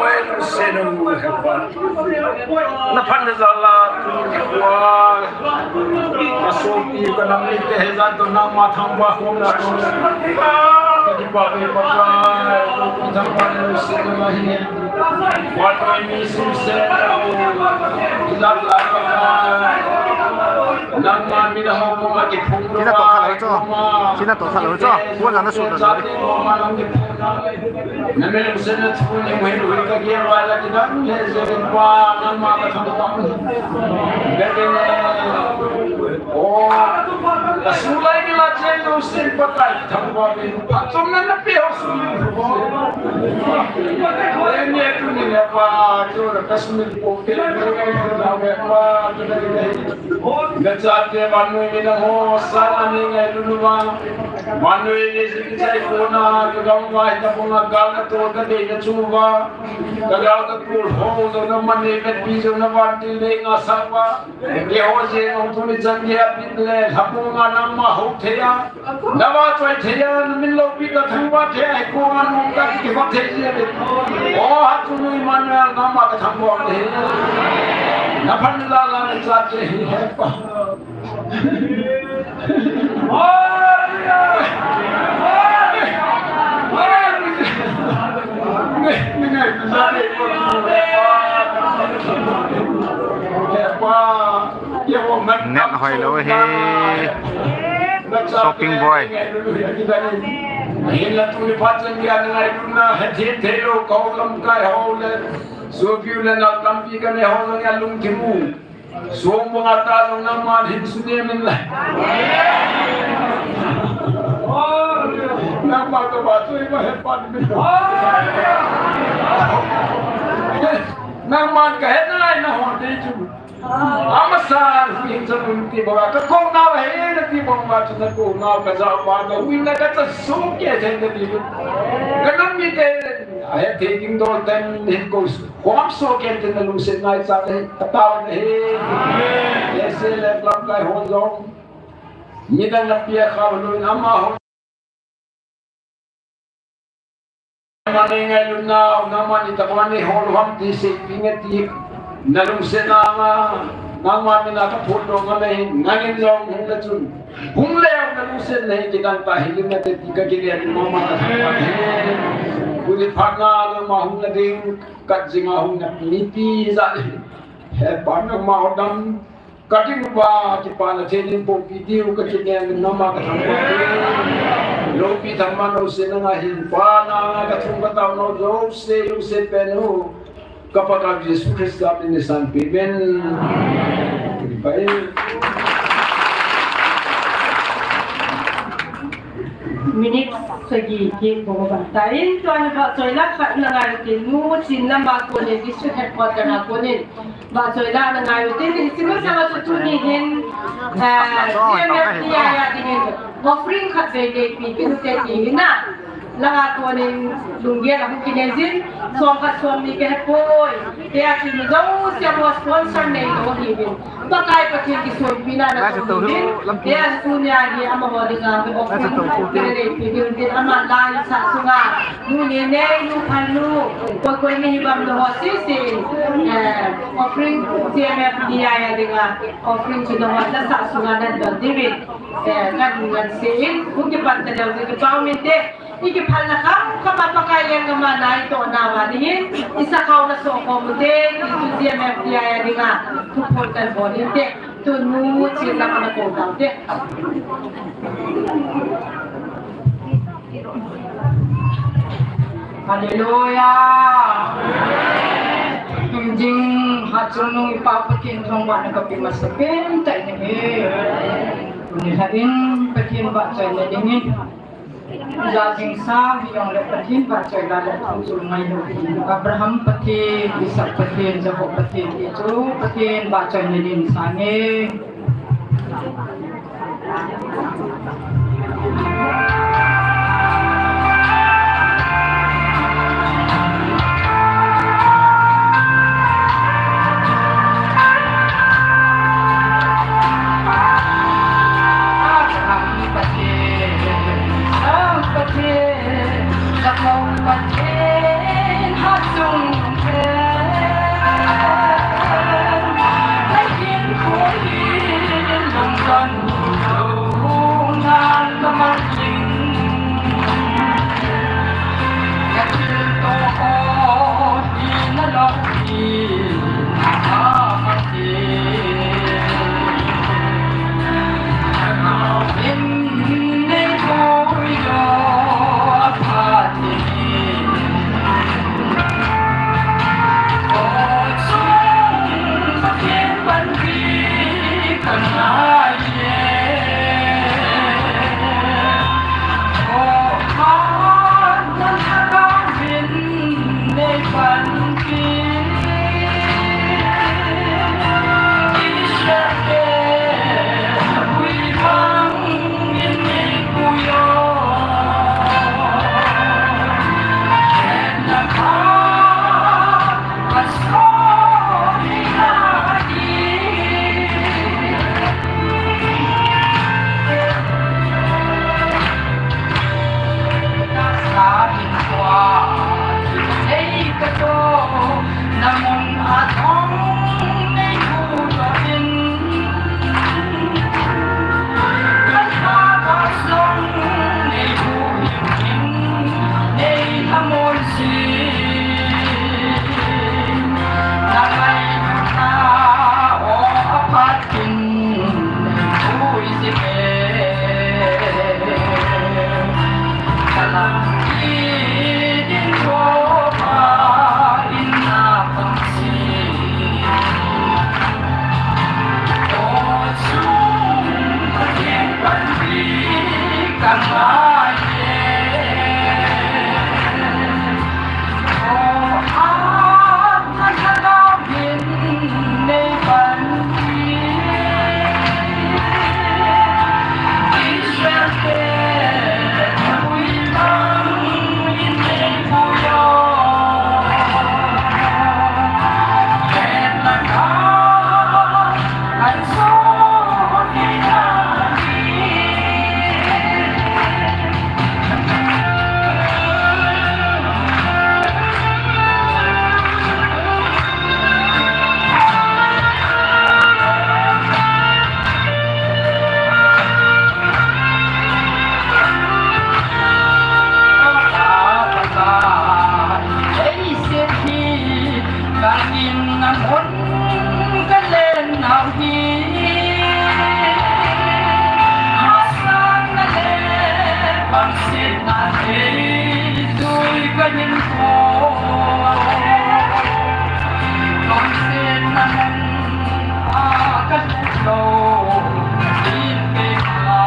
Oi, senu hepa. Na phan na jala tu wa. Ka sopi ka nam ni te he jan to nangma thangvah khom na to. Ka kipa ve Pakai, ka thangvah na senu ma hi. Wa to mi sim se na u. Ila la Pakai. Nangma mi na ho ko ma ki phung. Sina to kha lo cho. Sina to kha lo cho. Ko na na su na. Na me se na thu ni mo hi ka ki wa la ki na le se pa nangma ka thangvah. Be be ne. O, ka sulai ni la chen lo sin Pakai thangvah min. Pachom na na pe ho su. Ene tu ni ne pa, tu na ka su min po ke, na me pa, tu na ni. Ka chate vannoi mi na ho, sa ni ngai lu lu va. Vannoi ni si ki chai ko na, ka gam va, ta ko na, ga na to, ka de na chu va. Ka ga ka tu ho, zo na man ni, ka pi zo na van ti le nga sa va. Keiho jeng ong tuni chan gei a bit le, lhapunga nangma hou thei a, na va choi thei a, na min loupi ka thangvah thei a, hi kong a nung ka kivah thei jeng le. O, ha tu nui man na nangma ka thangvah thei. Na phan la la na cha te hi he pa. Net hoi lou hi. Shopping boy. Hin la tu ni phat chan gei a ngai lutna, he thei thei lou ka ho lamkai ho le. Sopi u le nao tampi ka nei ho jong a lungthim u. Song banga ta jong nangman hin suni min la. Nangma ka ba chu i ba he pan min. Nangman ka he nai na ho dei chu. Amasa hin chan un ti ba ka ko na he na ti ba ma chu na ko na ka ja ba na wi na ka cha so ke the na ti. Ka nam mi te a he thei ding dol ten hin ko. Khom so ken tin na lungset ngai cha te, ka tao te hi. Amen. Ese le lamkai ho jong. Midang na pia kha lo in amaho. Mani ngai lutna, na mani ta mani ho lo ham ti se pi nge ti. Na lungset na nga, nangma mina ka phut lo nga le, nangin jong hung le chun. Hung leu na lungset na hi kidang ta hi lim na te ti ka kile ni mama ka thang pa hi. Hung kipatna nangma hung na ding, kat jinga hung na mipi jat hi. He Pa nangma hung dam, ka ding uva kipana thei ding pohpi diu ka kinem in nangma ka thangvah in. Loupi thangvah nau se nanga hin Pa nanga ka thum ka tao nau jouse, lungset pen u. Ka Pakai Jesu Christa min in sanpeh uvin. Amen. Minute sagi kit bou ban tan, tua hi vahchoi la khat na ngai u tin, Nu Chinlam a konin, District Headquarter a konin vahchoi la na ngai u tin, hiche masanga chu tuni hin, eh, G M F D I a dingin offering khat vei neipi kit u hite ti hin na. Langa konin lunggel a hung kinei jin, som khat som ni kahe poi. Tia chu mi jouse a sponsor neilou ahiuvin, Pakai Pathen kisonpina na tong uvin. Tia chu tunia hi amaho dinga mi offering khat vei neipi kit u hite, ama la insah sunga Nu Nenei, Nu Phalnu, koi koi nahi bang nangho sese in, eh, offering G M F D I a dinga offering chu nangho la insah sunga nadon diuvin, eh, ngan ngan sei in, hung kipan taleu jeh in kipa um inte. I kiphalna kham kham a Pakai lenggam a na itohna uva dingin, i sakhao na sohkhom ute, ti chu G M F D I a dinga thuphon kan bol inte. Tun Nu Chinlam ana kou taute. Hallelujah. Himjing Hatchungnung i Pa Pathen thangvahna kape masapen tah in ahi. Tuni lhah in Pathen vahchoina dingin, ijat jing sang hijongle Pathen vahchoi la le thu chu ngailou. Abraham Pathen, Isaac Pathen, Jacob Pathen ti chu Pathen vahchoina din sange. Namun kalen nau hi, hasang na le, pangsit na thei, zui ka nin ko. Pangsit na mun, a ka nin ko, in pe ma.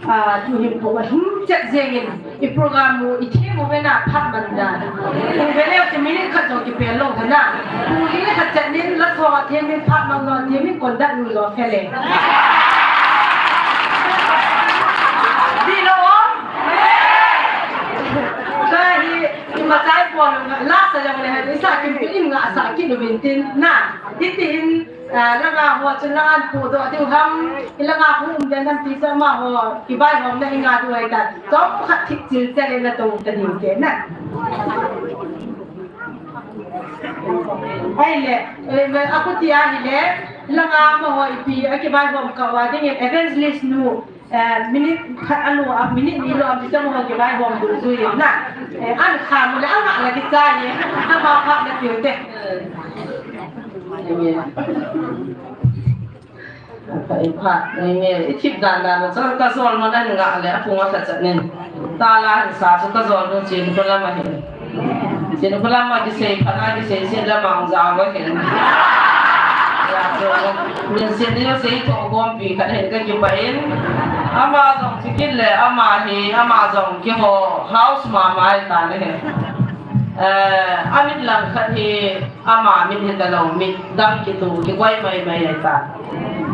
Ah, tuhin pu ahung chat jengin, i program u i them u vena phat man da. Pu vele u te minute khat jong kipel lou vena. Pu hi le khat chat nin la so a them in phat man lo, them in kon dat nu lo phele. Di lo o? Ka hi, i ma chai po lo la sa jong le ha, i sa kim pi in nga sa kim u vin tin na. Hitin, ah, langa ho chun langa an pu do diu ham, i langa pu um den ham ti sa ma ho, kibai hom na i nga diu ai ta. Chom khat thik chil chel na tong ta diu te na. Ai le, eh, me aku ti a hi le, langa ma ho ipi, a kibai hom ka wa ding evangelist nu, Eh, minute khat a lo, a minute ni lo, a mi chang ho kibai hom du zui na. Eh, an kha mu le, an la kichai ye. Ama pha na tiu te. Amen. Ka i pha, amen. I thip dan dan, so ka zol mo dan nga le, a phung a kha chat nen. Ta la sa, so ka zol no chin ko la ma hin. Chin ko la ma kisei, pha na kisei, sin la ma ang za wa hin. Ya, so, min sin ni sei to gom pi ka hin ka kibai in. Ama jong Chikit le ama hi, ama jong kiho house mama ahi tan ahi. Eh, amit langkhat hi ama mit hi talou, mit dang kitu, kikoi maimai ahi tan.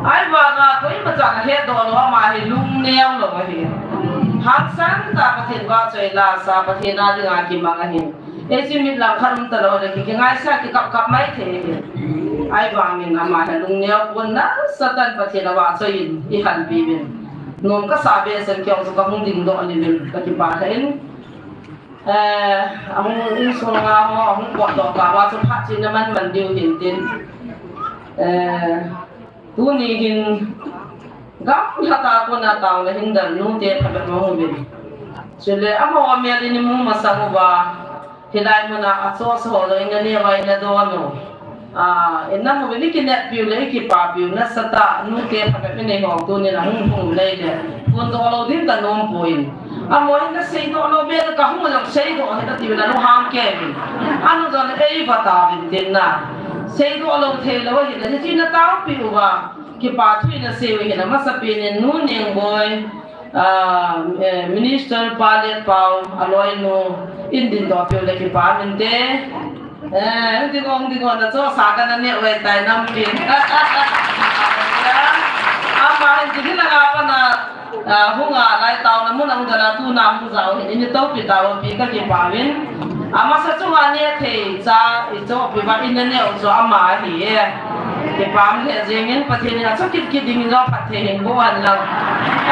Ahivanga koima chan ahetdoh lou, ama hi lungneo lou ahi. Hangsan tah Pathen vahchoi la sa, Pathen a dinga kimang ahi. Hiche mit langkhat um talou le, ki, kingaisah, kikapkap mai thei. Ahivangin ama hi lungneo pon nasatah in Pathen avahchoi in eihin pe uvin. Nom kasah behseh in kei jong chu kahung dingdoh lheh uvin, kakipah lheh in. Eh, ahung insung a ho, ahung potdoh kah uva chu phat chin naman man diu hin tin. Eh, tuni hin gamlhat a kona taona hin dal nute phabep ma hung uvin. Chule amaho mel in imu masang uva, hilai muna achosa ho jong ina neo uva ina don u. Ah, ina mu uvin ikineppiu le ikipapiu nasatah nute phabep inei ho tunin ahung hung lei le. Phondoh lou ding kanom poi. Amaho in kaseidoh lou beh le kahung jong seidoh hih in ati uvin alunghang kei uvin. Anu jong eiva tauvin tin na. Seidoh lou thei lou ahi le, hiche ina taopi uva. Kipa thu ina sei u ahi na masapen in Nu Nengboi, ah, eh, Minister pa Letpao, aloinu, in dindoh piu le kipa um inte. Eh, ding ong, ding ong, nachosa kana neh uve tai nampi. Ama hin ti hin aga pana, ah, hung a lai taona mun a hung dala tuna hung jao hin, ini topi taopi kakipah uvin. Amasa chunga neh thei cha ichohpi uva ina neh u chu ama ahi e. Kipah lheh jeng in Pathen in achoh kit kit ding in jong phatthei hin boh hen lang.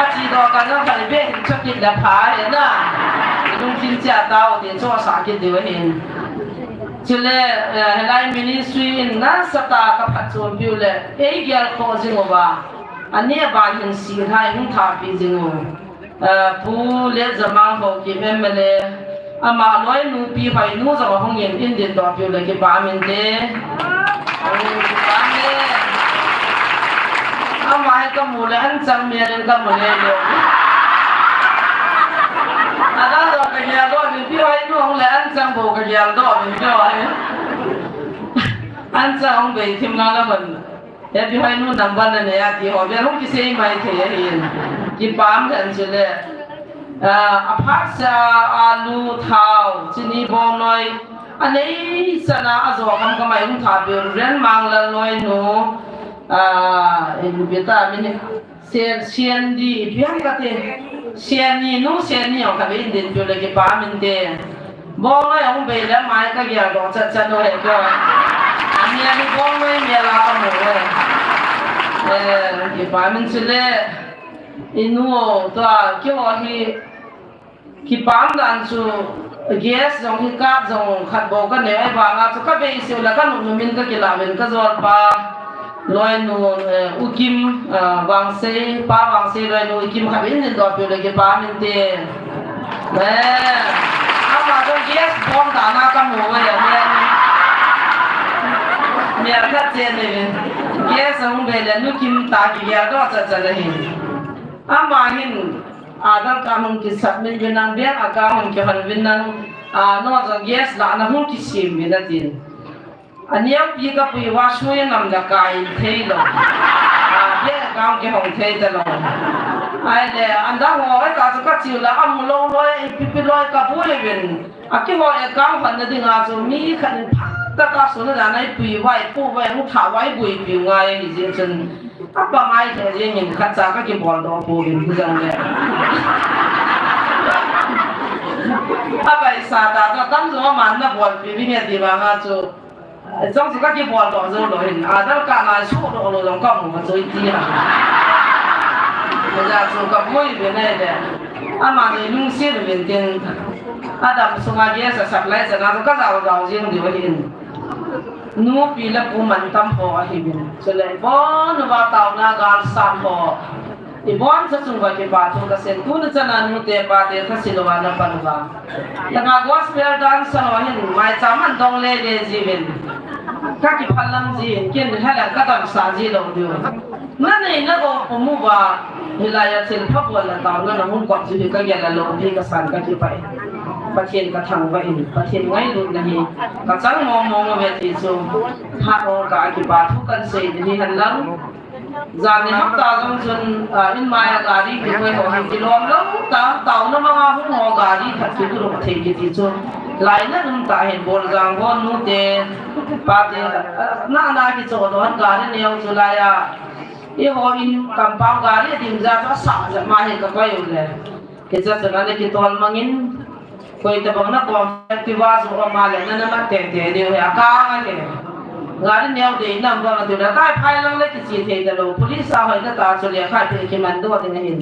Achedoh kah jong khat ibe hin choh kit le pha ahi na. Lungthim cheh a tao tin chohsah kit diu ahin. Chule, eh, hilai ministry in nasatah a kaphatchompiu le, eigelkhoh jing uva, aneh ban hin sih lhai hung thahpeh jing u. Eh, Pu Letjamang Haokip M L A, ama loinu Pi Hoinu jong ahung in, in dindoh piu le kipa um inte. Kipa um e. Ama hi kamu le anchang mel in kamu le le. Adang jong kageldoh uvin, Pi Hoinu hung le anchang bou kageldoh uvin, Pi Hoi. Anchang hung bei thim na la man. He Pi Hoinu number nanei a ti ho beh hung kisei mai thei ahin. Kipa um lheh in chule. Ah, aphatseh a alu, thao, chini, bongnoi, anei chan a ajo kham kham a hung thahpeh u Reverend Manglal loinu, ah, in beta min Sen, Sen di, ipi ham kati. Sen ni, Nu Sen ni, ong kave in dinpiu le kipa um inte. Bongnoi ahung bei le mai kageldoh chat chat u ahi ko. Ami, ami bongnoi mel a kamu e. Eh, kipa um in chule. Inu, tua, keiho hi. Kipa um dan chu gas jong hi cup jong khat bou kanei, ahivanga chu kabei seh u le kanung nung in kakilah uvin kajolpa loinu, eh, U Kim, eh, Vangsei, Pa Vangsei loinu U Kim khat in dindoh piu le kipa um inte. Eh, ama jong gas bom dan a kamu uve, amen. Mel khat chen in. Gas ahung bei le Nu Kim ta kigeldoh chat chat ahi. Ama hin Aadhaar card hung kisubmit uvin lang, bank account hung kihon uvin lang, ah, nangho jong gas lahna hung kisem uvin atin. Aneopi kapui uva sui ngam le kai thei lou. Ah, bank account kihong thei talou. Ahile, adang ho, hita chu kache u le amu lou loi, ipi pi loi kaboi uvin. Akihou account honna dinga chu mi khat in phatah a suna dan a ipui uva, ipoh uva, hung thah uva, iboipi u ngai ahi jeh chun. Apa ngai thei jeng in khatcha kakiboldoh pouvin hijongle. Abaisa tah chu atam jo aman nabolpi uvin ati vanga chu. Jong chu kakiboldoh jou lou hin. Aadhaar card na suhdoh lou jong kamu ma chu iti a. Hijeh chun kaboi uvin ahile. Ama chu ilungset uvin tin. Adam sunga gas asupply chan a chu kajao jao jeng diu ahin. Nupi le pu mantam ho ahiuvin. Chule ibon uva taona galsat ho. Iboncha chung uva kipa thu kasei. Tuni chan a nute pate thase louva napan uva. Langa gospel dancer ho hin maicham ahin dong lele jiuvin. Kakiphal lang jin, ken hela kadamsah ji lou diu. Nanei nagou pum uva, hilai a thilpha bol le taona nahung kop ji hi kagel a loupi kasan kakipah e. Pathen kathangvah in, Pathen ngailutna hi kachang mong mong uve ti chu, phat ho kah a kipa thu kahin sei ding hihen lang. Jan ni hapta jong chun, ah, in mai a gari kikoi ho hi kilom lou ta, taona manga hung ho gari khat kikoi lou thei kiti chu. Lainat um tah hin Boljang ho nute, pate, ah, nana kichoh lou han gari neo chu lai a. Eiho in compound gari ading jeh a chu asah jep ma hi kakoi u le. Hiche chun ana kitol mangin, koi tabang nakom Activa jong um a le nana man tete diu hi akang ahi. Gari neo dei nam vang ati le, kai phai lang le kiche thei talou. Police a hoina tah chu lekha pe kiman doh ding ahin.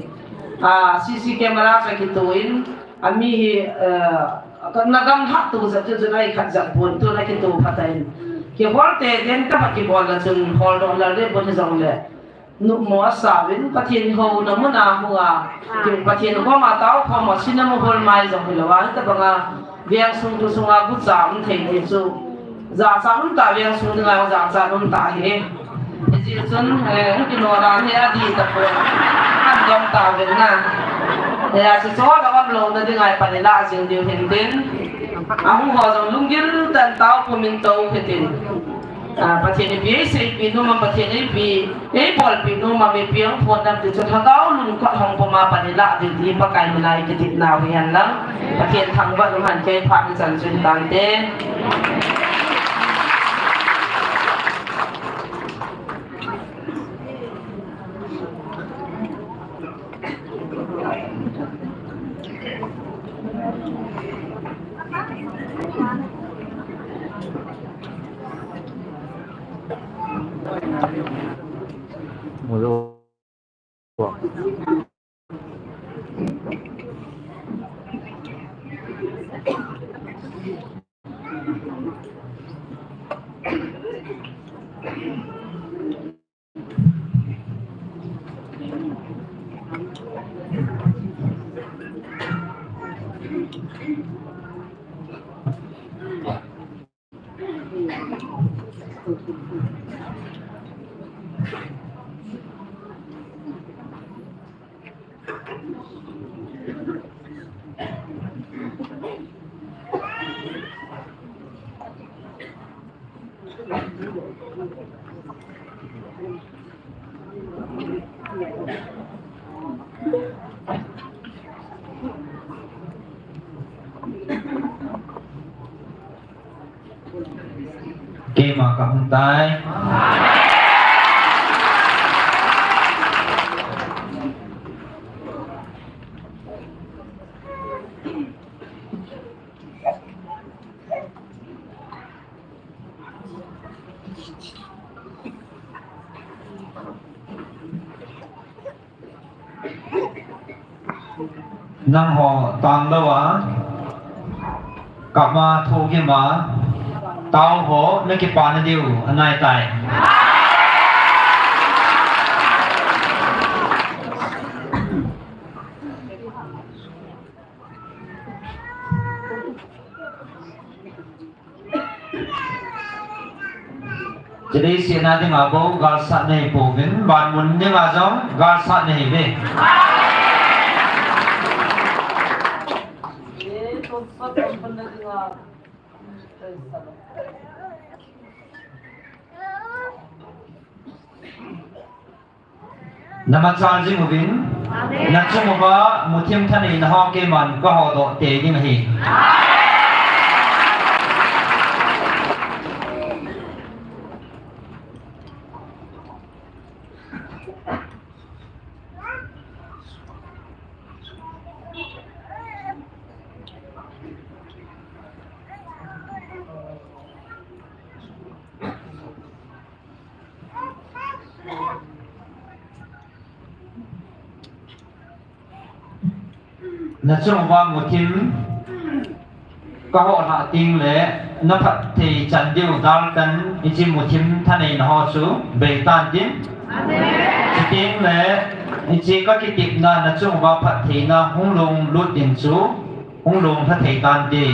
Ah, C C camera chu kitoh in, ami hi, eh, Kana gamlhat tu jep chu, chu nai khat jep pon, tu na kitu phat in. Kihol tei tei in ka phat kibol a chun, holdoh lal ding pon hijongle, numo asa uvin, Pathen houna mun a hung a, Pathen koma tao khom a, sina mu hol mai jong hilou a, hitabang a veng sung tu sung a gucha um thei ti chu, jachat um tah, veng sung ding a jachat um tah ahi. Hijeh chun, eh, hung kinoh dan hi adih tapon, an dom tauvin na. Eh, achu chu la um louna ding a pan ilah jing diu hin tin, ahung ho jong lunggil tah in tao pum in tou kit in. Ah, Pathen ipi eiseipeh nom a, Pathen ipi eibolpeh nom a, mipi ahung phot nam ti chu lhagao lungkhat hung pum a pan ilah ding ti Pakai mina ikitepna u hihen lang, Pathen thangvah u hen. Kei phat ichan chu hitante. Keima kahung tai. Nangho tanglou a, kama thogim a, tao ho nakipana diu anai tai. Chule sena dinga bou galsat nahi pouvin, vanmun dinga jong galsat nahi uve. Namachal jing uvin, nachung uva muthim thaneina ho keiman kahodoh tei ding ahi. Nachung uva muthim kahoh lhah teng le, naphatthei chan diu daltan hiche muthim thaneina ho chu bei tan tin. Chuteng le, hiche kakitepna nachung uva phattheina hung lunglut ding chu hung lunglha thei tante.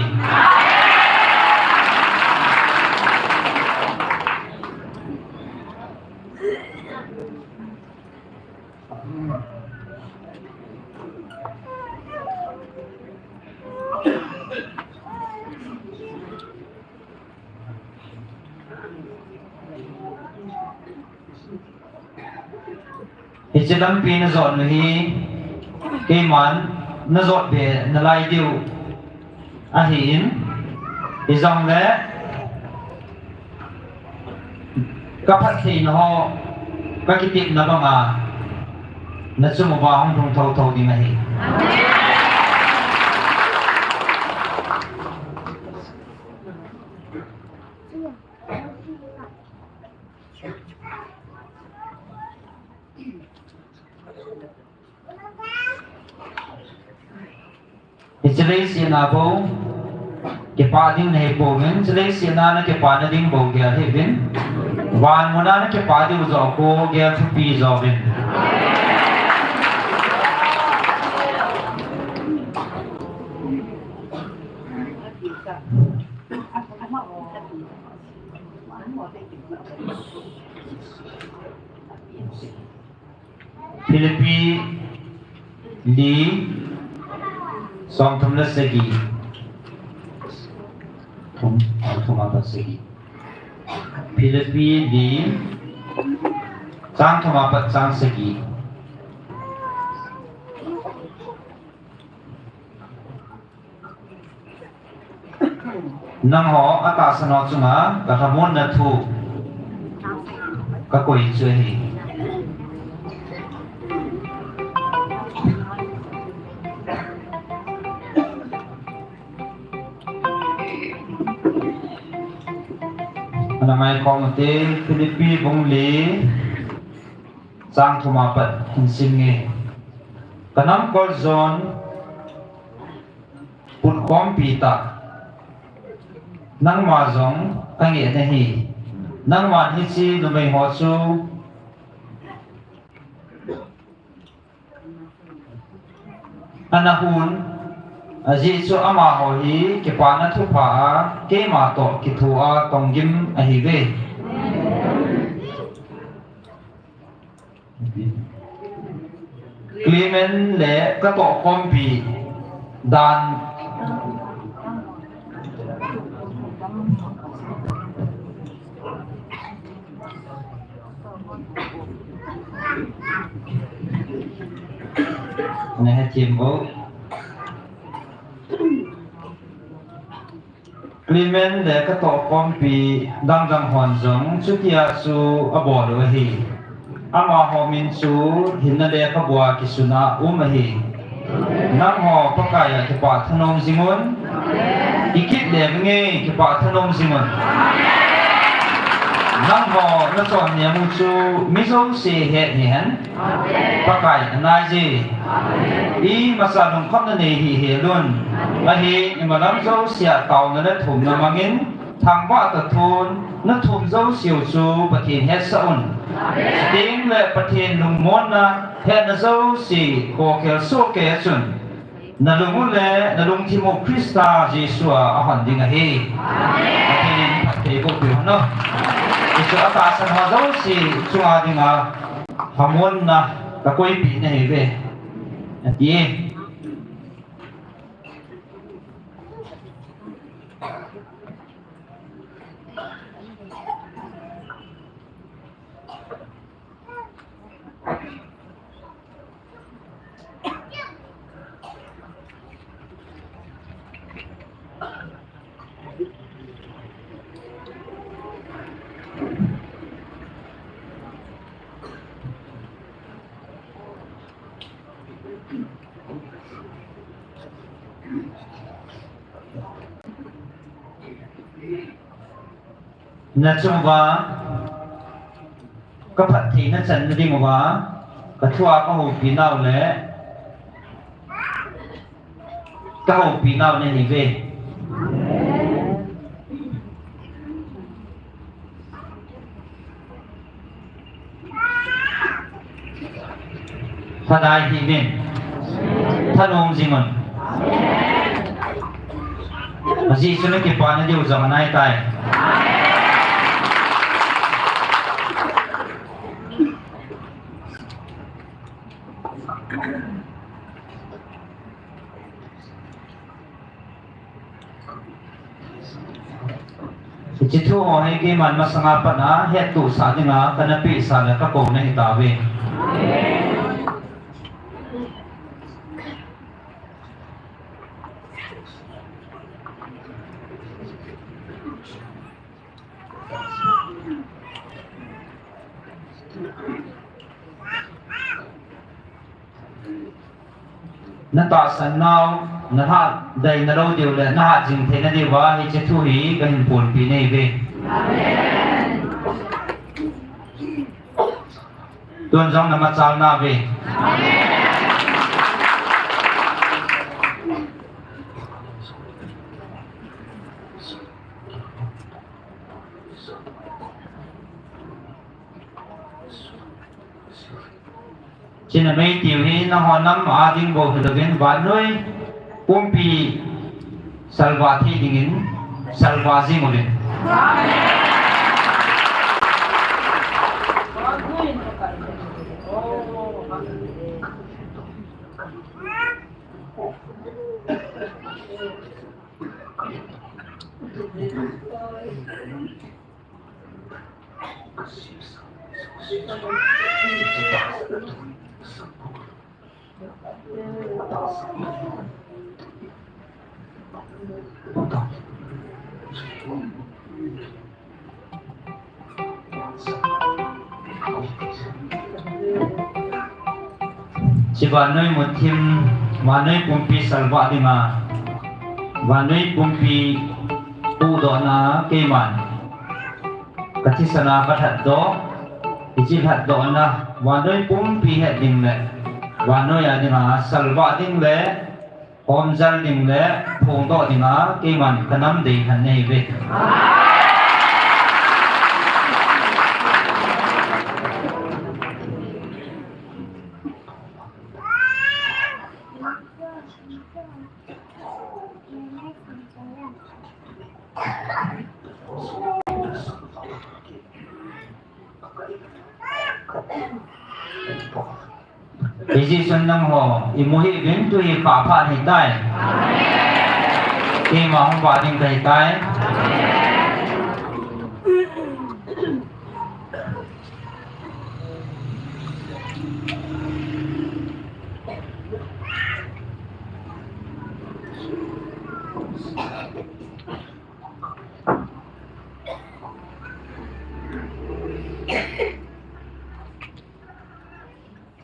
Hiche lampi najot u hi, keiman najot be nalai diu ahin, hijongle kaphattheina ho, kakitepna banga nachung uva hung lhung thotho ding ahi. Hiche leiset a bou Kipah ding nahi pouvin, chuleh leiset a na kipah na ding bou gel hih uvin. Van mun a na kipah diu joh khu gel thupi jouvin. Philippi li, somthum le sagi. Thum, thum apat sagi. Philippi li, chang thum apat chang sagi. Nangho atahsan ho chunga kalhamonna thu kakoi chu ahi. Ana mai khom ute, Philippi bung li, chang thum apat hin sim nge. Kanam kol jon putkhompi tah nangma jong kangeh nahi. Nangman hiche numei ho chu ana hon, ajeh chu amaho hi kipana thupha a keima toh kithoa tonggim ahiuve. Clement le katohkhompi dan. Nahethem bou. Clement le katohkhompi dangdang hon jong chutia chu abol u ahi. Amaho min chu hinna lekhabua kisuna um ahi. Nangho Pakai a kipah thanom jingun. Ikit le nge kipah thanom jingun. Nangho nachon nemu chu mi jouse het hihen. Pakai anai je. Imacha lungkhamna nei hihelun. Ahin imalam jousea taona le thumna mangin thangvah tah thon nathum jouseu chu Pathen hetsah un. Chuteng le Pathen lungmonna hetna jouse khokhel sohkei a chun nalung u le nalungthim u Christa Jesu a ahon ding ahi. Pathen in phatthei boh peh hen. Jesu atahsan ho jouse chunga dinga lhamonna kakoipeh nahiuve, ati. Nachung uva kaphattheina channa ding uva kathua kahoupi nau le kahoupi nau nahiuve. Phadai hih uvin. Thanom jingun. Ajeh chu nakipana diu jong anaitai. Hiche thu ho hi keiman masanga pat a hettohsah dinga kana pehsa le kakou nahitauve. Natahsan nau, nahat dai nalou diu le nahat jing theina diuva hiche thu hi kahin ponpi nahiuve. Tun jong namachal nauve. China mei tiu hi nangho nam a ding bou hilouvin vannoi pumpi salvah thei dingin salvah jing uvin. Hiche vannoi muthim, vannoi pumpi salvah dinga, vannoi pumpi pudohna keiman kathisan a kalhatdoh, hiche lhatdohna vannoi pumpi het ding le vannoi a dinga salvah ding le omjal ding le phongdoh dinga keiman kanam dei lhon ahiuve. Hijeh chun nangho imu hih uvin, tu hi pha pha nahitai. Keima hung vah ding kahitai.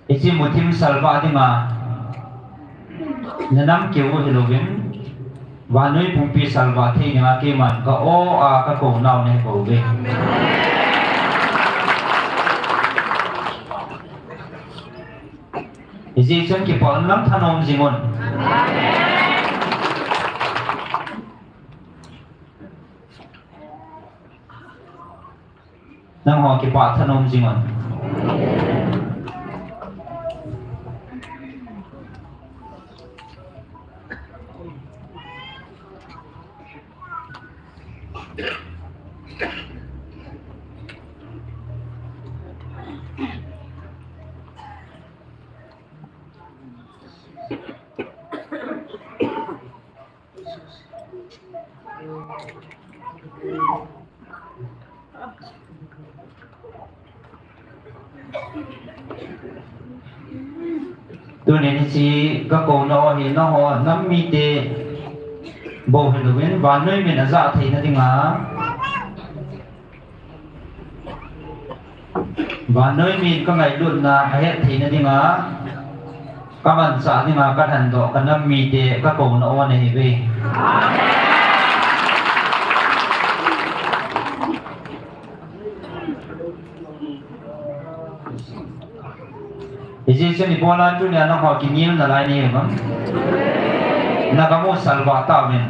Hiche muthim salvah dinga nanam keu hilouvin, vannoi pumpi salvah thei dinga keiman ka-o a kakou nau nahibouve. Hijeh chun kipah un lang thanom jing un. Nangho kipah thanom jing un. Tunin hiche kakouna u hi nangho nam mite bou hilouvin, vannoi min ajah theina dinga, vannoi min kangailutna ahet theina dinga, kamanchah dinga kalhendoh kanam mite kakouna u ahiuve. Hijeh chun ibola tunia nangho kinel nalai nahiuvem? Nagam u salvah tauvin.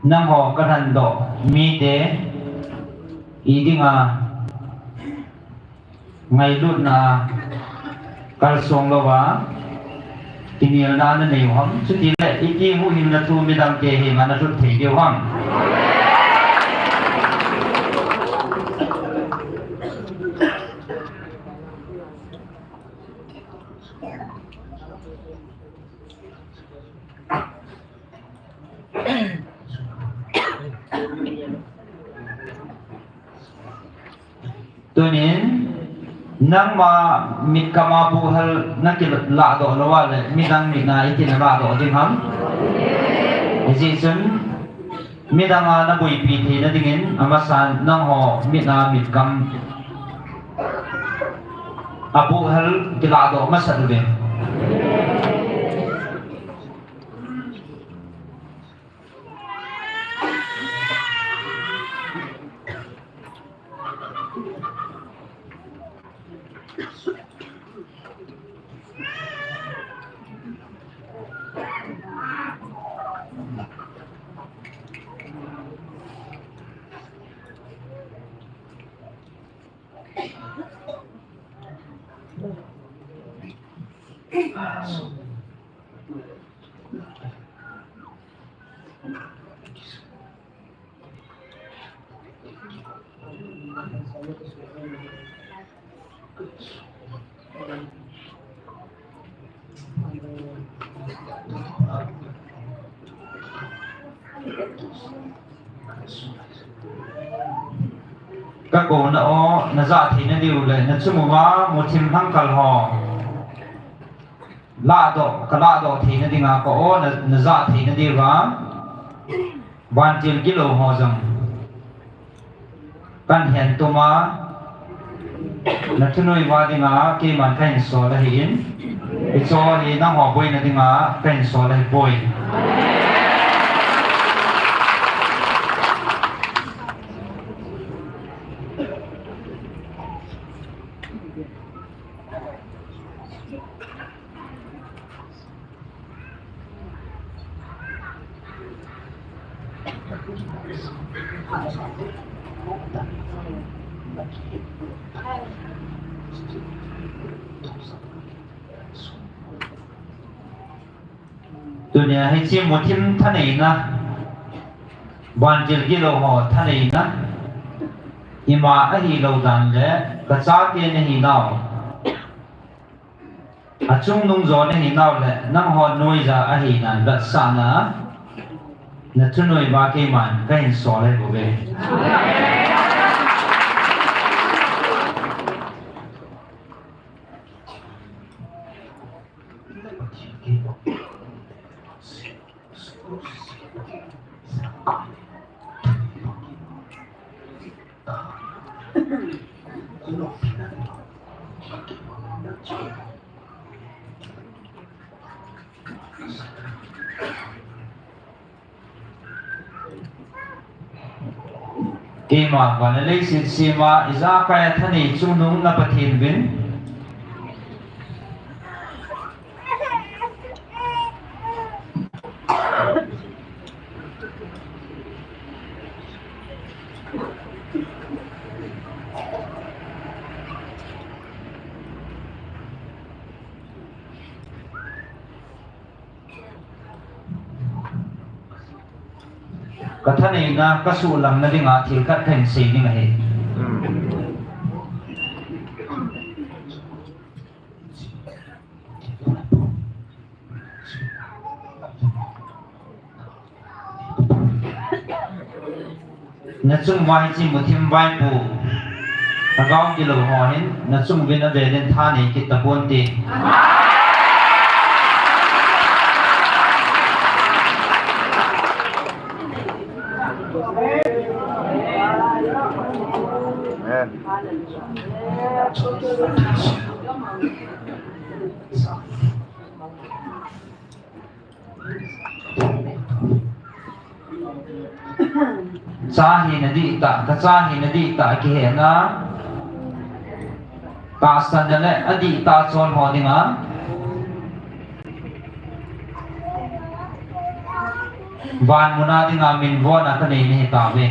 Nangho kalhendoh mite, idinga ngailutna kalsong louva kinelna nanei u ham? Chutile iti huhhingna thu midangte henga nalhut thei diu ham? Tunin, nangma mitkam a buhhel nakilah doh louva le, midang mit a iti nalah doh ding ham? Hijeh chun, midang a naboipi theina dingin, amasan nangho mit a mitkam a buhhel kilah doh masat uvin. Ka kouna o, na ja theina diu le, na chung uva muthim lhangkal ho. Lahdoh, ka lahdoh theina dinga ka o, na, na ja theina diuva. Vantil gilou ho jong. Kan hen tuma, na thunoi uva dinga, keiman ka hin sol ahi in. Hicho hi nangho boina dinga, ka hin sol ahi poi. Tunia hiche muthim thaneina, vantil gilou ho thaneina, ima ahilou dan le, ka chate nahinau. Achungnung jo nahinau le, nangho nuija ahi nan vetsahna, na thunoi uva keiman ka hin sol ahi bouve. Keima vana leiset sema, ijakai a thanei chungnung na Pathen uvin. Ka thaneina, ka suhlangna dinga thil khat ka hin sei ding ahi. Na chung uva hiche muthim vaipo, lhagao gilou ho hin, na chung uvin avel in thanei kit tapon te. Amen. Cha hina dihtah, ka cha hina dihtah kihe na. Tahsan na le adihtah chon ho dinga. Van muna dinga min vona ka nei nahi tauve.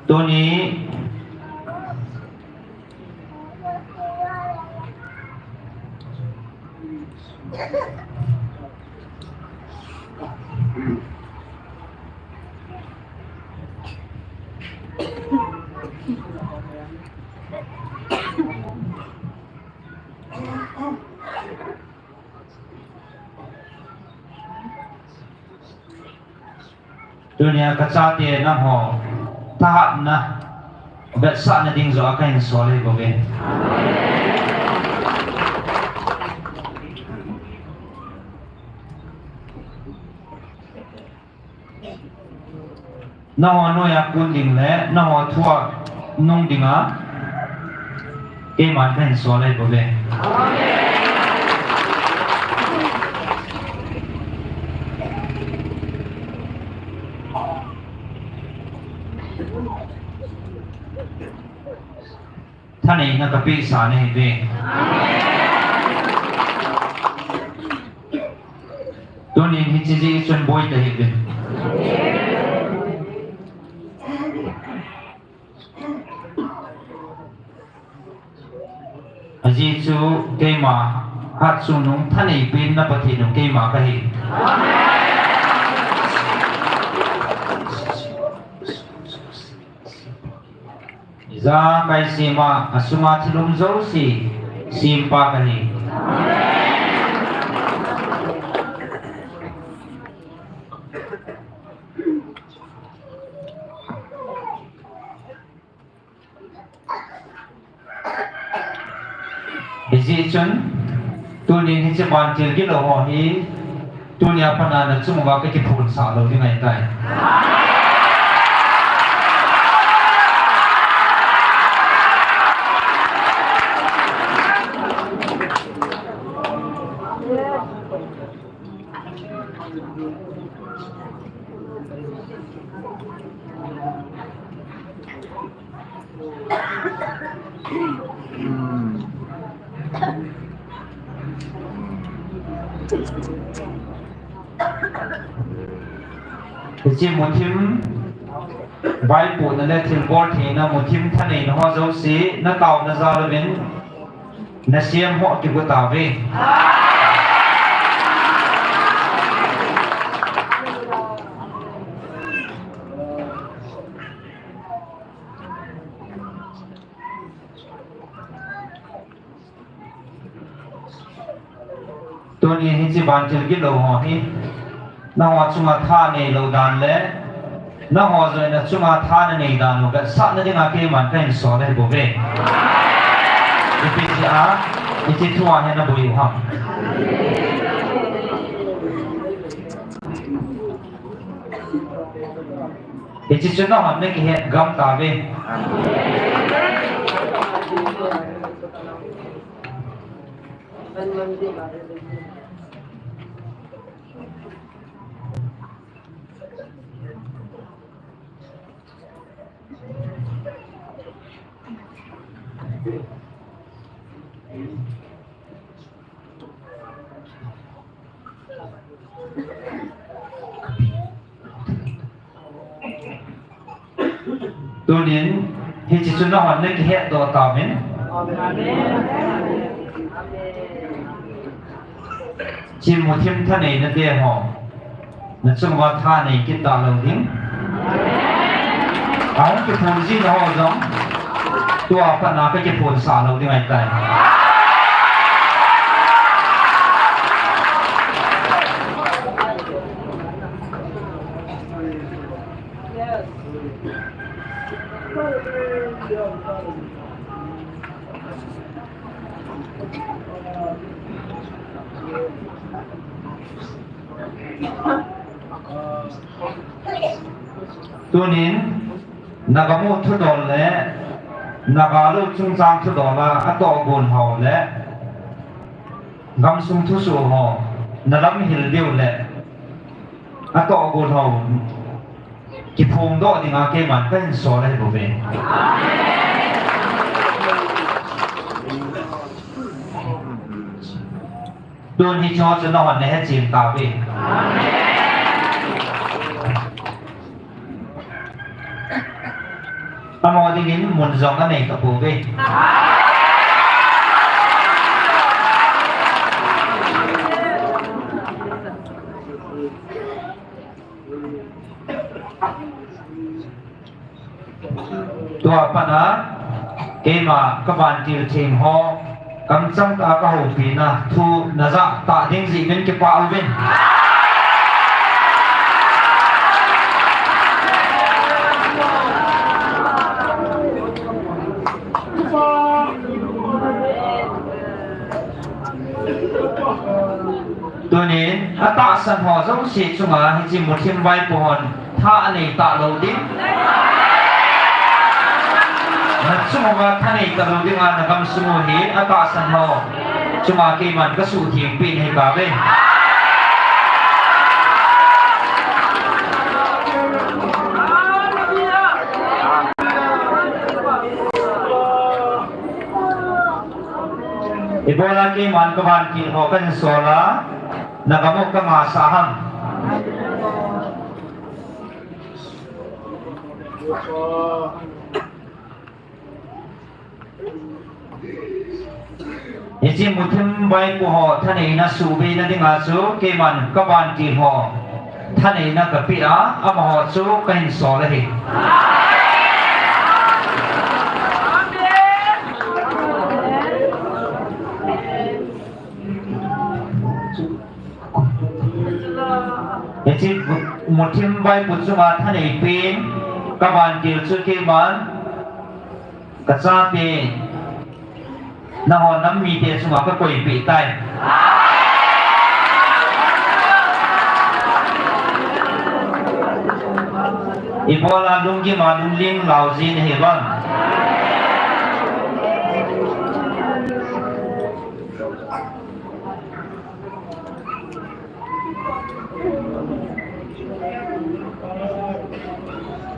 Tuni Tunia ka chate nangho thahatna vetsahna ding joh a ka hin sol ahi bouve. Nangho noiya kun ding le nangho thua nung dinga Keiman kahin sol ahi bouve. Thaneina kapehsa nahiuve. Tunin hiche jeh chun boi tahih uvin. Ajeh chu keima hatchungnung thaneipen na Pathen u keima kahi. Ijakai sema, asunga thil um jouse sempa kahi. Hijeh chun, tunin hiche vantil gilou ho hi, tunia pat a nachung uva kakiphonsah lou ding ahitai. Hiche muthim vaipohna le thilbol theina, muthim thaneina ho jouse, nataona jal uvin, nasem ho kigo tauve. Tuni hiche vantil gilou ho hi, nangho chunga tha neilou dan le, nangho joh in achunga tha nanei dan u vetsahna dinga keiman kahin sol ahi bouve. Ipi jeh a, hiche thu a hi naboi u ham? Hiche chu nahon nakihet gam tauve. Tunin, hiche chu nahon nakihetdoh tauvin. Hiche muthim thaneina te ho, nachung uva tha nei kit talou ding. Ahung kiphon jing ho jong, tua pat a kakiphonsah lou ding ahitai. Tunin, nagamu thudol le, nagalou chungchang thudol a, atohgon ho le, gamsung thusoh ho, nalamhil diu le, atohgon ho, kiphongdoh dinga keiman kahin sol ahi bouve. Tun hicheho chu nahon nahetchen tauve. Amaho dingin mun jong anei tapouve. Tua pat a, keima kavantil theng ho, kamchang tah a kahoupina thu najah tah ding jeh uvin kipah uvin. Tunin, atahsan ho jouse chunga hiche muthim vaipo hon tha anei talou ding. Nachung uva thanei talou dinga nagam sung u hi atahsan ho chunga keiman kasuhtheng peh nahi tauve. Ibola keiman kavantil ho kahin sol a, nagam u kangah sah ham? Hiche muthim vaipo ho thaneina suhbei nadinga chu keiman kavantil ho thaneina kapeh a, amaho chu kahin sol ahi. Hiche muthim vaipo chunga thanei pen kavantil chu keiman kachate, nangho nam mite chunga kakoipeh tai. Ibola lunggim a lungling lau jin ahi vang.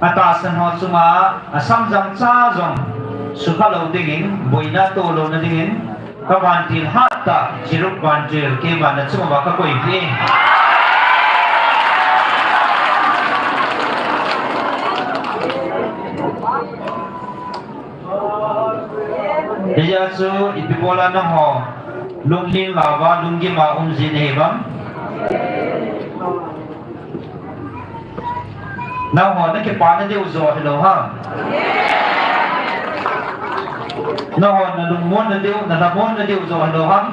Atahsan ho chunga asamjang cha jong sukha lou dingin, boina toh louna dingin, kavantil hattah Chiruk vantil keiman nachung uva kakoipeh e. Hijeh chun ipi bola nangho lungling lauva lunggim a um jin ahi vang. Nangho nakipana diu joh hilou ham? Nangho nalungmonna diu, nalhamonna diu joh hilou ham?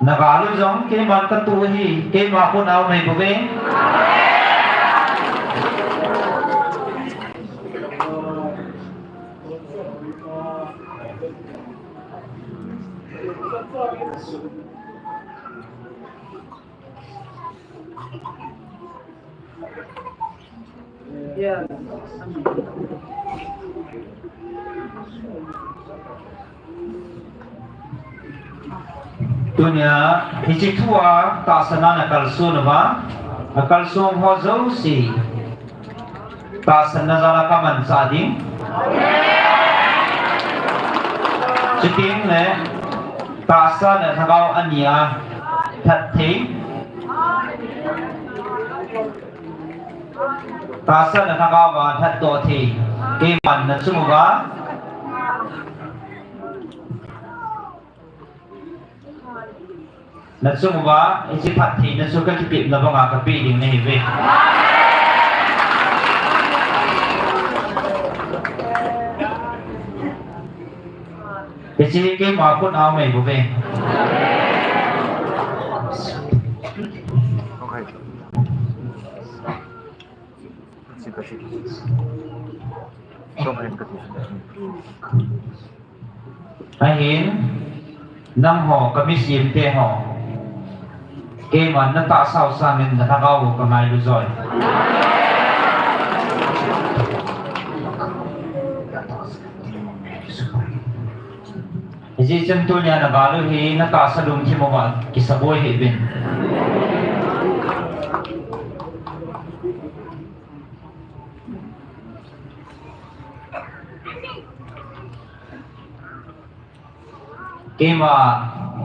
Nagal u jong keiman katoh ahi, keima khut a um ahi bouve. Tunia hiche thua tahsan a nakalson uva, akalson ho jouse tahsanna jal a kamanchah ding. Chutengle tahsa le lhagao ania phatthei. Tahsa le lhagao va lhatdoh thei, keiman nachung uva, nachung uva hiche phattheina chu kakipehna banga kapeh ding nahiuve. Hiche keima khut a um ahi bouve. Ahin, nangho kamisemte ho, keiman natahsau sangin nalhagao u kangailu joi. Hijeh chun tunia nagalu hi natahsa lungthim uva kisaboi hih uvin. Keima,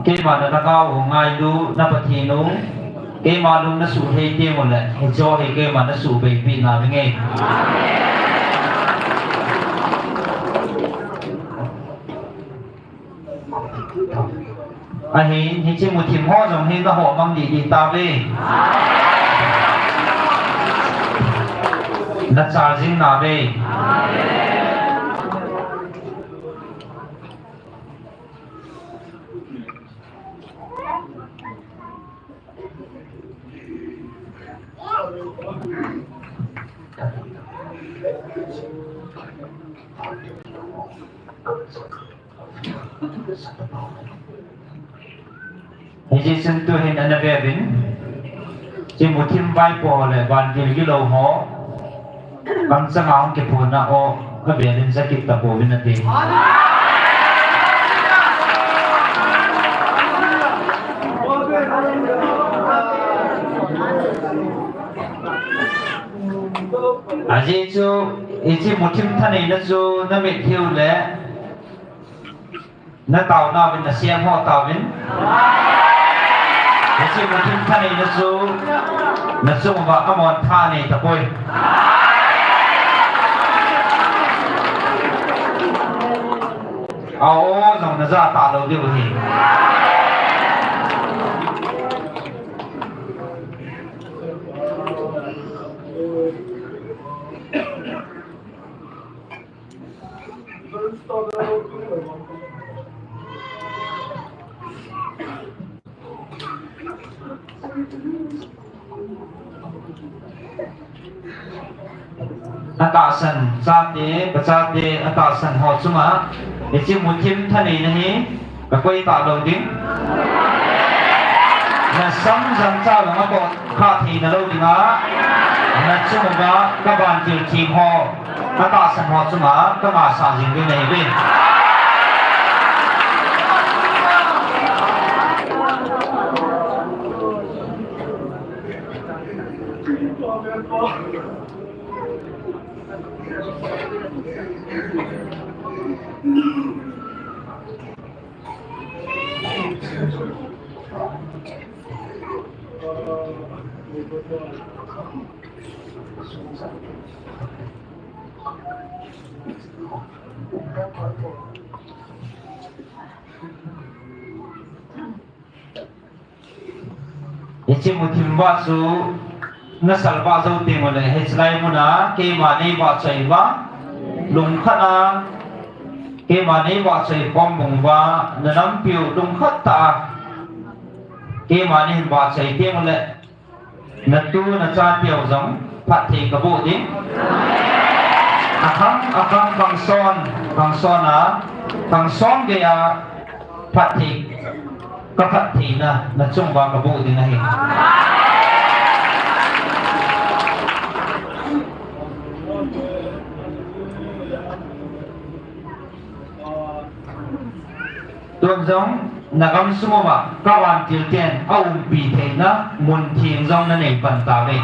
keima nalhagao u ngailu, na Pathen u, keima lung nasuh thei teng uleh, hicheho hi keima nasuhbeipi navinge. Ahin, hiche muthim ho jong hi naho mang didi tauve. Nachal jing nauve. Hijeh chun tuhin ana veuvin. Hiche muthim vaipo le vantil gilou ho, kamchanga hung kiphonna ho, avel in jakit tapouvin ati. Ajeh chu, hiche muthim thaneina chu namit hiu le, nataonauvin, nasem ho tauvin. Hiche muthim thaneina chu nachung uva amon thanei tapoi. A-o jong naja talou diu ahi. Atahsan chate, pachate, atahsan ho chunga, hiche muthim thaneina hi kakoi talou ding. Nasam jangcha jong apot kha theina lou dinga, nachung uva kavantil theng ho, atahsan ho chunga kangasa jing ding nahiuve. Hiche muthim vah chu nasalvah jou teng uleh, hichelai muna keima neivahchoi uva, lungkhat a keima neivahchoi khom bang uva, nanampiu lungkhat tah a keima neihin vahchoi teng uleh, natu nachateu jong phatthei kaboh ding. Akhang akhang, khangson khangson a, khangsom geiya phatthei, kaphattheina nachung uva kaboh ding ahi. Tun jong nagamsung uva kavantil ten aumpi theina mun theng jong nanei pan tauve.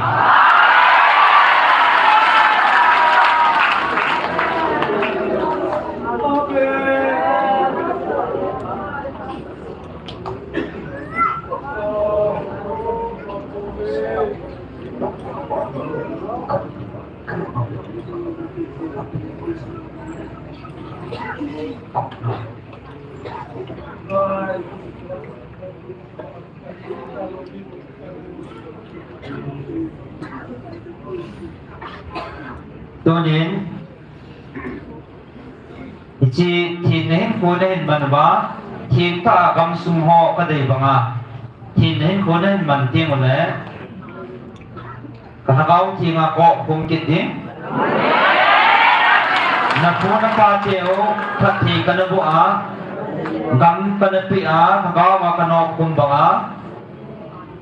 Tunin, hiche thenna hinkho nahin man uva, thengtah a gamsung ho kadei banga, thenna hinkho nahin man teng uleh, kalhagao thenga ka-op khum kit ding. Napu napateu phatthei kana boh a, gam kana peh a, lhagao a kana-op khum banga,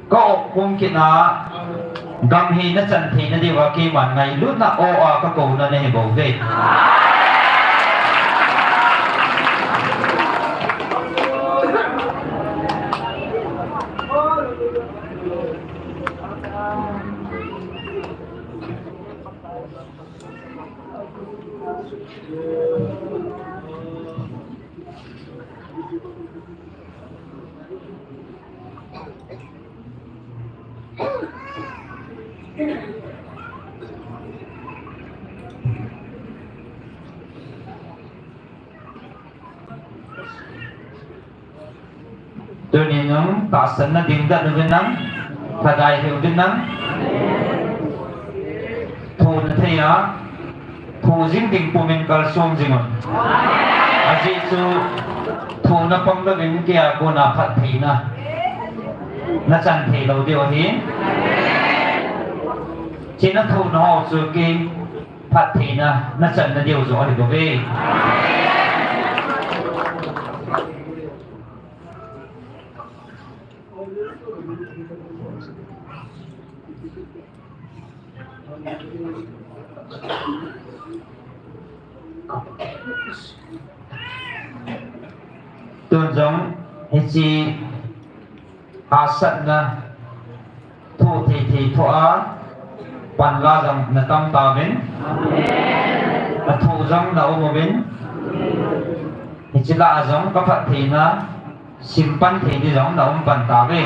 ka-op khum kit a, gam hi nachan theina diuva keiman ngailutna o a kakouna nahi bouve. Tunin nung tahsan nading dan uvin lang, thadai hih uvin lang. Thoh nathei a, thoh jing ding pumin kalsong jing un. Ajeh chu thoh napang louvin keia kona phattheina nachan thei lou diu ahi. Hiche nathohna ho chu kei phattheina nachan nadiu joh ahi bouve. Tun jong hiche hahsatna thu thei thei thoa panla jong natam tauvin. Athu jong naum uvin. Hiche lah a jong kaphattheina simpan thei ding jong naum pan tauve.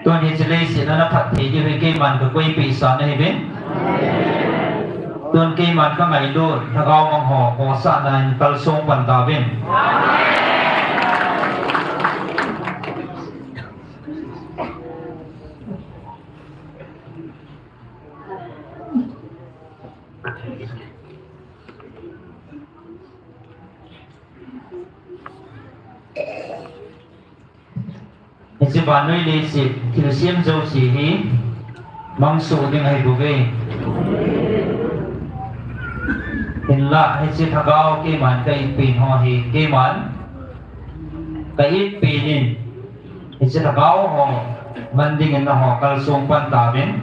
Tuni hiche leiset a naphatthei diu hi keiman kakoipeh sa nahiuvin. Tun keiman kangailut lhagao mang ho khohsahna in kalsong pan tauvin. Hiche vannoi leiset thilsem jouse hi mangsoh ding ahibouve. Hinla hiche lhagao keiman ka-itpen ho hi keiman ka-itpen in, hiche lhagao ho man dingin nangho kalsong pan tauvin.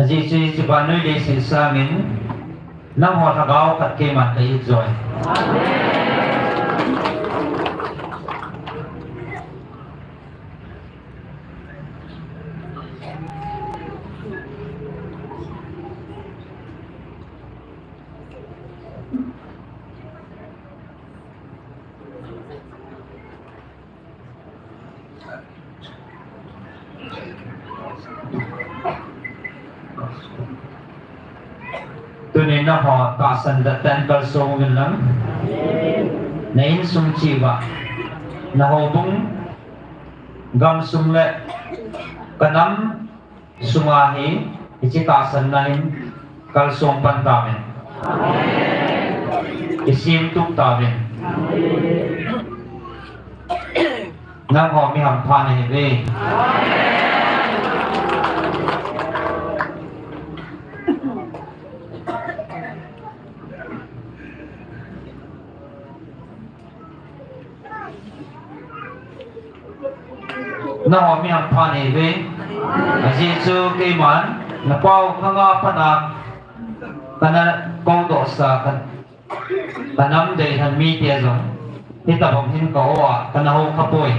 Ajeh chu hiche vannoi leiset sangin nangho lhagao khat keiman ka-it joi. Tunin nangho tahsan dan tah in kalsong uvin lang. Na insung cheh uva, na houbung, gamsung le ka nam sunga hi, hiche tahsanna in kalsong pan tauvin. Isemtup tauvin. Nangho mi hampha nahiuve. Nangho mi hampha nahiuve. Ajeh chu keiman na pao khanga pat a kana koudoh sa ka, ka nam deilhen mite jong hitobang hin ka-o a kana hou khapoi.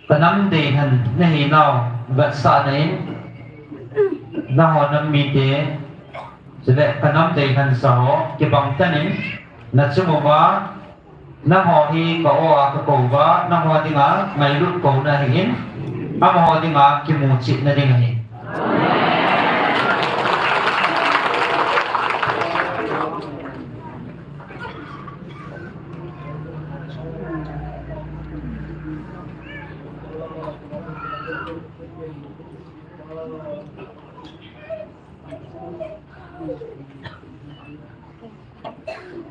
Ka nam deilhen nahinau vetsahna in, nangho nam mite, chule ka nam deilhen sa ho kibang tah in, na chung uva, nangho hi ka-o a kakou uva, nangho dinga ngailut kouna ahin, amaho dinga kimuchetna ding ahi.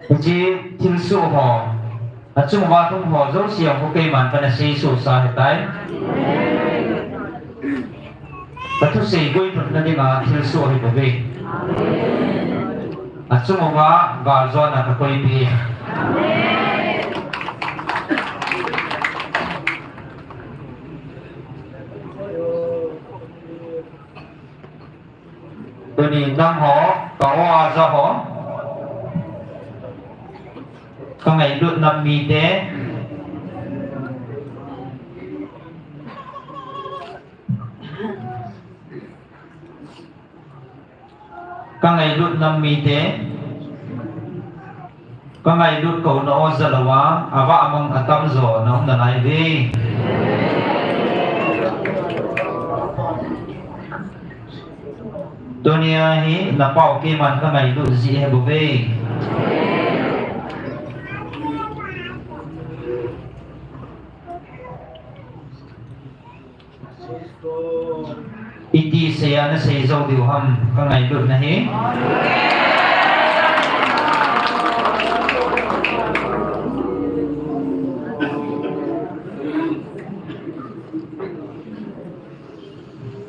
Hiche thilsoh ho, achung uva lhung ho jouse a keiman kana seisoh sa ahitai. Ka thusei guilhunna dinga thilsoh ahibouve. Achung uva galjona kakoipeh e. Tuni nangho, ka-o a ja ho, kangailut nam mite, Ka ngailut nam mite, ka ngailut kouna o jalouva, avah mang atamjo na um nalai uve. Tunia hi na pao keiman ka ngailut jeh ahi bouve. Iti seiya na sei jou diu ham, ka ngailutna hi.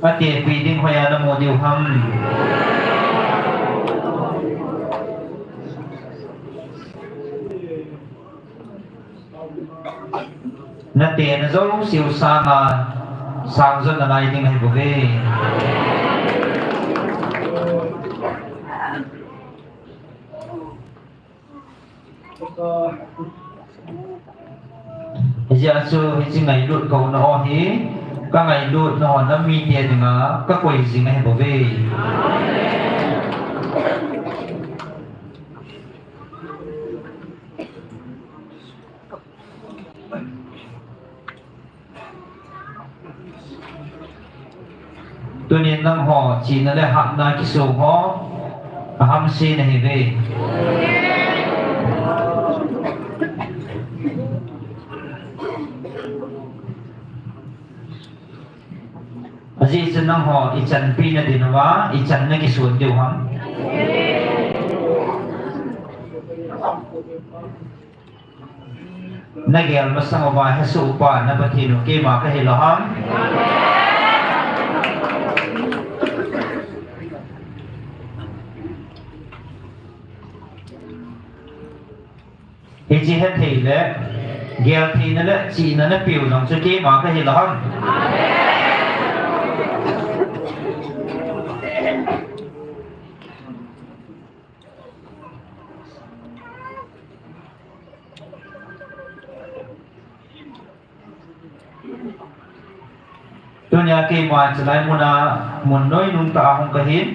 Atepi ding hoiya na mu diu ham. Na tena jouseu sanga sang jo nalai ding ahi bouve. Hijeh chun hiche ngailut kouna o hi, ka ngailutna ho nam mite dinga ka koi jing ahi bouve. Tunin nangho chihna le hatna kisong ho ahamse nahiuve. Ajeh chu nangho ichanpi nading uva, ichan nakison diu ham. Nagel masang uva hesoh upa na Pathen u keima kahi lou ham. Hiche hethei le geltheina le chihna napeu jong chu keima kahi lou ham. Tunia keima chulai muna mun noinung tah a hung kahin.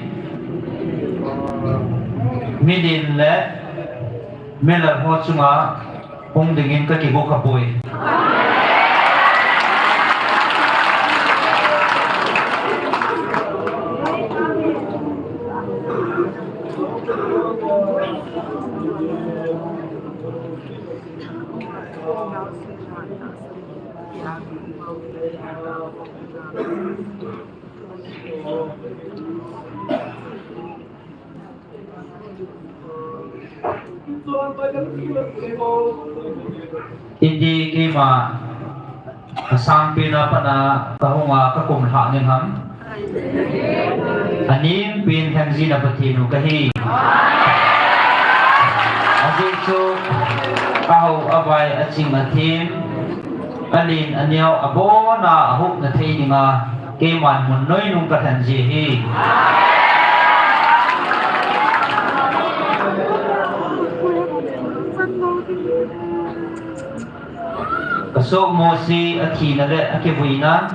Milen le milal ho chunga hung dingin kakigo khapoi. Hiti keima asangpen a pat a kahunga kakum lhah ning ham. Anempen lheng jina Pathen u kahi. Ajeh chu ahao avai aching athem, alen aneo abona ahupna thei dinga keiman mun noinung kalhen ji ahi. Kasoh Mosi athina le akivuina.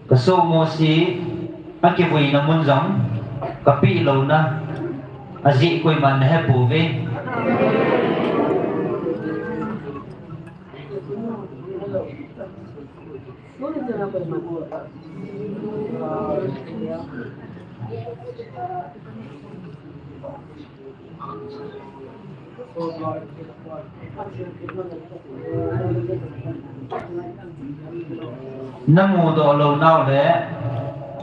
Kasoh Mosi akivuina mun jong kapeh louna ajeh koiman nahepouve. Namudoh lounau le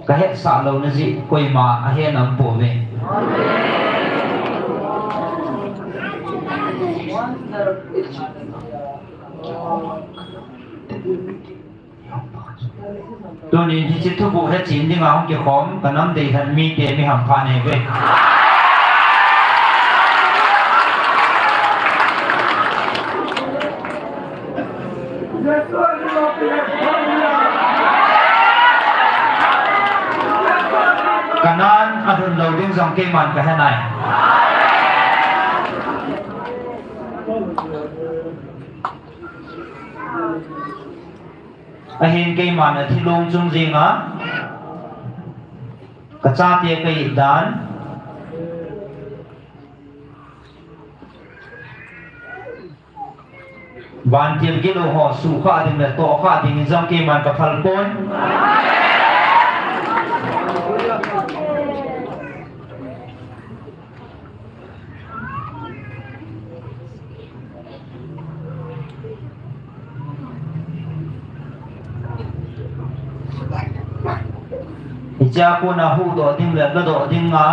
kahetsah louna jeh koima ahen aumpouve. Tunin hiche thuguh hechen dinga hung kikhom kanam deilhen mite mi hampha nahiuve. Lo ding jong keiman kahe nai. Ahin keiman athilong chung jing a, kachate ka-it dan, vantil gilou ho suhkhah ding le tohkhah ding in jong keiman kaphal pon. Hichea kona huhdoh ding le ladoh dinga,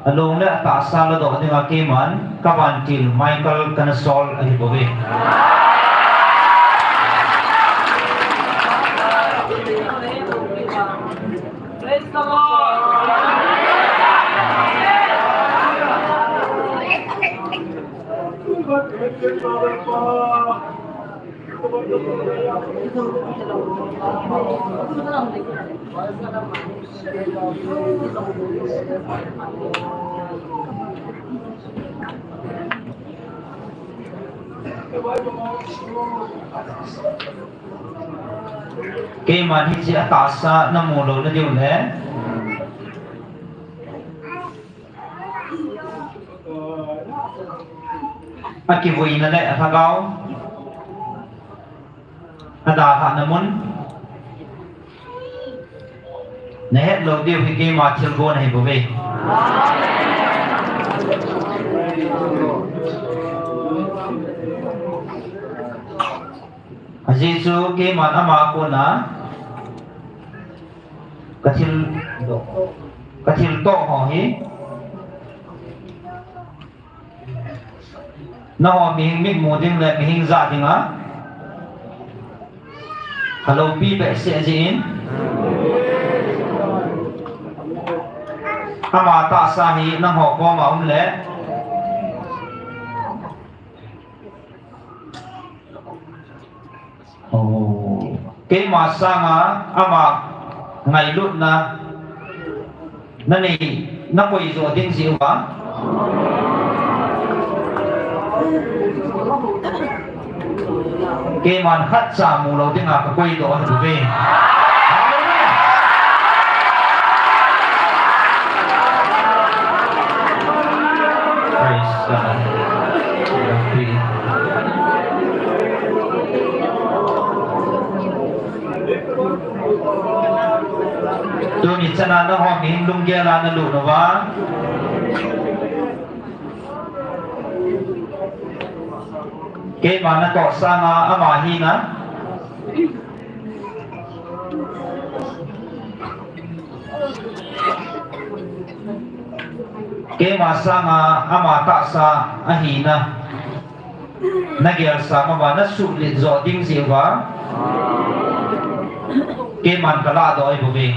along le atahsa ladoh dinga keiman kavantil Michael kana sol ahi bouve. Praise the Lord. Keiman hiche atahsa namu lou nadiu le, akivuina le alhagao adalhahna mun nahet lou diu hi keima thilgon ahi bouve. Ajeh chu keiman ama kona kathil, kathil toh ho hi, nangho mihem mitmu ding le mihem jah dinga aloupi behseh jeh in, ama tahsa hi nangho koma um le, keima sanga ama ngailutna nanei, nakoi jo ding jeh uva, keiman khatcha mu lou dinga kakoi doh ahi bouve. Hallelujah. Praise God. Tuni chana nangho mihem lunggel a nalut uva, keima natoh sanga ama hina, keima sanga ama tahsa ahina nagel sang uva nasuhlet jo ding jeh uva keiman kalah doh ahi bouve.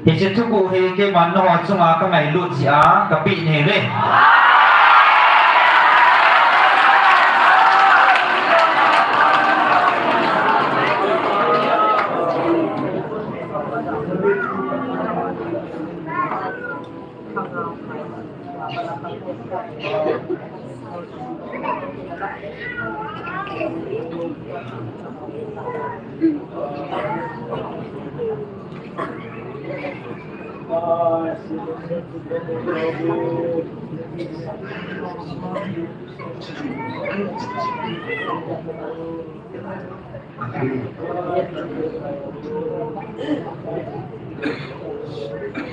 Hiche thuguh hi keiman nangho chunga kangailut jeh a kapeh nahiuve.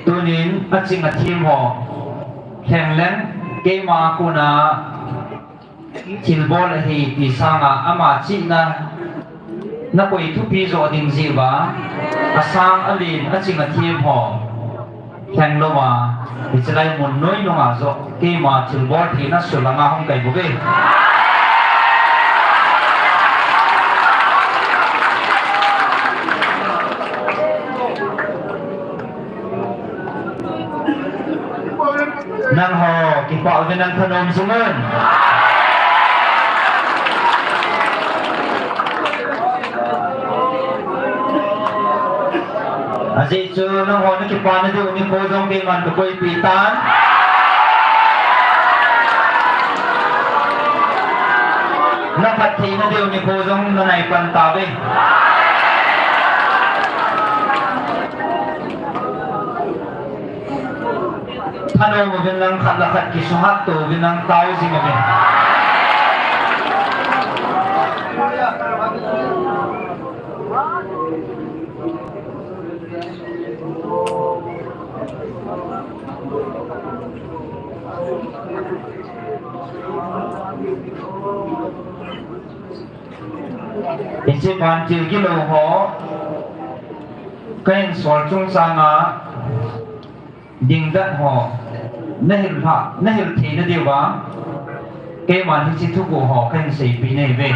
Tunin aching athem ho lheng leng, keima kona thilbol ahi ti sanga ama chihna nakoi thupi jo ding jeh uva, asang alen aching athem ho lheng louva, hiche lai mun noi nunga joh keima thilbol thei na sulanga hung kai bouve. Pau vin nang thanom jing un. Ajeh chu nangho na kipana diu nikho jong keiman ka koipeh tan. Na phattheina diu nikho jong na nai pan tauve. Thanom uvin lang, khat le khat kisuhat to uvin lang, tao jing uvin. Hiche vantil gilou ho kahin sol chungchang a dingdan ho, na hil lha, na hil theina diuva, keiman hiche thuguh ho kahin seipeh nahiuve.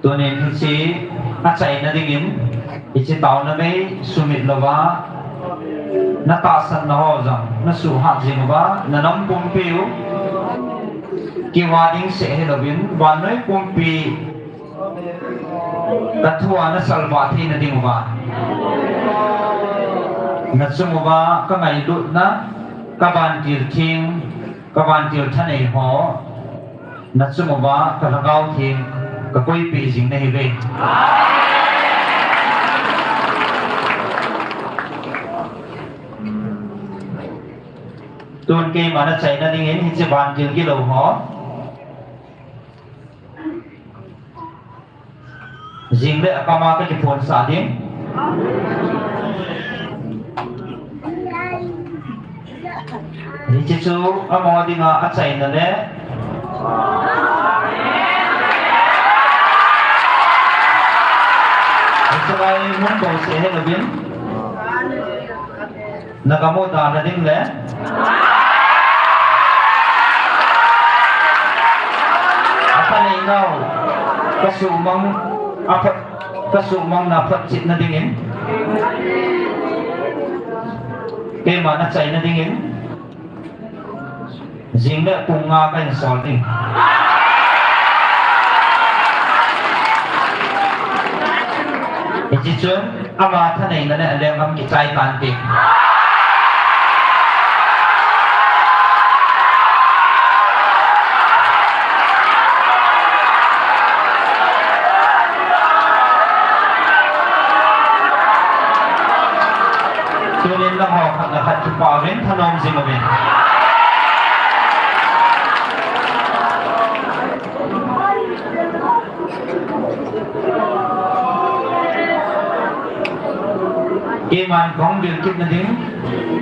Tunin hiche achaina dingin, hiche taona mei sumit louva, na tahsanna ho jong na suhhat jing uva, na nam pumpiu kivah ding seh hilouvin, vannoi pumpi ka thua na salvah theina ding uva, na chung uva ka ngailutna, ka vantil theng, ka vantil thanei ho, na chung uva ka Lhagao Theng ka koipeh jing nahiuve. Tun keiman achaina dingin hiche vantil gilou ho jing le akam a ka kiphonsah ding. Hiche chu amaho dinga achaina le hiche lai mun bou seh hilouvin, na gam u dana ding le athanei nau ka suhmang, aphat, ka suhmang na phatchetna dingin, keiman achaina dingin, jing le pung nga kahin sol ding. Hiche chun ama thaneina le alenggam kichai tante. Tunin nangho khat le khat kipah uvin, thanom jing uvin. Keiman kahung bilkit nading,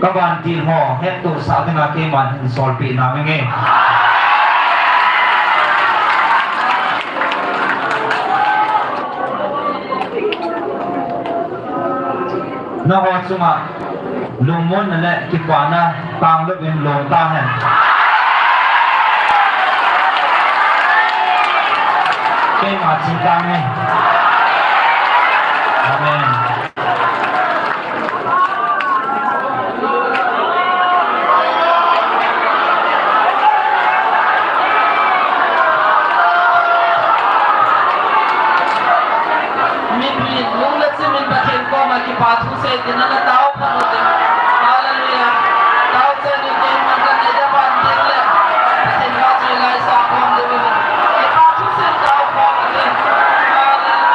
ka vantil ho hettohsah dinga keiman hin solpeh nauving e. Nangho chunga lungmonna le kipana tanglouvin long tahen. Keima chi tange. Amen. Mitlhi, lung le chim in Pathen koma kipa thu seiyin ana taophat ute. Hallelujah. Taochaina in keiman kanei da ban ding le Pathen vahchoi lai sa khom diu ahi. Kipa thu seiyin taophat ute. Hallelujah.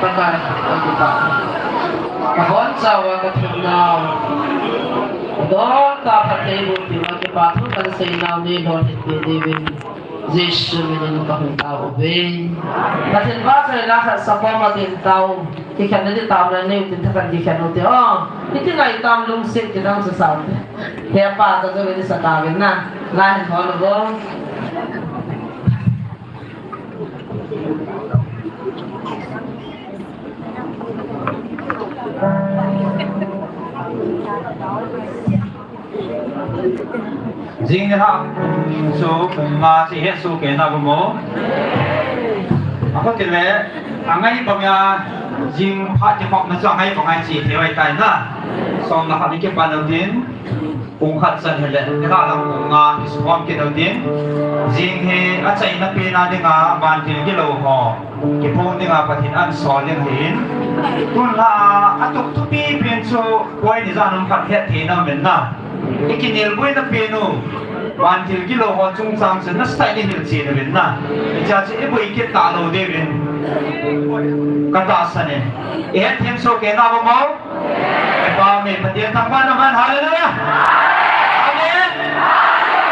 Ka, ka kipa. Ka hon chauva ka thum nau. Don ta phatthei bu ti ma kipa thu kan sei nau ni don hin pe diuvin. Jesu minin ka hung tao uve. Pathen vahchoina khat sa koma tin tao. Kikhen na di tao na neu tin thakan kikhen u te o. Hiti ngai tam lungset kidang sa sa u te. He pa ta jo ni sa ta vin na. La hin hon uvo. Jing ni ha, so, ma, si he, so, ke, na, bu, mo. Ako tile, angai bang ya, jing pha, ti, pha, na, so, angai bang, ai, si, te, wai, tai, na. So, na, ha, ni, ke, pa, na, din. Pung khat chan hile, nidan lang pung nga hi sukhom kit u tin. Jing hi achaina pena dinga vantil gilou ho kiphong dinga Pathen in asol ding ahin. Tun la atup thupi pen chu point ijat ham khat hetthei na um in na. I kinelbuina pen u vantil gilou ho chungchang chu nasatah in i hilchen uvin na. Hichea chu i boi kit talou diuvin ka tahsan e. I hetthem soh kei na bou mo? Kipa ume, Pathen thangvahna man, hallelujah. Amen.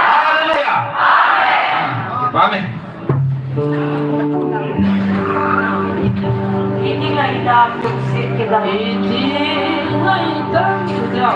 Hallelujah. Kipa ume. Iti ngaidam, tuksit kidam. Iti ngaidam, tuksit.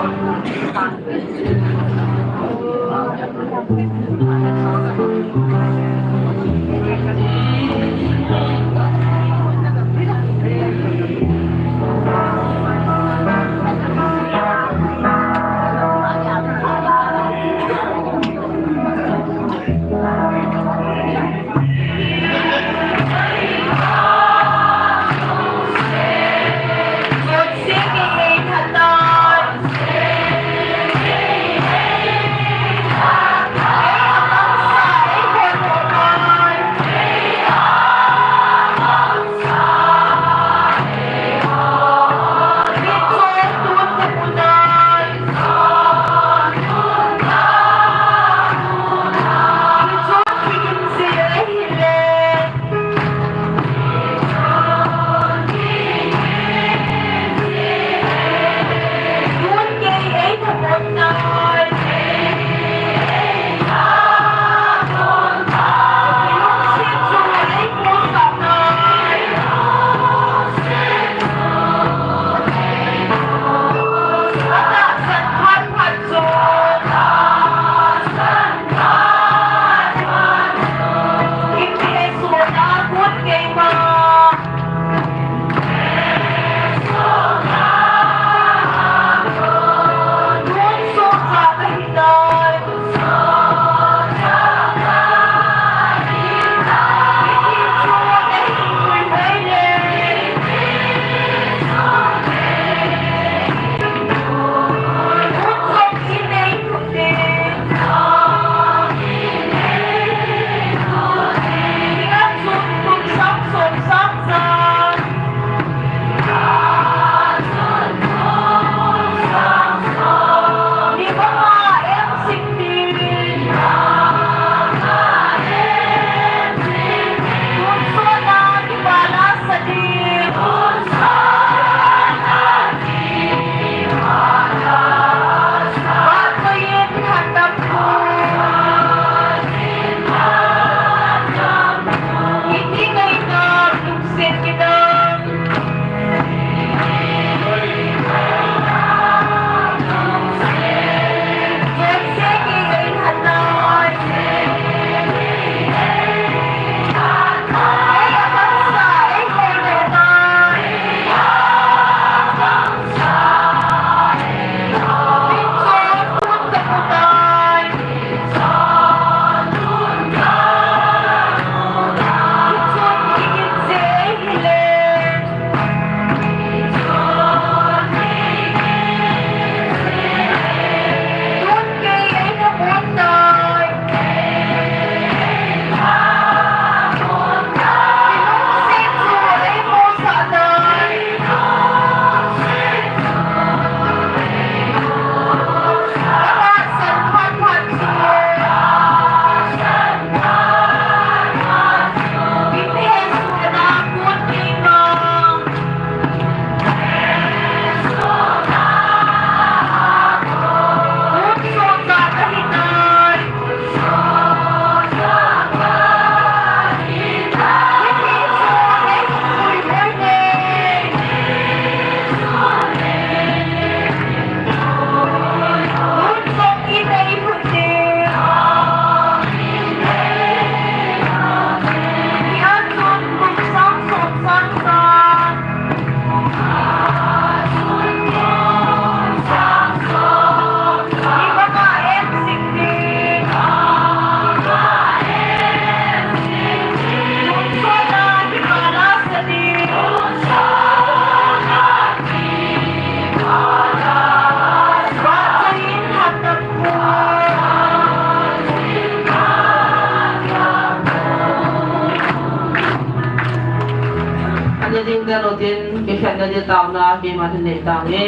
Kani tauna keima hin nei tange.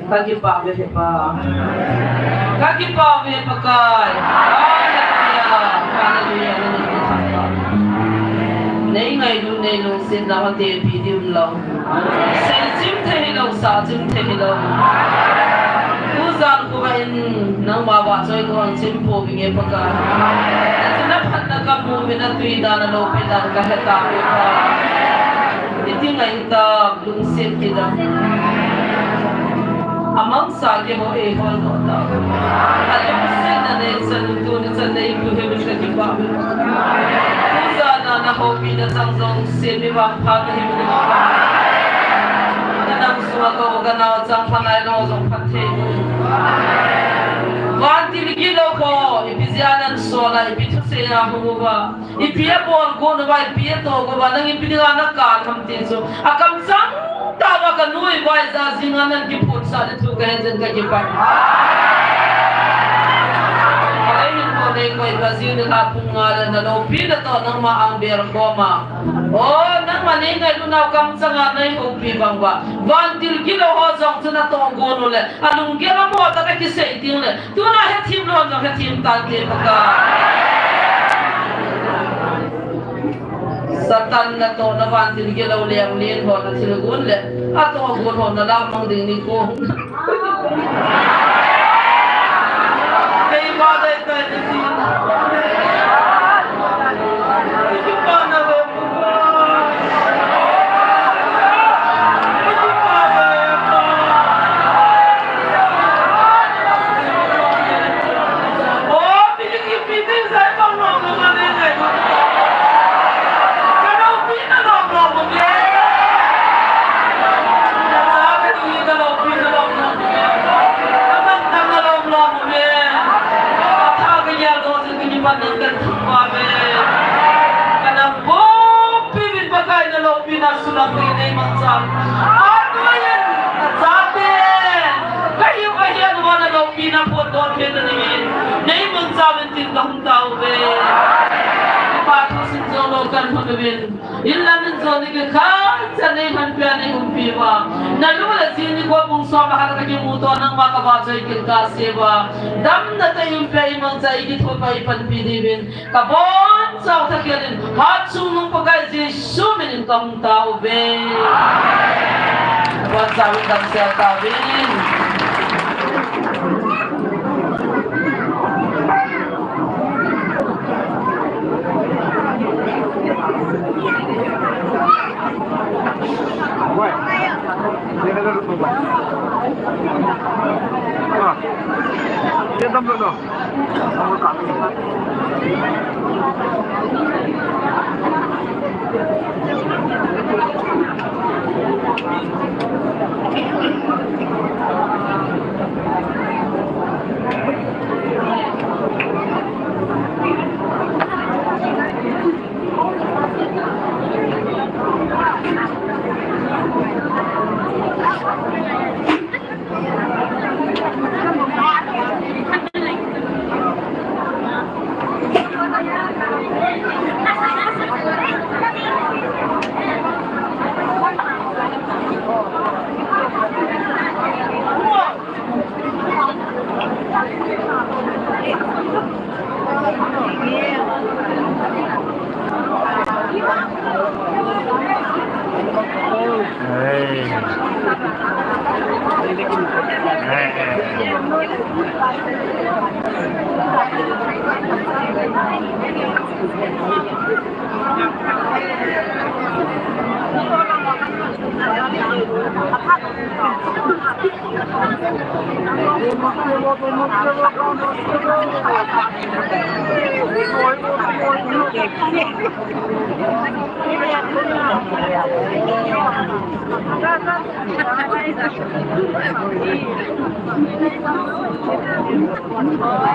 Kakipah uve Pa. Kakipah uve Pakai. Hallelujah. Hallelujah. Hallelujah. Nei ngailut nei lungsetna hung tepi diu lou. Sei chim thei hilou, sa chim thei hilou. Tujan khovah in nangma vahchoi kahung chim pouvinge Pakai. Nachuna phatna kamu uvin, natui dan, nalopi dan kahe tauve Pa. Iti ngai hitam. Lungset kidang. Amangsa keiho eihol doh tauve. Alungsetna neichan u tuni chan neipuiyin kakipah uve. Tujan a nahoupina chang jong semi vangpha kahiuvin. Kanam sunga ka u kanao chang pha nailou jong phatthei boh in. Vantil gilou ho, ipi jeh a nansol a, ipi thusei a hung uva. Ipi abol got uva, ipi atoh got uva, nang ipi dinga nakal ham ti chu akamchang tauva, kanu ivai ja jinga nang kiphonsah ding thu kahen jeh in kakipah. Alei hin ko nei koi ka jing ni kha pung nga le nalopi natoh nangma ang bel khom a. O, nangma nei ngailut nau kamchang a nei houpi bang uva. Vantil gilou ho jong chu natoh got u le. Alunggel a mo tah a kisei ding le. Tuna hethem lou jong hethem tante Pakai. Satan natohna vantil gilou leng len ho nathilgon le. Atoh got ho nalamang ding nikho. Keima dei tai natin. Kipana ve. Kipah nang kan thangpa ve. Kanam pumpi vin Pakai naloupina sulang ding neimangcha. Atuin nachate kahiu kahiu uva naloupina phondoh peh nadingin neimangcha uvin tin kahung tauve. Kipah thu sim jong lou kan hon uvin. Inlam in jong ni kikhat chan nei lhonpi a nei umpi uva. Nalu le jing nikho pung som le khat a kakimuto nangma kavahchoi kit kahse uva. Damna tah in eiumpi a eimangcha eikithopi a eipanpi diuvin. Kabonchauva thakhel in Hatchungnung Pakai Jesu min in kahung tauve. Kabonchauvin damsel tauvin.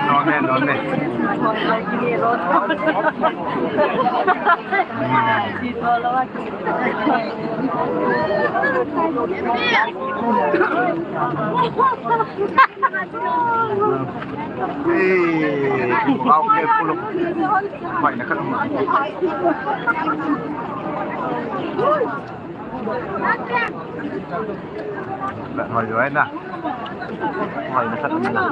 Nonne, nonne. Hey, wow, careful. Bai na ka. Hoi, hoi na. Hoi na, khat na.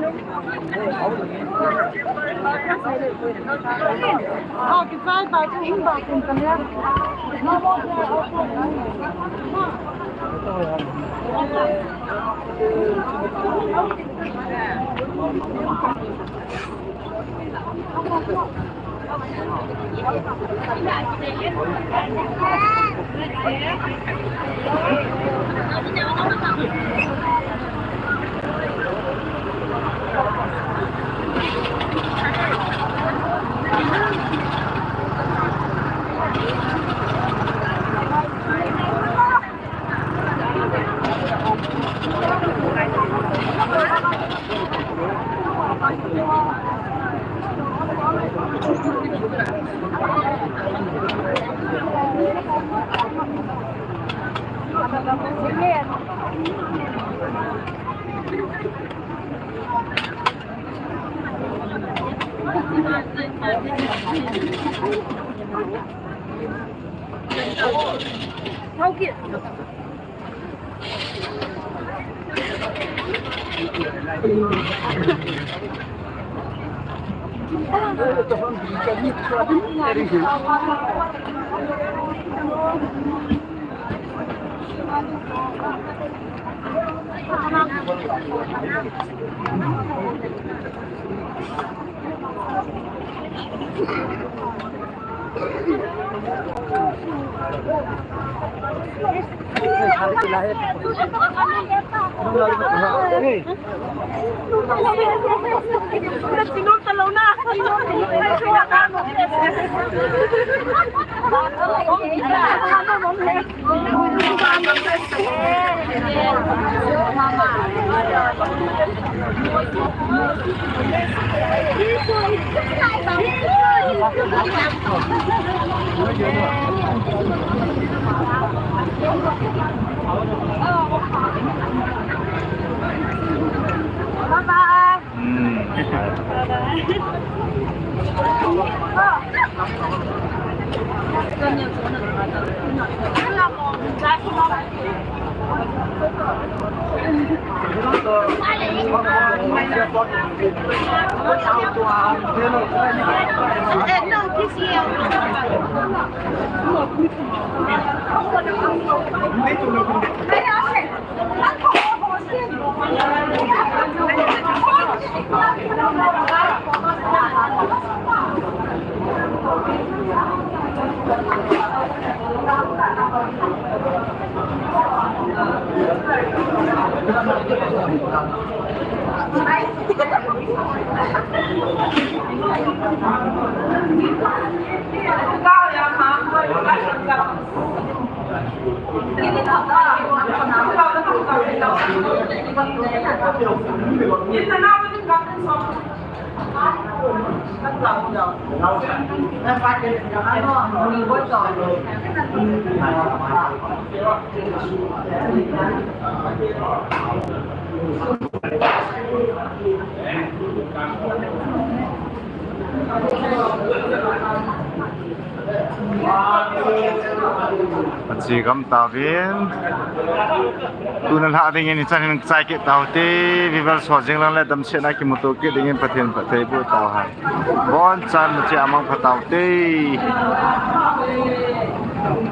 Bye bye. Achi gam tauvin. Tuna lha dingin hichan hin chai kit taute. Viewers ho jinglang le damsel a kimuto kit dingin Pathen phatthei boh tauhen. Bonchan achi amang pha taute.